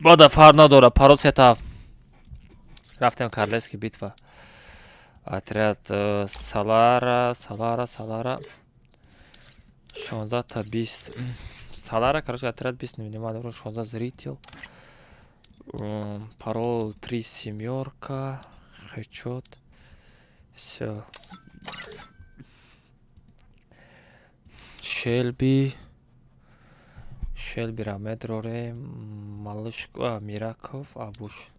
Бада фарқ надорад, парол сетав. Рафтем Королевский битва. Отряд Салара, Салара, Салара. 16 та 20. Салара, короче, отряд 20, внимание, 16 зритель. Парол 3 семерка. Хечот. Всё. Шелби. Шелбира медрорем. Малыш, Мираков, Абуш.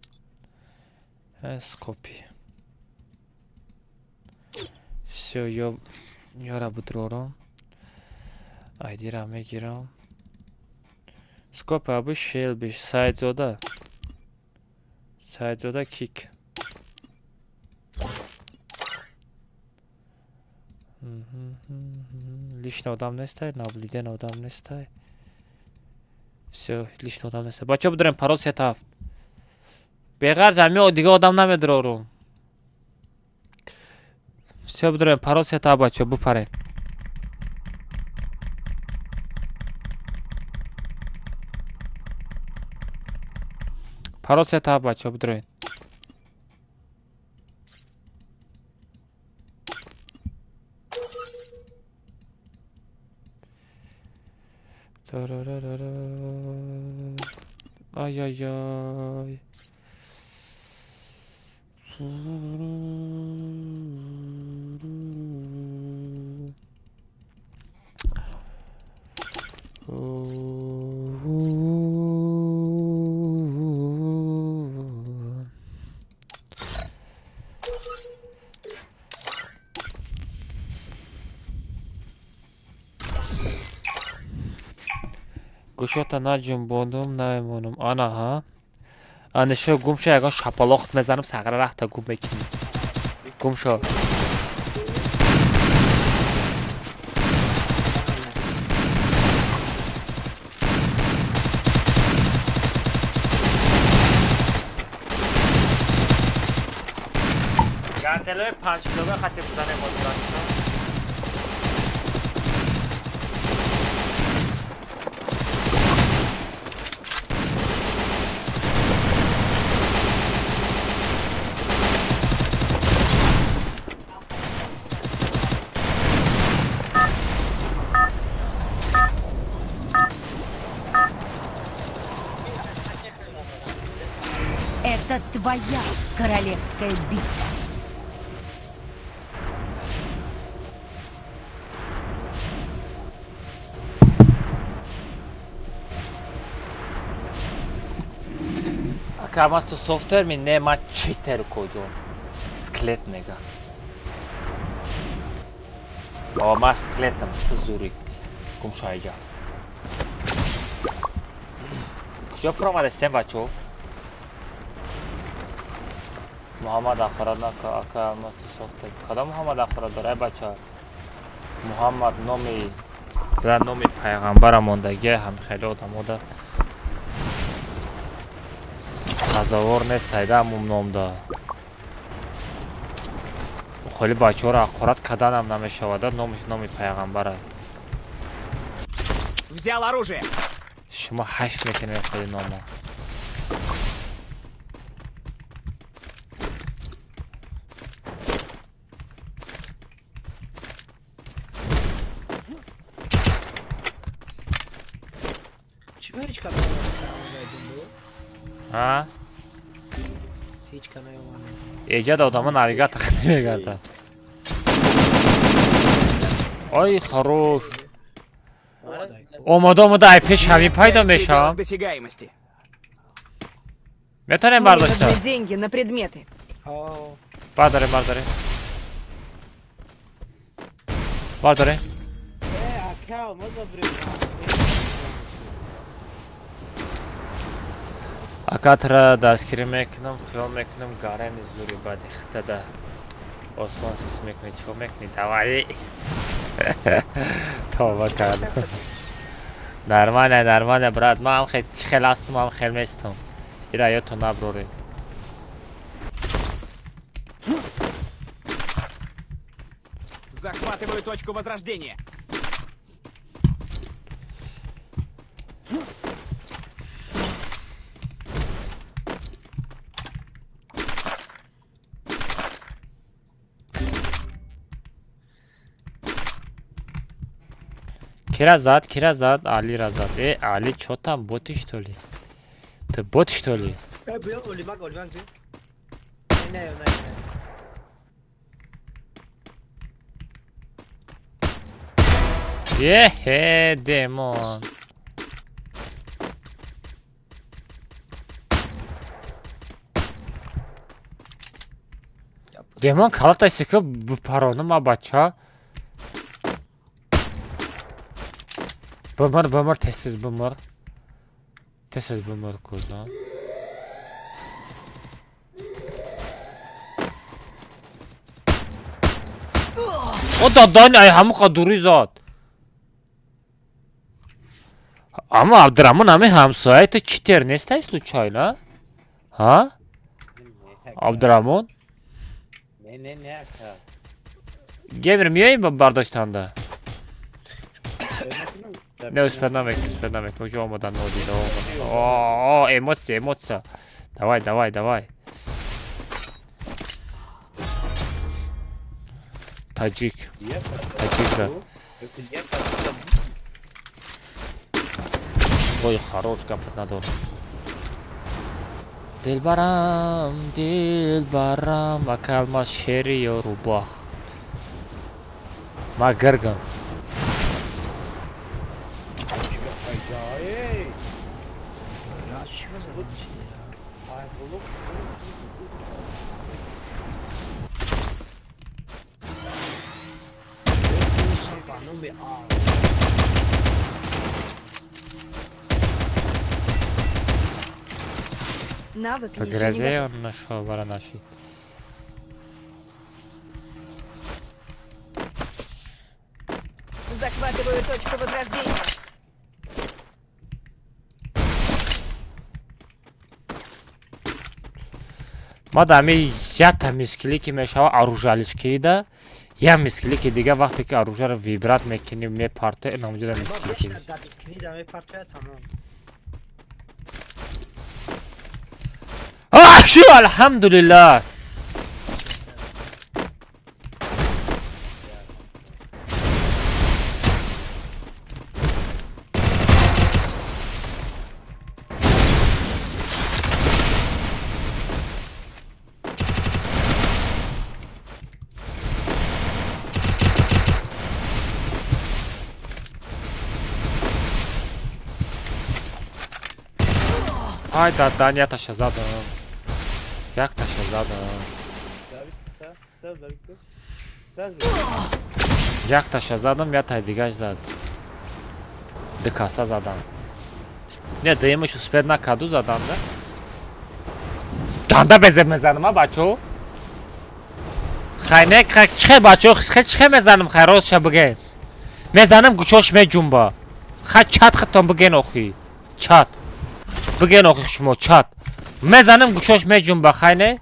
Скопи. Всё, ё ёра будрорам. Айдира мегирам. Скопи, Абуш, Шелби, Сайдзода. Сайдзода кик. Лишний одам нестай, наблюден одам нестай. Всё, лишний одам нестай. Бачаҳо, бидорем парол сетафт. Беғарз ҳами дига одам намедорорум. Всё, бидорем парол сетафт, бачаҳо, бипарем. Парол сетафт, бачаҳо, бидорем. Ай-яй-яй. Гӯшота наҷунбондум, намемонам. Анаҳа. Анишо гум шо, ягон шапалоқт мезанам, сағра рахта гум мекунӣ. Гум шо. Коктейлои 5 килога хати бузанем озирачо. Это твоя королевская битва. Ака, мас ту софтвер ми не, ма читер коҷо. Скелет мега. О, ма скелетам, ту зури. Гум шайҷа. Куҷо фуромадастем, бачо? Муҳаммад ахорат нака, ака алмаз ту софтвер. Кадом Муҳаммад ахорат дора, ай бача? Муҳаммад номи дар номи пайғамбара мондагия ҳам хеле одамода сазовор нест айда ҳамун номда. Хеле бачаҳоро ҳақорат карданам намешавад, номиш номи пайғамбара. Взял оружие. Шумо ҳайф мекунед хеле номо. А? Эҷад одамо навигатор мегардад. Ой, хорош. Омода, омода, ай пеш ҳамин пайдо мешавам. Метавонем бардошта? Мне нужны деньги на предметы. Бардорем, бардорем. Бардорем. Акатра дастгирӣ мекунам, хиёл мекунам гарани зури бади хитада. Осмон ҳис мекунӣ, чико мекунӣ? Давай. Тавба кардам. Нормально, нормально, брат. Ман ҳам чӣ хел ҳастам, ҳам хел местам. Ира ёдтон наброред. Захватываю точку возрождения. Кира зад, кира зад, Али ра зад. Э, Али, чё там, боты что ли? Ты бот что ли? Е-хе, демон. Демон калатай сика бупарону ма бача. Бымыр, бымыр, тез бымыр. Тез бымыр кузан. О дадани ай ҳамуқа дури зад. Аммо Абдураҳмон ҳамин ҳамсояи ту читер нестай случайно? Ҳа? Абдураҳмон? Не, не, не, ака. Гемир миёем ба бардоштанда? Не, успел намекунем, успел намекунем. Уже омадан нодида, омадан. О, эмоция, эмоция. Давай, давай, давай. Таҷик. Таҷик зад. Ой, хорош, гапат надорам. Дилбарам, дилбарам, ака алмаз шери ё рубах. Ма гиргам. Навык По еще не грозе готов. он нашел баранаши. Захватываю точку возрождения. Ма да ами якта мискилӣ ки мешава оружиялишкида, як мискилӣ ки дига вақте ки оружияро вибрат мекунӣ мепарте, инамҷода мискилӣ ки. Ашу алҳамдулиллаҳ. Ай дадан яташа задам. Якташа задам. Якташа задам, ятай дигаш зад. Ду каса задам. Не, дуюмаш успед накарду задам да. Ганда безеб мезанам, а бачо? Хай не, хай бачо, хай чихе мезанам, хай ростша биген. Мезанам гӯшош меҷунба. Хай чат хитон биген охи. Чат. Биген охи шумо чат. Мезанам гӯшош меҷунба, хай не?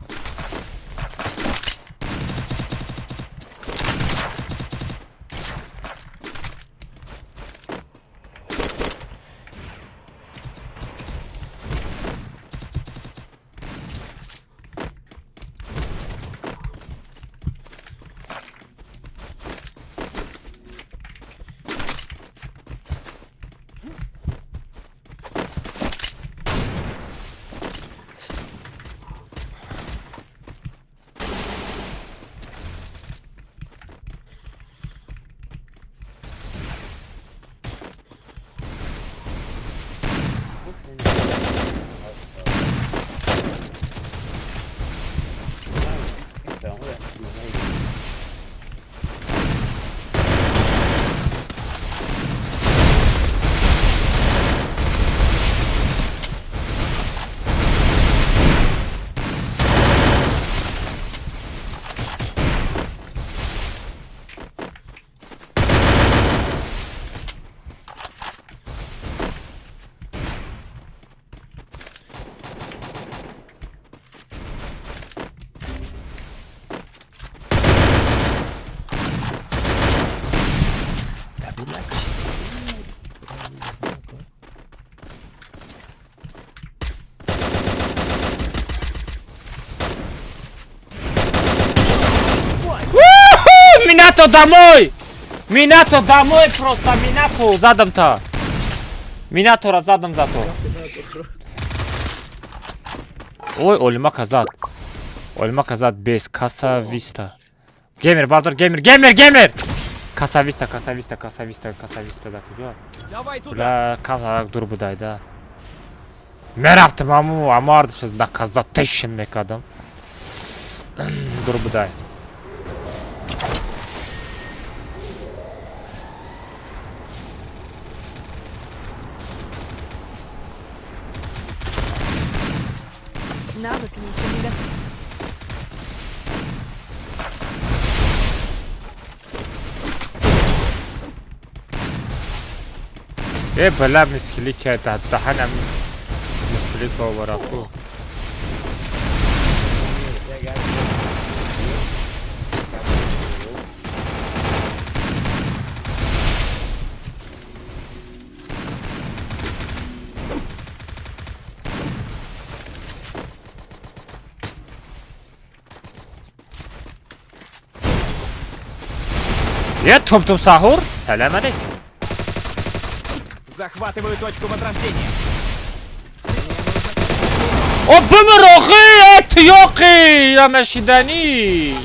Минато домой! Минато домой просто! Минато задам-то! Минатора задам зато! Ой, Олимака зад! Олимака зад без каса виста. Геймер, бардор, геймер, геймер, геймер! Каса виста, каса виста, каса виста, каса виста да куҷо? Бля, каса дур будай да. Мерафтам аму, аму ардашаз наказатейшн мекардам. Дур будай. Навык еще не готов. Бля, мискили чай, даҳанам мискили повараку. Я Том-Том Сахур, салам алейкум. Захватываю точку возрождения. О, бимир, охи, тиёқи, намешидани.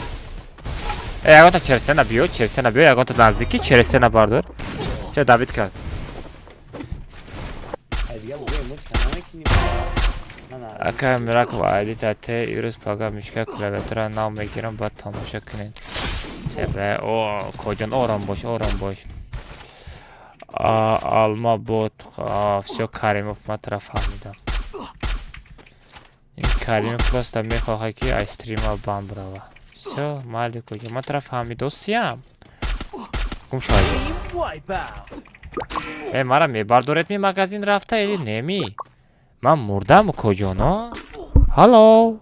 Ягонта черстена биё, черстена биё, ягонта наздики, черстена бардор. Че Давид кард? Ака Мираков айди те ирӯз пага мишка клавиатура нав мегирам, баъд тамошо кунед. Себе, о, коҷон, ором бош, ором бош. Алма бот, всё, Каримов ман тура фаҳмидам. Ин Каримов просто мехоҳад ки аз стрима банд бирава. Всё, майли коҷон, ман тура фаҳмидосиям. Гум шавед. Мара мебардоред ми магазин рафта или неми? Ман мурдам коҷоно? Ҳало?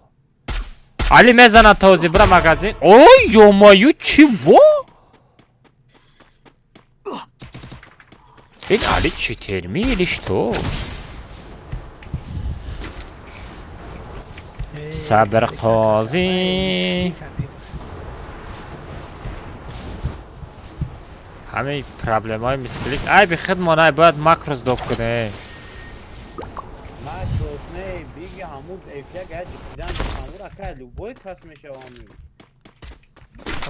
Али мезанад този, бира магазин. Ой, ё-моё, чего? Ин Али читерми или что? Сабр қози. Ҳамин проблемаи мисклик. Ай би хидмон, ай бояд макрос доб кунем. Макрос не, биги ҳамун F1 га ҷиқидан ҳамун ака любой кас мешава ҳамин.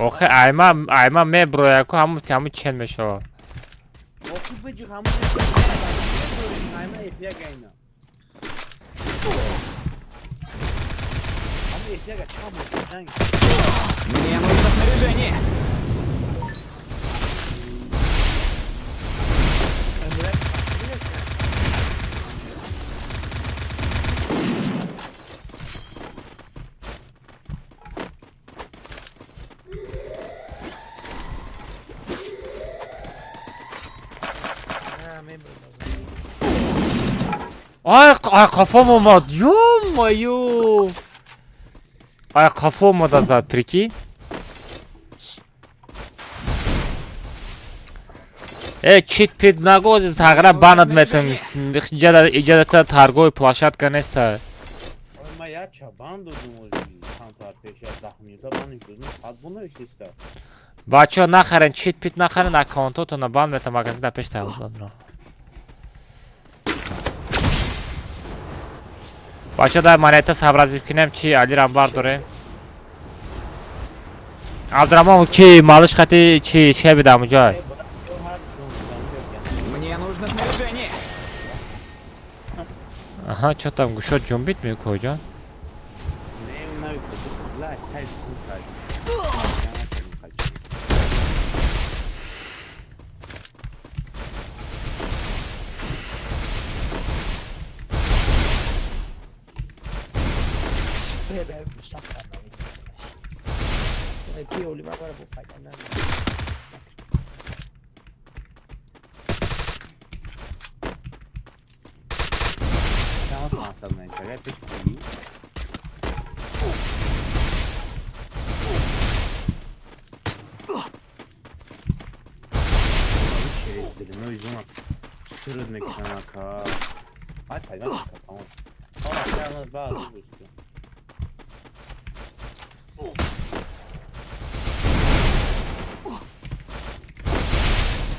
Охе айма айма меброя ку ҳамун ҳамун чен мешава. Охи биҷи ҳамун айма F1 га ина. Ҳамун F1 га чанд бор ҷанг. Мне нужно снаряжение. Ай, ай қафом омад. Ё-моё. Ай қафо омада зад, прикинь. Э, чит пит нагози сагра банад метам. Иҷада иҷадата торговый площадка неста. Ой, ма як чабан додум ози чанд соат пеш, як 10 минута бан додум, сад бо навиштиста. Бачаҳо нахарен, чит пит нахарен, аккаунтотона бан метам, магазин да пеш тайёр. Бачаҳо дар монета сабразиф кунем, чи Алирам бардорем. Абдураҳмон чи малыш хати чи шебидам уҷай. Мне нужно снаряжение. Аҳа, чо там гӯшот ҷунбид мекоҷон? Не, навиштиста, тай тай. Чанд мақсад навишта, агар пеш кунӣ. Через длиной зона суруд мекунам ака. Ай пайдо мекунам, тамом. Ҳоло ака баъд бусту.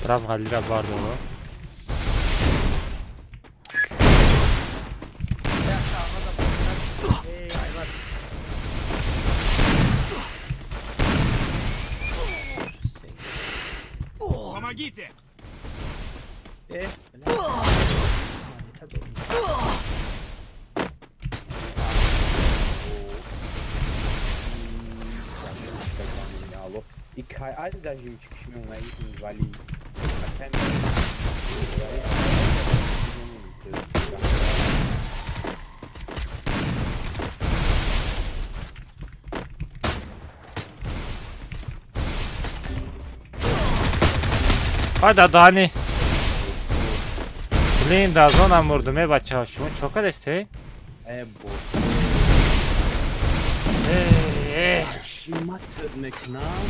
Прав Алира бардоро. Помогите! Алло. И кай ай зажим чикши меомад вали. Ай дадани. Блин, да зона мурдум, э бачаҳо, шумо чо кардесте? Э бо. Э, Чӣ матд мекунам?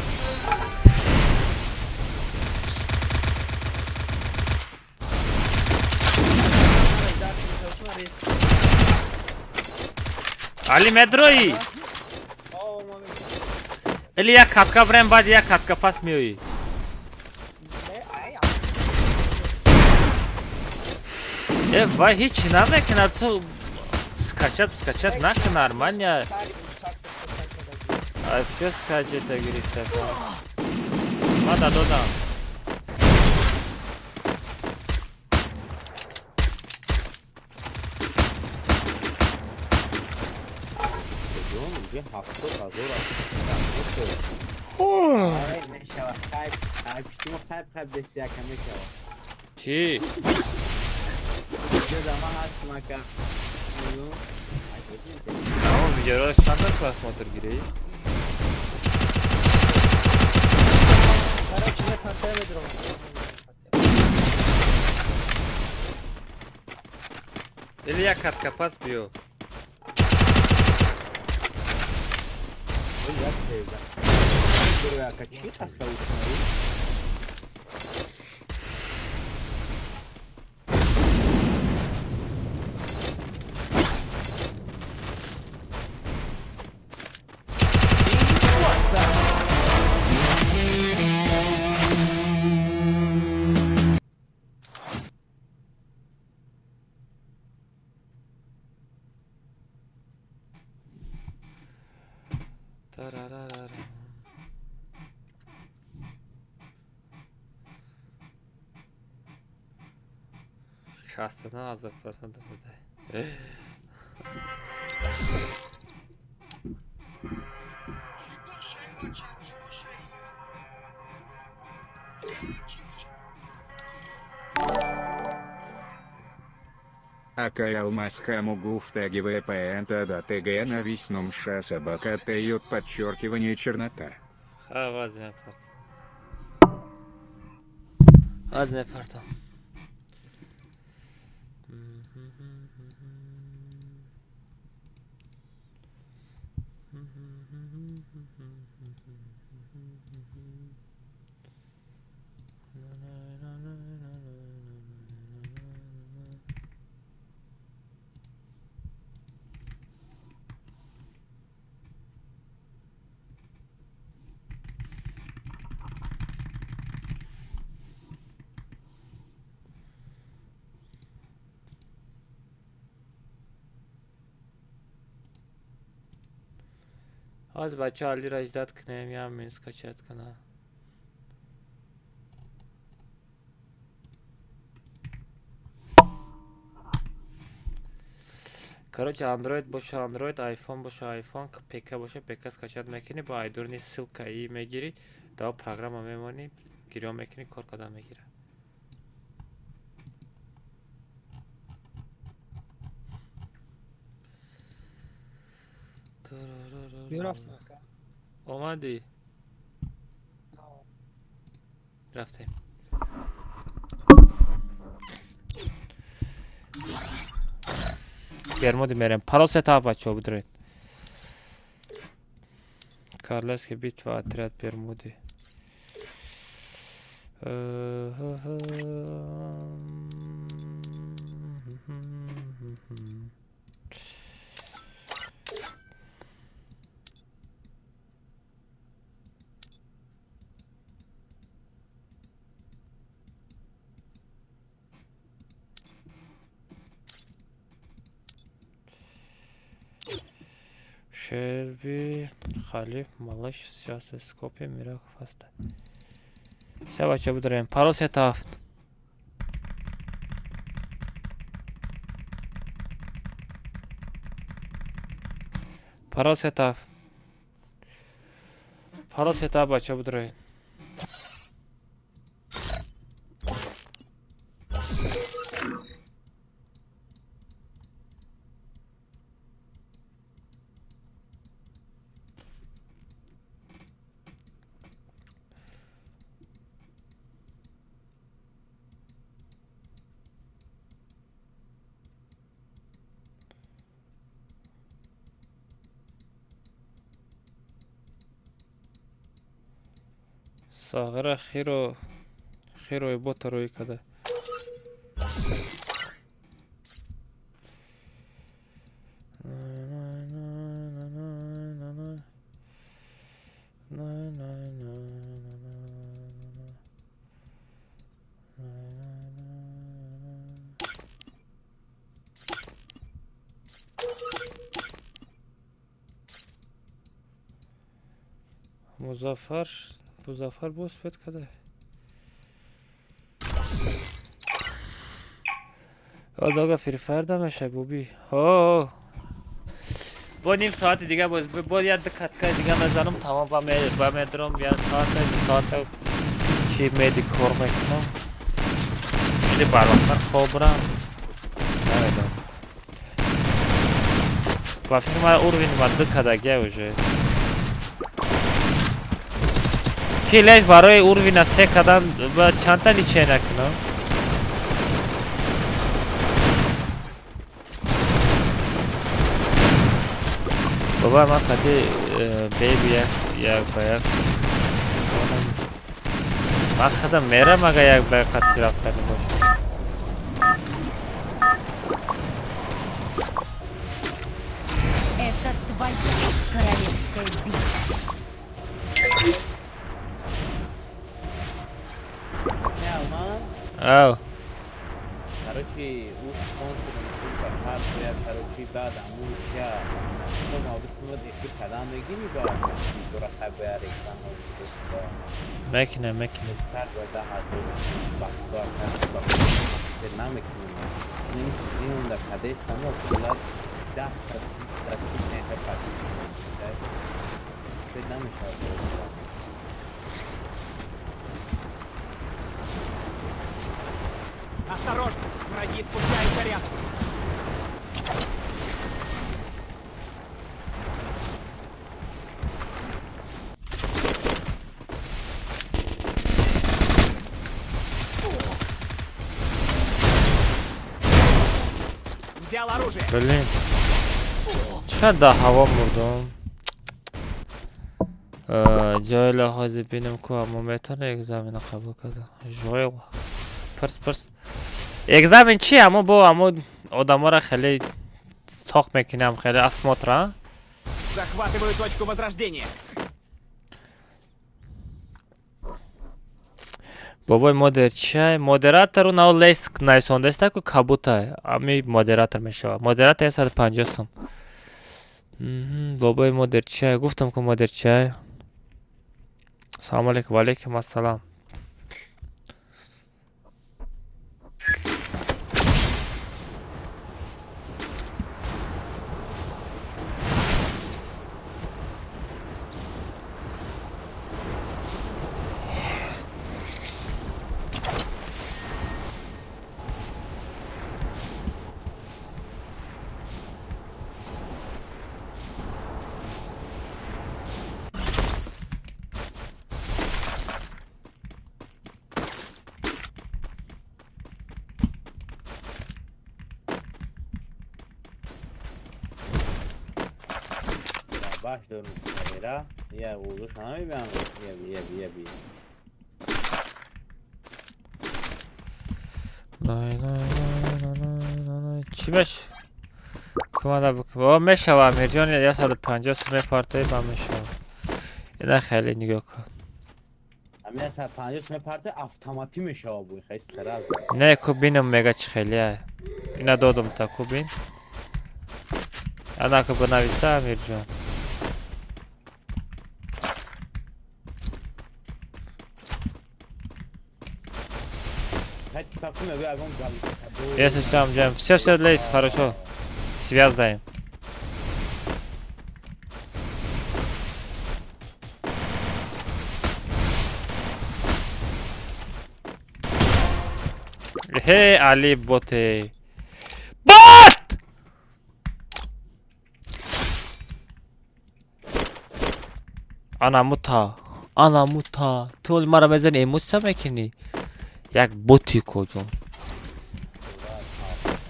Али медрои? Или як хатка брем, баъд як хатка пас меоӣ. Э, вай ҳеч намекунад, ту скачать скачать накун, нормально. Ай, чё скачета гирифта? Ма дадодам. Ҷон, уже 70 000 аст. Мешава, хайп, хайп, шумо хайп, хайп дести яка мешава. Чӣ? Ҷода ман ҳастам ака. Амо видеоро чанд та просмотр гирифт? Или як катка пас биё. Як теза. Дурака, чӣ хаста уснавӣ? Тарарарара. 69 процентов зада. Акай алмаз хамугу в таге ВПН тада ТГ на весном ша собака Т подчеркивание чернота. Ха, вазне парт. Вазне партам. Ҳоз бача Алиро иҷдат кунем, ям минус качать куна. Короче, Android боша Android, iPhone боша iPhone, ПК боша ПК скачать мекунӣ, бо айдурни ссылка и мегирӣ, да программа мемонӣ, гирён мекунӣ, кор кардан мегира. Биёрафтем, ака. Омадӣ? Рафтем. Бермуди мерем. Парол сета бачаҳо бидроед. Королевский битва, отряд Бермуди. Шелби, Халиф, Малыш, Сиасе, Скопье, Мирак, Фаста. Се бача бидроем. Парол сета ҳафт. Парол сета ҳафт. Парол сета ҳафт бача бидроед. Сағира хиро хирои бота рӯй када. Музаффар Музаффар боз пет када. Дага Фри Файр дамешай буби. Ҳо. Бо ним соати дига боз бо як катка дига мезанам, тамом ба медром як соат, ду соат чи меди кор мекунам. Или барвақттар хобрам. Намедонам. Ба фикр ман уровень ма ду кадагия уже. Ки леш барои уровень се кадан ба чандта личения кунам? Баба ман қати Беби як ба як. Ман худам мерам, агар як ба як қатъи рафтани бошад. Это твоя королевская битва. Не, Алмаз? Ав. Короче, ӯ спонсор ба партоя, короче, баъд аму чия то мавзӯъ эфир кардан мегирӣ, ба дора хай бояд реклама. Мекунем, мекунем. Сар ба 10 000 бахтор намекунем. Ин стрим да каде само пулат 10 та 20 та не хай пати намешавад. Осторожно! Враги спускаются рядом. Взял оружие. Блин. Чӣ дар ҳаво мурдум? Ҷойла ҳозир бинем ку амо метавона экзамена қабул карда. Жойл. Пирс, пирс. Экзамен чи? Амо бо амо одаморо хеле соқ мекунам, хеле осмотр, а? Захватываю точку возрождения. Бобои модер чай? Модератору нав лес нависондаиста ку кабута. Ами модератор мешавад. Модератор 150 сом. Бобои модер чай? Гуфтам ку модер чай. Салому алейкум, ва алейкум ассалам. Баш дорум карера я ӯзуш намебиям, я я я би. Най, най, най, най, най, най. Чӣ меш? Кумада бикун. О, мешава, Амирҷон, 150 сум мепартои ба мешава. Ина хеле нигоҳ кун. Ами 150 сум мепартой, автоматӣ мешава буй хай сразу. Не, ку бинам мега чӣ хелия. Ина додум та ку бин. Ана ку бинависа Амирҷон. Хай типа ку мегӯя ягон гал. Если что, Амджан, все, все, лезь, хорошо. Связь даем. Хей, Али, боте. Бот! Ана мута. Ана мута. Ту мара мезани эмоция мекунӣ. Як боти куҷо.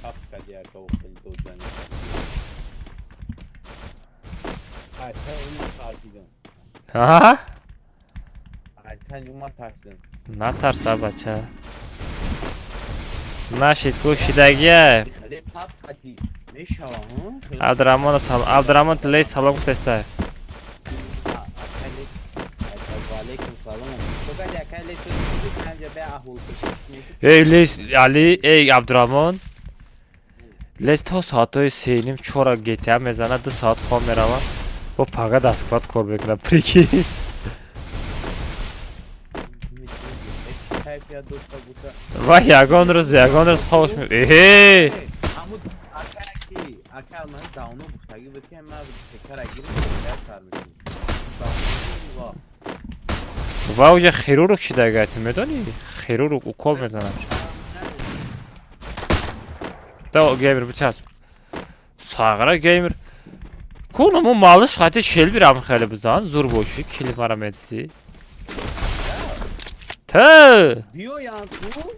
Кап кади яка хеле додани. Ай та ума тарсидам. Ҳа? Ай та ума тарсидам. Натарса, бача. Нашид ку шидагия. Хеле пап кади мешава, ҳа? Абдураҳмон салом. Абдураҳмон лей салом гуфтаста. Алейкум салом. То кади акай лей ту панҷа бе аҳвол. Эй лейс Али, эй Абдураҳмон. Лейс то соатҳои 3:30 чора GTA мезанад, 2 соат хоб меравад. Бо пага дасткват кор мекунад. Прикинь. Кайфият дошта боша. Ва ягон рӯз хобш эҳе. Ҳамун акай акай ман давно гуфтагӣ буд, ки ман пекара гирим, сар мекунем. Ва уҷа хирург шидага, ту медонӣ? Хирург укол мезанад. Да геймер бичасп. Сағра геймер. Кунуму малыш хати шелбирам хеле бизан, зур бошӣ, кили мара медиси. Ту! Биёян ку.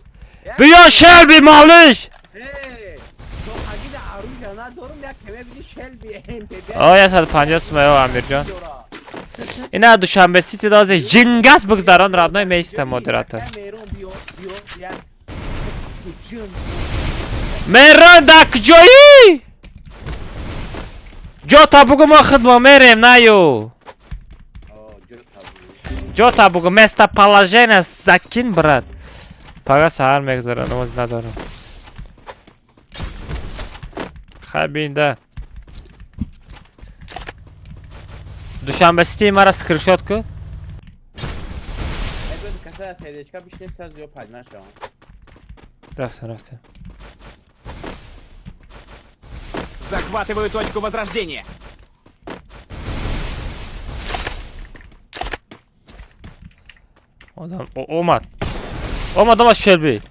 Биё шелби малыш! Э, то агида оружие надорум, як каме биди шелби МП. О, 150 сум, о, Амирҷон. Дора. Ина Душанбе Сити дозе жингас бигзарон, родной, меиста модератор. Меҳрон, дар куҷоӣ? Ҷота бугу, мо худмо мерем, наю. Ҷота бугу, местоположение закинь, брат. Пага саҳар мегзара, намоз надорам. Хай бинда. Душанбе Сити мара скриншот ку. Рафтем, рафтем. Захватываю точку возрождения. Одам омад. Омад, омад Шелби.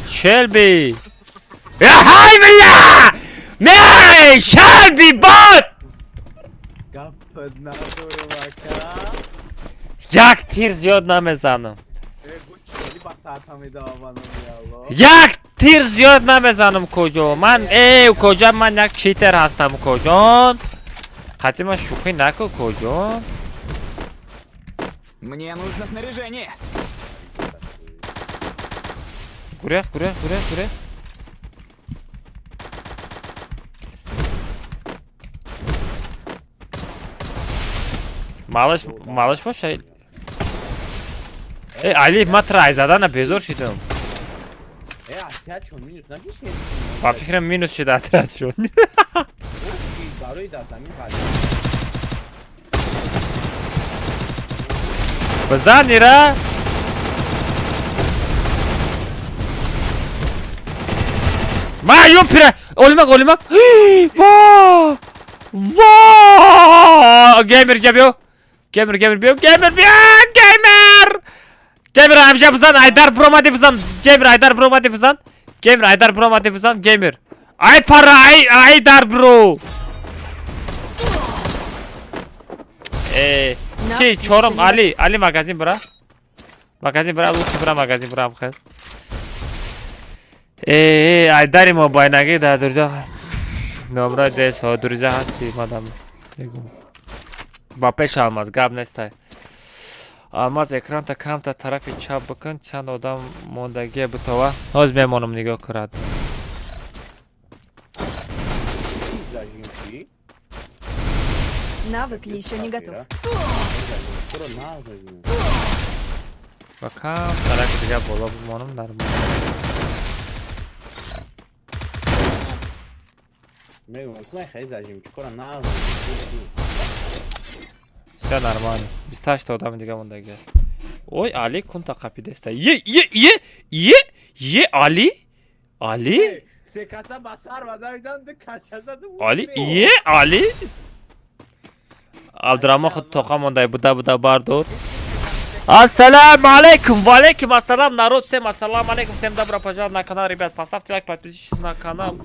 Шелби. Ай, бля! Не, Шелби бот! Як тир зиёд намезанам. Як тир зиёд намезанам куҷо. Ман э куҷо, ман як читер ҳастам куҷон. Қатъи ман шӯхӣ наку куҷон. Мне нужно снаряжение. Гурех, гурех, гурех, гурех. Малыш, малыш боша. Э, Али, ма трай задана безор шидам. Ба фикрам минус шуда отряд шуд. Бизан ира. Ма юм пира. Олимак, олимак. Во! Во! Геймер ҷа биё. Геймер, геймер биё. Геймер биё. Геймер! Геймер ҳамҷа бизан, Айдар буромади бизан. Геймер Айдар буромади бизан. Геймер Айдар буромади бизан. Геймер. Ай пара, ай Айдар бро. Э, чи чорум Али, Али магазин бра. Магазин бра, лучше бра магазин бра хел. Э, Айдари мо байнаги да друзья. Номра дес, друзья ҳасти мадам. Мегум. Ба пеш алмаз гап нестай. Алмаз экранта камта тарафи чап бикун, чанд одам мондагие бутова. Ҳоз мемонам нигоҳ кунад. Навык еще не готов. Ба кам тарафи дига боло бимонам нормал. Все нормально. 28 одами дига мондагие. Ой, Али кунта қапидеста. Е, е, е, е, е, Али? Али? Али? Е, Али? Абдураҳмон худ тоқа мондай буда буда бардор. Ассалому алейкум, ва алейкум ассалам, народ, всем ассалам алейкум, всем добро пожаловать на канал, ребят, поставьте лайк, подпишитесь на канал.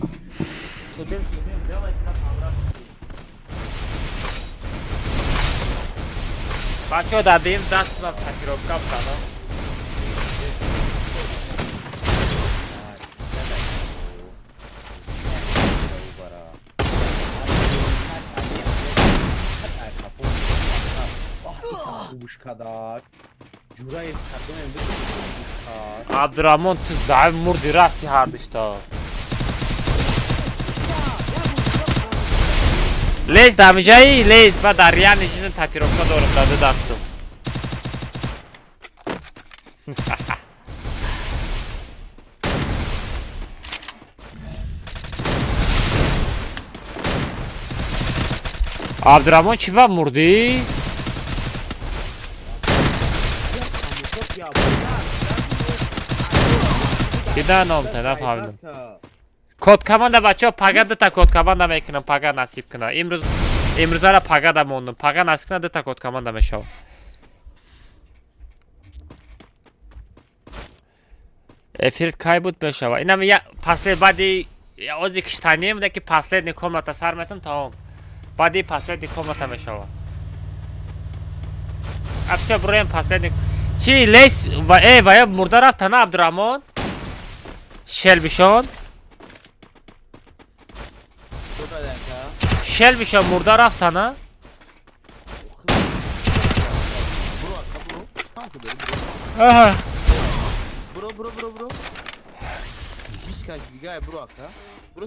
Бачо дадим даст на тактировка бзанам. Абдураҳмон, ту заиф мурди, рафти ҳардушто. Лез дамиҷаи лез ва дар реальный жизнь татировка дорам дар ду дастум. Абдураҳмон, чӣ ва мурдӣ? Кида номта нафаҳмидам. Код команда бачаҳо, пага дута код команда мекунам, пага насиб кунад. Имрӯз имрӯзара пага да мондам. Пага насиб кунад дута код команда мешавад. Эфир кай буд мешавад? Инам я послед баъди ози киштанем, ки последний комната сар метам тамом. Баъди последний комната мешавад. А всё, броем последний. Чи лес ва э ва я мурда рафта на Абдураҳмон? Шелбишон, шелбишон мурда рафтана. Аҳа. Бро, бро, бро, бро. Ҳеҷ кас дига, бро, ака. Бро.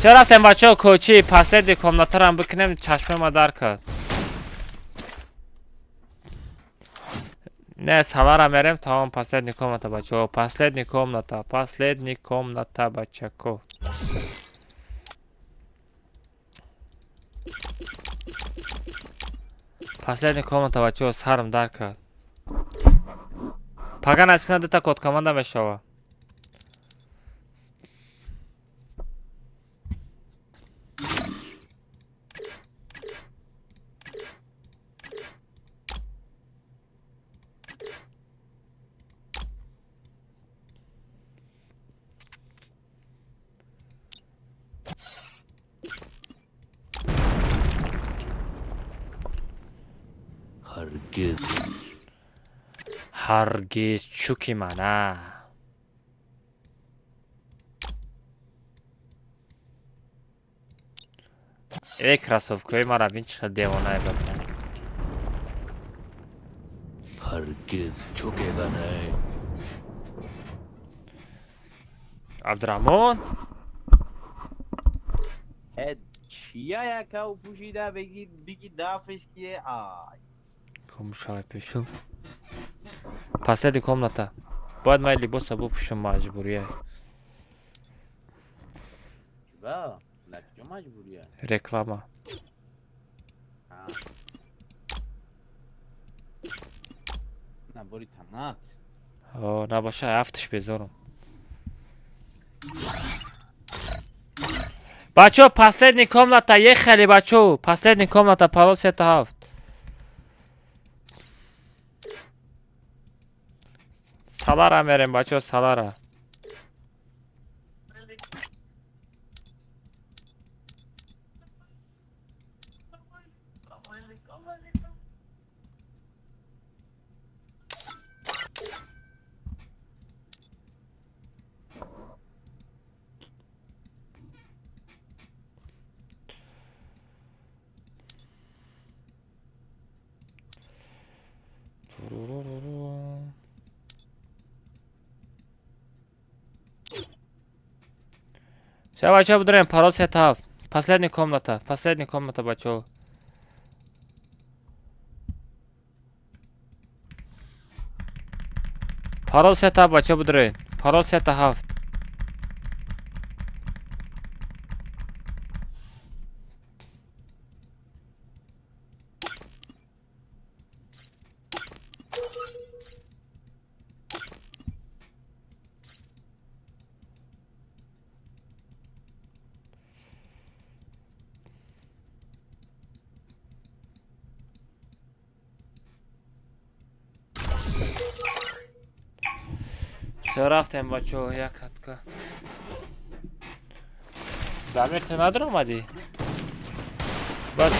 Ча рафтем, бачаҳо, кӯчи последний комнатарам бикунем, чашмама дар кард. Не, савара мерем, тамом, последний комната, бачаҳо, последний комната, последний комната, бачако. Последний комната, бачаҳо, сарм дар кард. Пага насиб кунад, дута код команда мешава. Ҳаргиз. Ҳаргиз чуки мана. Э, кроссовкаи мара бин, чӣ хел девонае бата. Ҳаргиз чукега не. Абдураҳмон. Э, чия якав пӯшида беги биги дафш кие ай. Кумшай пешу. Последний комната. Бояд ман либоса бупӯшам, маҷбурия. Чиба? На куҷо маҷбурия? Реклама. А. На бори танат. О, набоша, ҳафтш безорам. Бачо, последний комната, ехали, бачо. Последний комната, парол сета ҳафт. Салара мерем, бачо, салара. Всё, бачо, будрем, парол сета ҳафт. Последний комната, последний комната, бачо. Парол сета ҳафт, бачо, будрем. Парол сета ҳафт. Всё, рафтем, бачо, як хатка. Дамир, ту надромадӣ? Баъд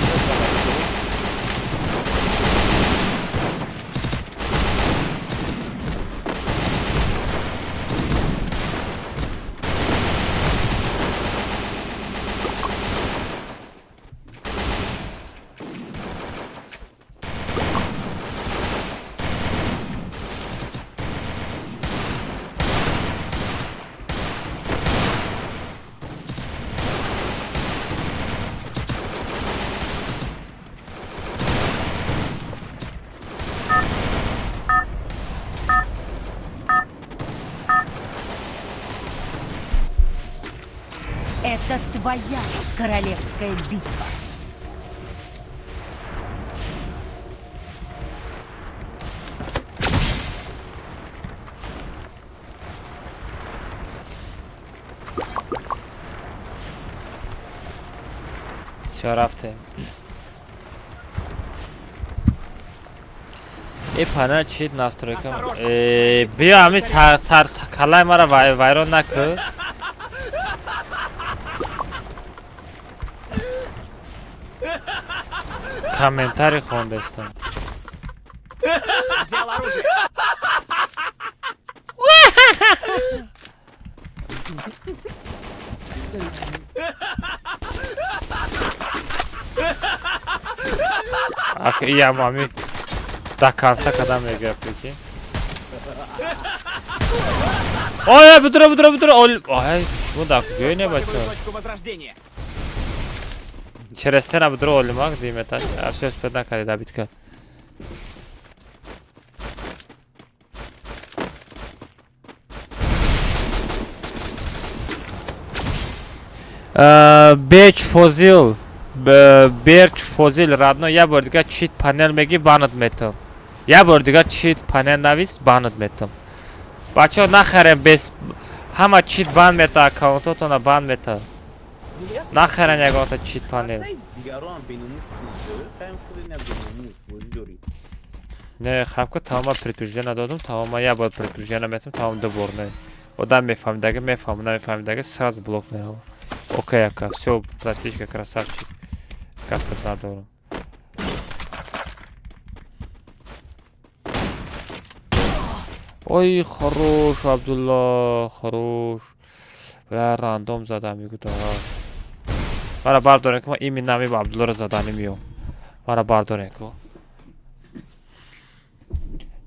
Это твоя королевская битва. Всё, рафтем. Э, панел чит настройка. Э, биё, ҳами сар сар калаи мара вайрон накӯ. Комментарий хондастам. Взял оружие. Ак иям ами до конца када мегӯя, прикинь. Ой, бутура, бутура, бутура. Ой, шумо дар куҷое не, бача? Точку возрождения. Через стена бутура олимак диметаш. Все успеть накарди, добить кард. Беч Фозил, Берч Фозил, родной, я бор дигар чит панел меги, банат метам. Я бор дигар чит панел навис, банат метам. Бачаҳо, нахарем без ҳама чит бан мета, аккаунтотона бан мета. Нахарен ягонта чит панел. Дигарон беномус кунед, худи на беномус бозӣ дорӣ. Не, хабка тамома предупреждение додум, тамома я бор предупреждение метам, тамом дубор не. Одам мефаҳмидаги мефаҳм, намефаҳмидаги сразу блок мерава. Окей, ака, всё, братишка, красавчик. Гапат надорам. Ой, хорош, Абдулло, хорош. Бля, рандом задам, мегӯ Мара бардорем, ки ман именно ҳамин ба Абдуллоро задани меём. Мара бардорем ку.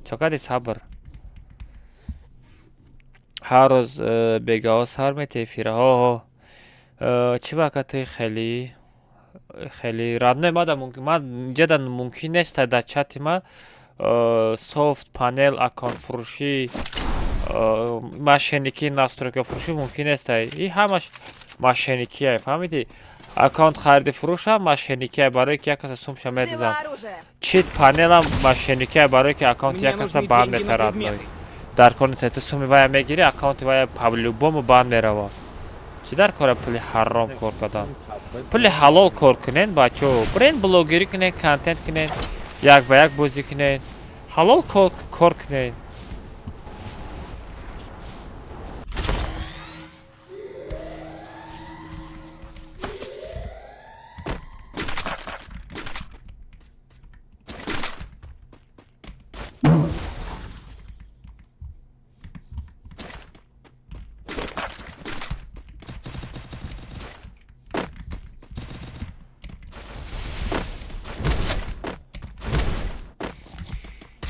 Чо кади, сабр? Ҳар рӯз бегаҳо сар метаи эфира. Ҳо. Чӣ вақти хеле хеле родной мада мумкин ман инҷа мумкин нест дар чати ма софт панел, аккаунт фурӯшӣ, мошенникӣ, настройка фурӯшӣ мумкин нест. И ҳамаш мошенникия, фаҳмидӣ? Аккаунт хариди фурӯшам мошенникия, барое ки як каса сумша медизам. Чит панелам мошенникия, барое ки аккаунти Мне як каса нужны бан деньги на мета, родной. предметы. Дар кор нест, ту суми вая мегирӣ, аккаунти вая по-любому бан мерава. Чӣ дар кора пули ҳаром кор кардан? Пули ҳалол кор кунен, бачаҳо. Бренд блогерӣ кунен, контент кунен, як ба як бозӣ кунен, ҳалол кор кунен.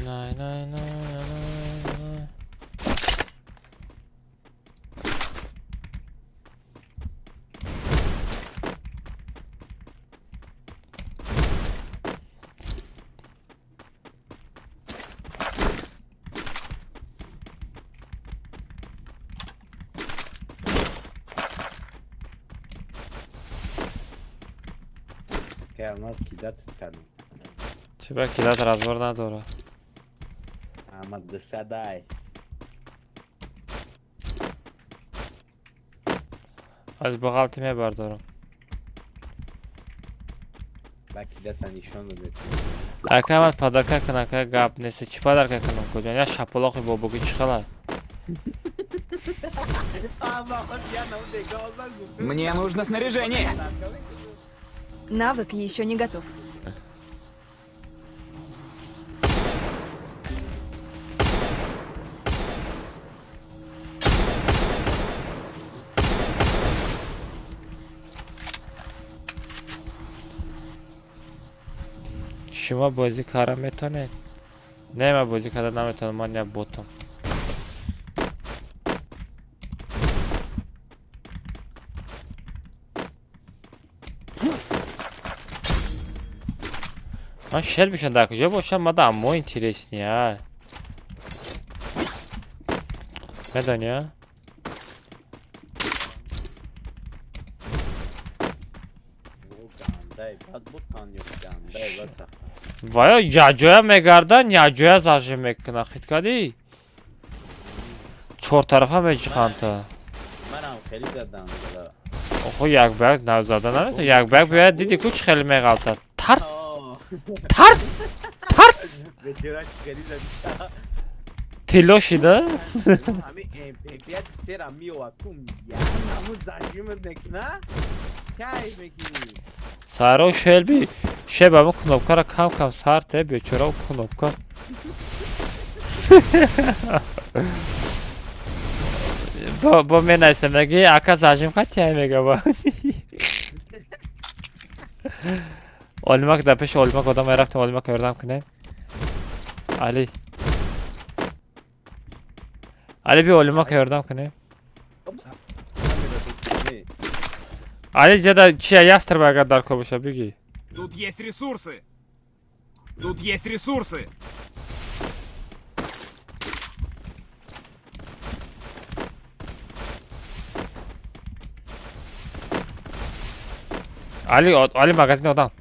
Най, най, най, най, най. Ки Алмаз кидат кардем. Чӣ ба кидат разбор надорад? Ама дусадай. Аз бағалти мебардорам. Ба кидата нишон додед. Ака, ман подарка кунам, ака, гап нест. Чӣ подарка кунам, куҷон? Я шапалоқи бобогӣ чӣ хела? Мне нужно снаряжение. Навык еще не готов. Шумо бозӣ карда метавонед? Не, ман бозӣ карда наметавонам, ман як ботам. Ман шер бишам, дар куҷо бошам, мада аммо интересный, а. Медонӣ, а? Гандай бад буд ё гандай бад. Ваё яҷоя мегардан, яҷоя зажим мекунад. Хит кардӣ? Чортарафа меҷиқанд. Манам хеле задам. Охо, як ба як назада наметавон. Як ба як биёяд, диди ку чӣ хеле меғалтад. Тарс! Тарс! Тарс! Бечора хеле задам. Тилло шида? Ҳами МП5 сера меова кум. Я ҳамун зажимат мекуна? Кайф мекунӣ. Саро шелби шеб ама кнопкаро кам кам сар те, бечора кнопка. Бо менайсам меги ака зажим хатия мега ба. Олимак да пеши Олимак одам рафтем Олимак ёрдам кунем. Али. Али би Олимак ёрдам кунем. Али ҷада чия ястреб агар дар кор боша биги. Тут есть ресурсы. Тут есть ресурсы. Али, Али магазин одам.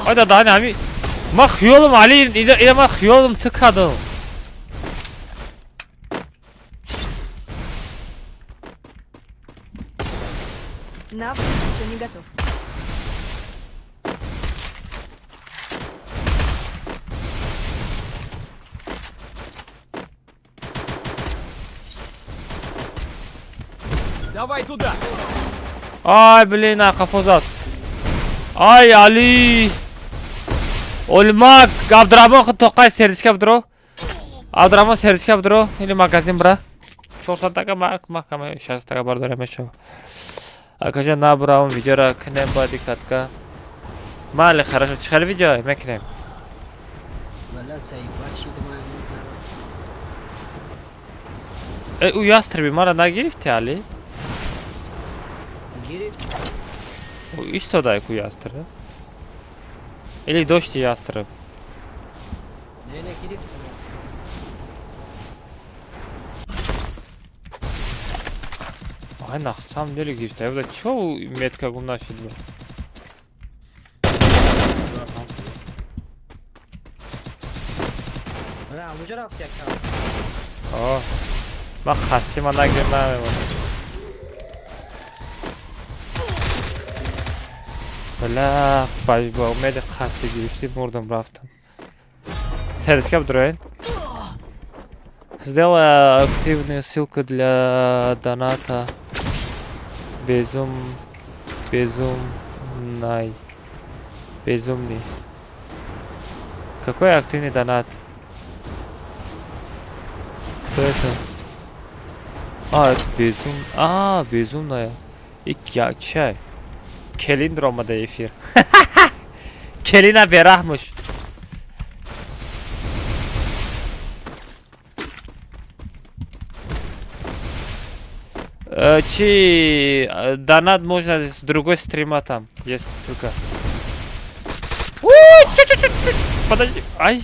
Ай да дани ами. Ма хиёлам Али, ида ма хиёлам тикадам. Навык еще не готов. Давай туда. Ай, блин, қафо зад. Ай, Али. Олмак, Абдураҳмон худ тоқай сердичка бидро. Абдураҳмон сердичка бидро, или магазин бира. 400 така мак 600 така бардора мешава. Акаҷа набуравам видеора кунем баъди катка. Майли, хорошо, чӣ хеле видео мекунем? Вала заебать шидам. Э, ӯ ястреби мара нагирифти, Али? Гирифт. Ӯ истода ку ястреб. Или дошти ястреб? Не, не гирифтам. Ай, на самом деле гирифта. Я чё метка гум нашид бо? Ра, муҷа рафт якам. О. Ман хасти ман нагирам намемонам. Бля, ба умеди хасти гирифти мурдам рафтам. Сердечка бидроен. Сделай активную ссылку для доната. Безумный. Безумный. Какой активный донат? Кто это? А, это безум... А, безумная. И я чай. Келин ромада эфир. Келина берахмуш. Чи донат можно с другой стрима там. Есть ссылка. Подожди. Ай.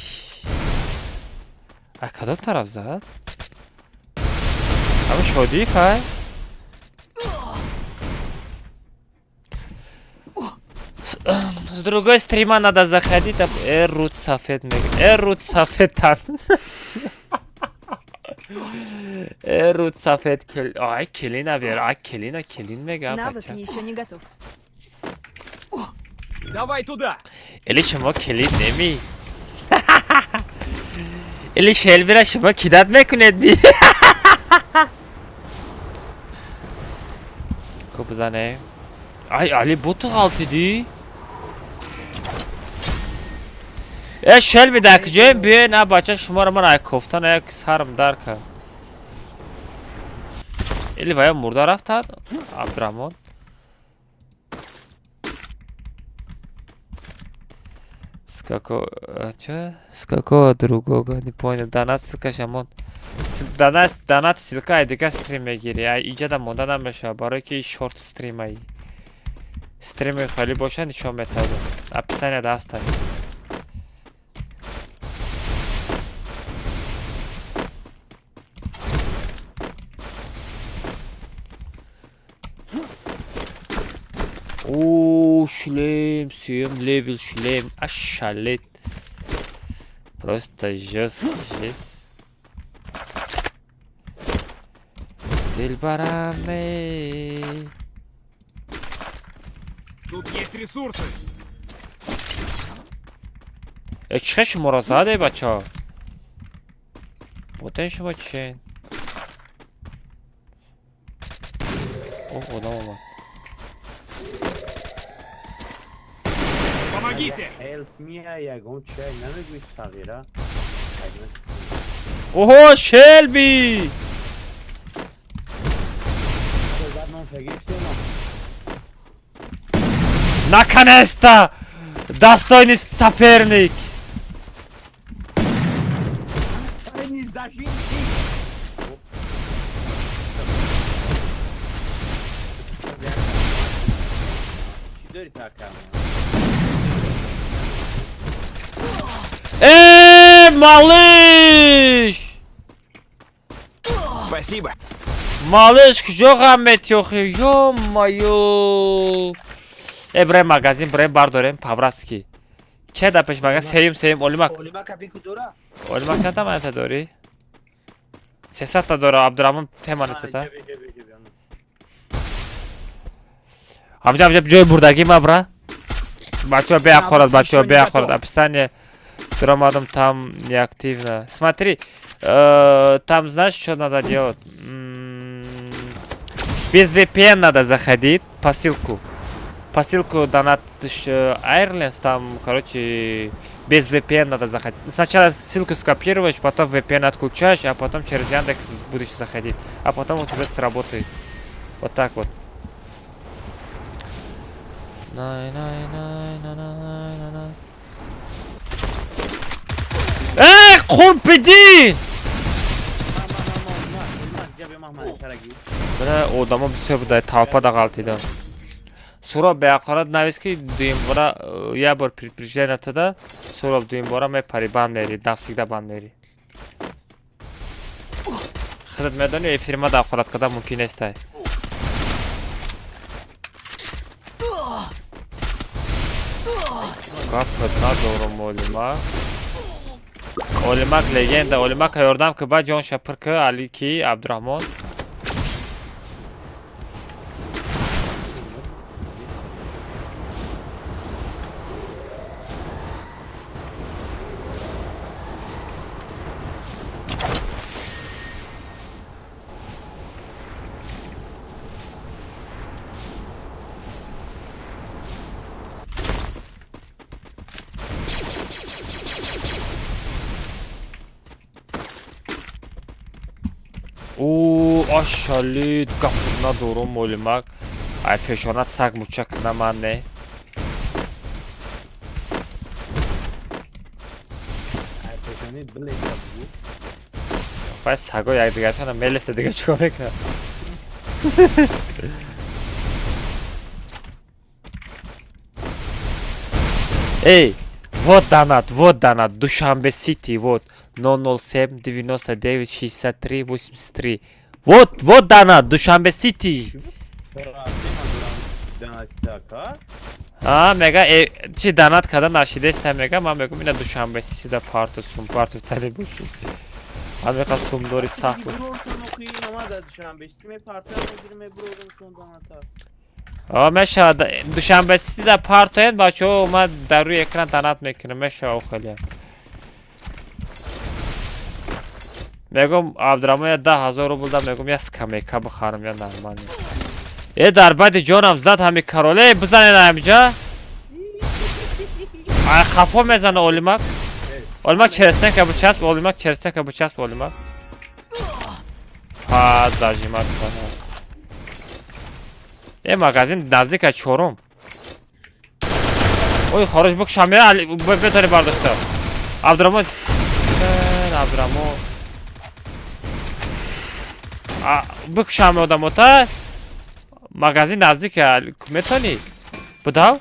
А кадом тараф зад? Ами шодиф, ай? С другой стрима надо заходить, там Эрут Сафет мег. Эрут Сафет там. Эрут Сафет кел. Ай, келина вер. Ай, келина, келин мега. Навык еще не готов. Давай туда. Эли шумо келин неми. Эли шелвира шумо кидат мекунед ми. Хуб зане. Ай, Али буту ғалтиди. Э, шелви дар куҷоем? Биёед, на бача, шуморо ман ай кофтан як сарм дар кард. Или вая мурда рафтад? Абдураҳмон. С какого... Чё? С какого другого? Не понял. Донат ссылка шамон. Донат ссылка ай дига стрим мегири. Ай иҷада монда намешава, барои ки шорт стрим ай. Стрими хеле боша нишон метавад. Описание даста. О, шлем, сем левел шлем, ошалеть. Просто жесткий, жесть. Дилбараме. Тут есть ресурсы. Чӣ шуморо заде, бачаҳо? Ботен шумо чен? О, одам омад. Помогите! Оҳо, Шелби! Наконец-то! Достойный соперник! Эй, малыш! Спасибо. Малыш, куҷо ғам метиёхӣ? Ё-моё! Э, бре магазин, бре бардорем, по-братски. Ке да пеш магазин? Сеюм, сеюм, Олимак. Олимак чанда монета дорӣ? 300 та дора, Абдураҳмон те монета та. Ҳамҷа, ҳамҷа, ҷои бурдагӣ ма бра. Бачаҳо беақорат, бачаҳо беақорат. Описание Ромадом там неактивно. Смотри, там знаешь, что надо делать? Без VPN надо заходить по ссылку. По ссылку Donat Airlines, там, короче, без VPN надо заходить. Сначала ссылку скопируешь, потом VPN отключаешь, а потом через Яндекс будешь заходить. А потом у тебя сработает. Вот так вот. Най-най-най-най-най-най-най. Эй, қурбидин! Бля, одамо бисёр буда, толпа да ғалтида. Суроб беақорат навис ки дуюмбора як бор предупреждение натада, Суроб дуюмбора мепари, банд мери, навсегда банд мери. Худат медони, эфирма да ақорат кардан мумкин нестай. Гапат надорум, Олимак. Олимак легенда, Олимак ёрдам ки ба ҷон шапир ки Али ки Абдураҳмон. О, ашалид, гапат надорум, Олимак. Ай пешонат саг муча кна ман не. Фай саго якдигаршона мелеса, дига чикор мекунад? Эй, вот донат, Душанбе Сити, вот 007 99 63 83. Вот, вот донат, Душанбе Сити. А, мега, чи донат карда нашидеста, мега, ман мегум ина Душанбе Сити да парту сум, парту тали боши. Ҳамеқа сумдори сахт буд. А, мешавад Душанбе Сити да партоед, бачаҳо, ман дар рӯи экран донат мекунам, мешавад хеле. Мегум Абдураҳмон я 10 000 рубл да, мегум я скамейка бихарам, я нормально. Э, дар баъди ҷонам зад ҳами короле, бизанед ҳамиҷа. Ай хафо мезана Олимак. Олимак череснека бичасп, Олимак череснека бичасп, Олимак. Ҳа, зажимат кана. Э, магазин наздика чорум. Ой, хорош бикшам, я бетари бардошта. Абдураҳмон, Абдураҳмон. Бикшам одамота. Магазин наздика, метонӣ? Будав?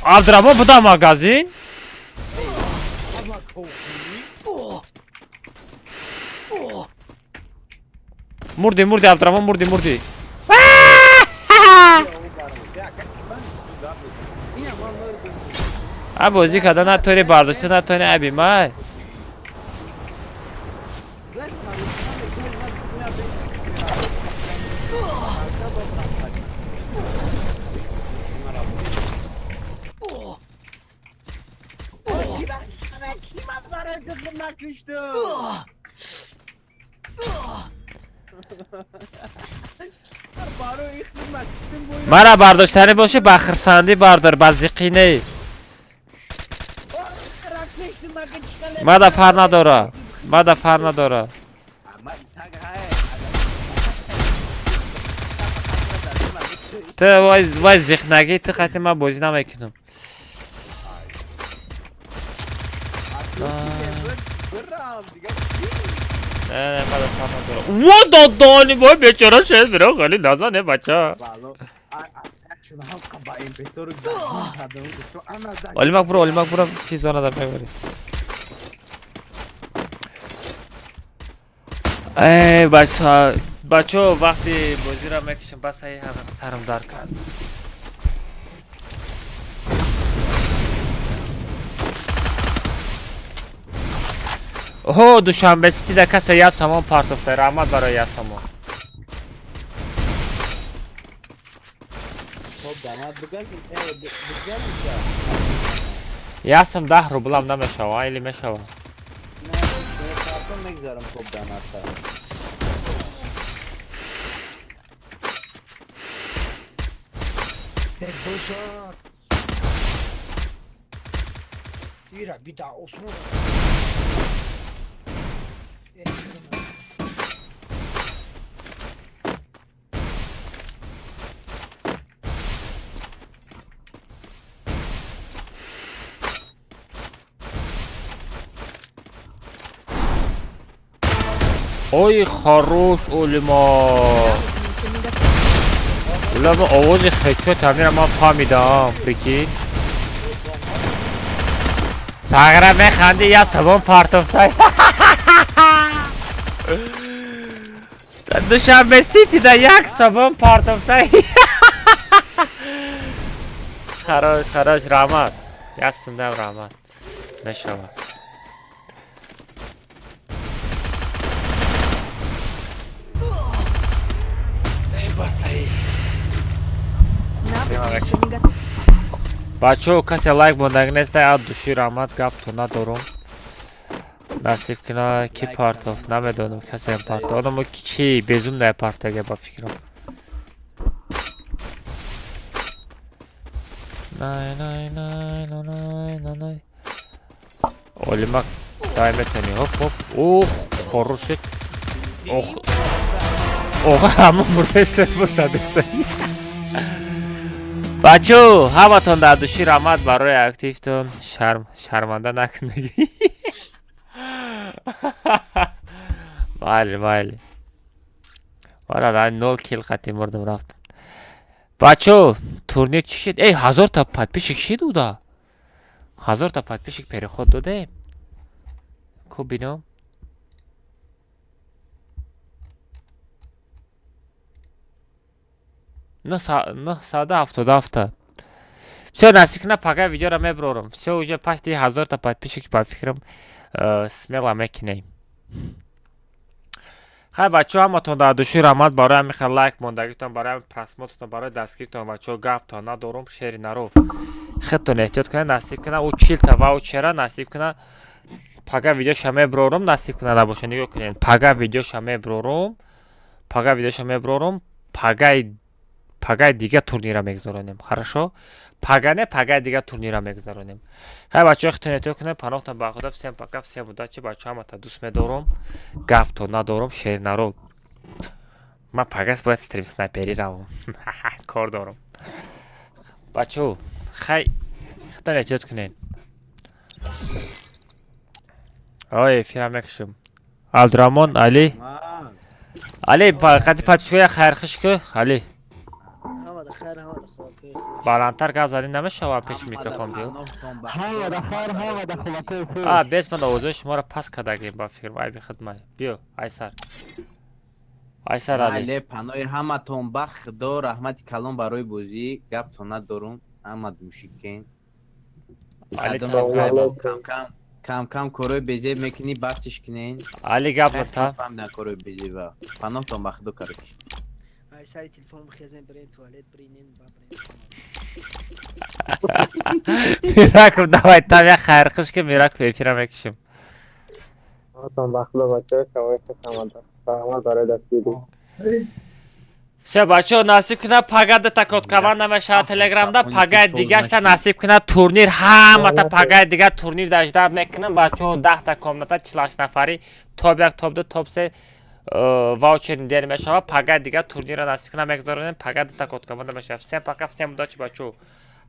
Абдураҳмон будав магазин? Мурди, мурди, Абдураҳмон, мурди, мурди. А бозӣ карда натонӣ, бардошта натонӣ, аби май. Мара бардоштанӣ бошӣ, ба хирсандӣ бардор, ба зиқӣ не. Мада фар надора. Мада фар надора. Ту вай вай зиқнагӣ, ту қати ман бозӣ намекунам. Не, не, мада фар надора. Во додони, вой бечора шед, биро хеле назане бача. Олимак буро, Олимак буро, чиз онада мебарӣ. Эй, бача, бачо, вақти бозиро мекушам, бас ай сарам дард кард. Оҳо, Душанбе Ситида касе як сомон партофта. Раҳмат барои як сомон. Як сом 10 рублам намешава, или мешава? Ира бида осмон. Ой, хорош, Олима. Улама овози хечо тамира ман фаҳмидам, прикинь. Сағра механди, я сабон партофтай. Душанбе Ситида як сабон партофтай. Хорош, хорош, раҳмат. Ястимдам, раҳмат. Мешавад. Навык еще не готов. Бачаҳо, касе лайк мондаг неста, ад души раҳмат, гаптон надорум. Насиб кина, ки партоф, намедонам, касе партоф. Одамо чи безум на партага ба фикрам. Най най най най най най най. Олимак, дай метани, хоп хоп. Ох, хороший. Ох. Ох, ҳама мурдеста босадеста. Бачо, ҳаматон дар души раҳмат барои активтон. Шарм, шарманда накунед. Майли, майли. Вара дар нол кил қати мурдам рафтам. Бачо, турнир чӣ шид? Эй, 1000 та подписчик шид уда. 1000 та подписчик переход доде. Ку бином? 977-та. Всё, насиб кина, пага видеоро меброрам. Всё, уже почти 1000 та подписчик, ба фикрам, смело мекунем. Хай, бачаҳо, ҳаматон дар души раҳмат барои ҳамин хел лайк мондагитон, барои ҳамин просмотртон, барои дастгиритон. Бачаҳо, гаптон надорум, шери наро. Худтон эҳтиёт кунед, насиб кина, ӯ 40-та ваучера насиб кина. Пага видеоша меброрум, насиб кина набоша, нигоҳ кунед. Пага видеоша меброрум. Пага видеоша меброрум. Пагаи пагаи дига турнира мегузаронем. Хорошо? Пага не, пагаи дига турнира мегузаронем. Хай, бачаҳо, худтон эҳтиёт кунед, паноҳтон ба Худо. Всем пока, всем удачи, бачаҳо, ҳамата дӯст медорум. Гаптон надорум, шер наро. Ман пагас бояд стрим снайперӣ равам. Кор дорам. Бачаҳо, хай, худтон эҳтиёт кунед. Ой, эфирам мекушам. Абдураҳмон, Али. Али, қати подписчикоя хайрхуш ку, Али. Баландтар гап задӣ намешавад пеши микрофон, биё. А, бес ман овозои шуморо паст кардагем ба фикрам, айби хидмат. Биё, айсар. Айсар Али. Майли, панои ҳаматон ба Худо, раҳмати калон барои бозӣ, гаптон надорум, ҳама мушикен. Али. Кам кам кам корои безеб мекунӣ, бахшиш кунен. Али, гап зад та. Фаҳмидам корои безеба. Паноҳтон ба Худо, короче. Ай сари телефон бихезем, бирем туалет, биринен ба бирем. Мираков, давай, там я хайрхуш ки, Мираков, эфира мекушем. Ба Худо, бачаҳо, шавои хуш омада. Раҳмат барои дастгирӣ. Все, бачаҳо, насиб кунад, пага дута код команда мешавад Телеграмда, пагаи дигашта насиб кунад, турнир ҳамата, пагаи дигар турнир даждат мекунам, бачаҳо. 10-та комната, 48 нафарӣ, топ як, топ ду, топ се ваучер дер мешавад. Пагаи дигар турнирро насиб кунад, мегузаронем. Пага дута код команда мешавад. Всем пока, всем удачи, бачаҳо,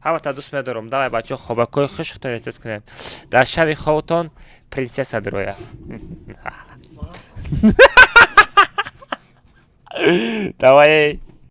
ҳамата дӯст медорам. Давай, бачаҳо, хобакҳои хуш, худтон эҳтиёт кунед. Дар шаби хобтон принсесса дуроя. Давай.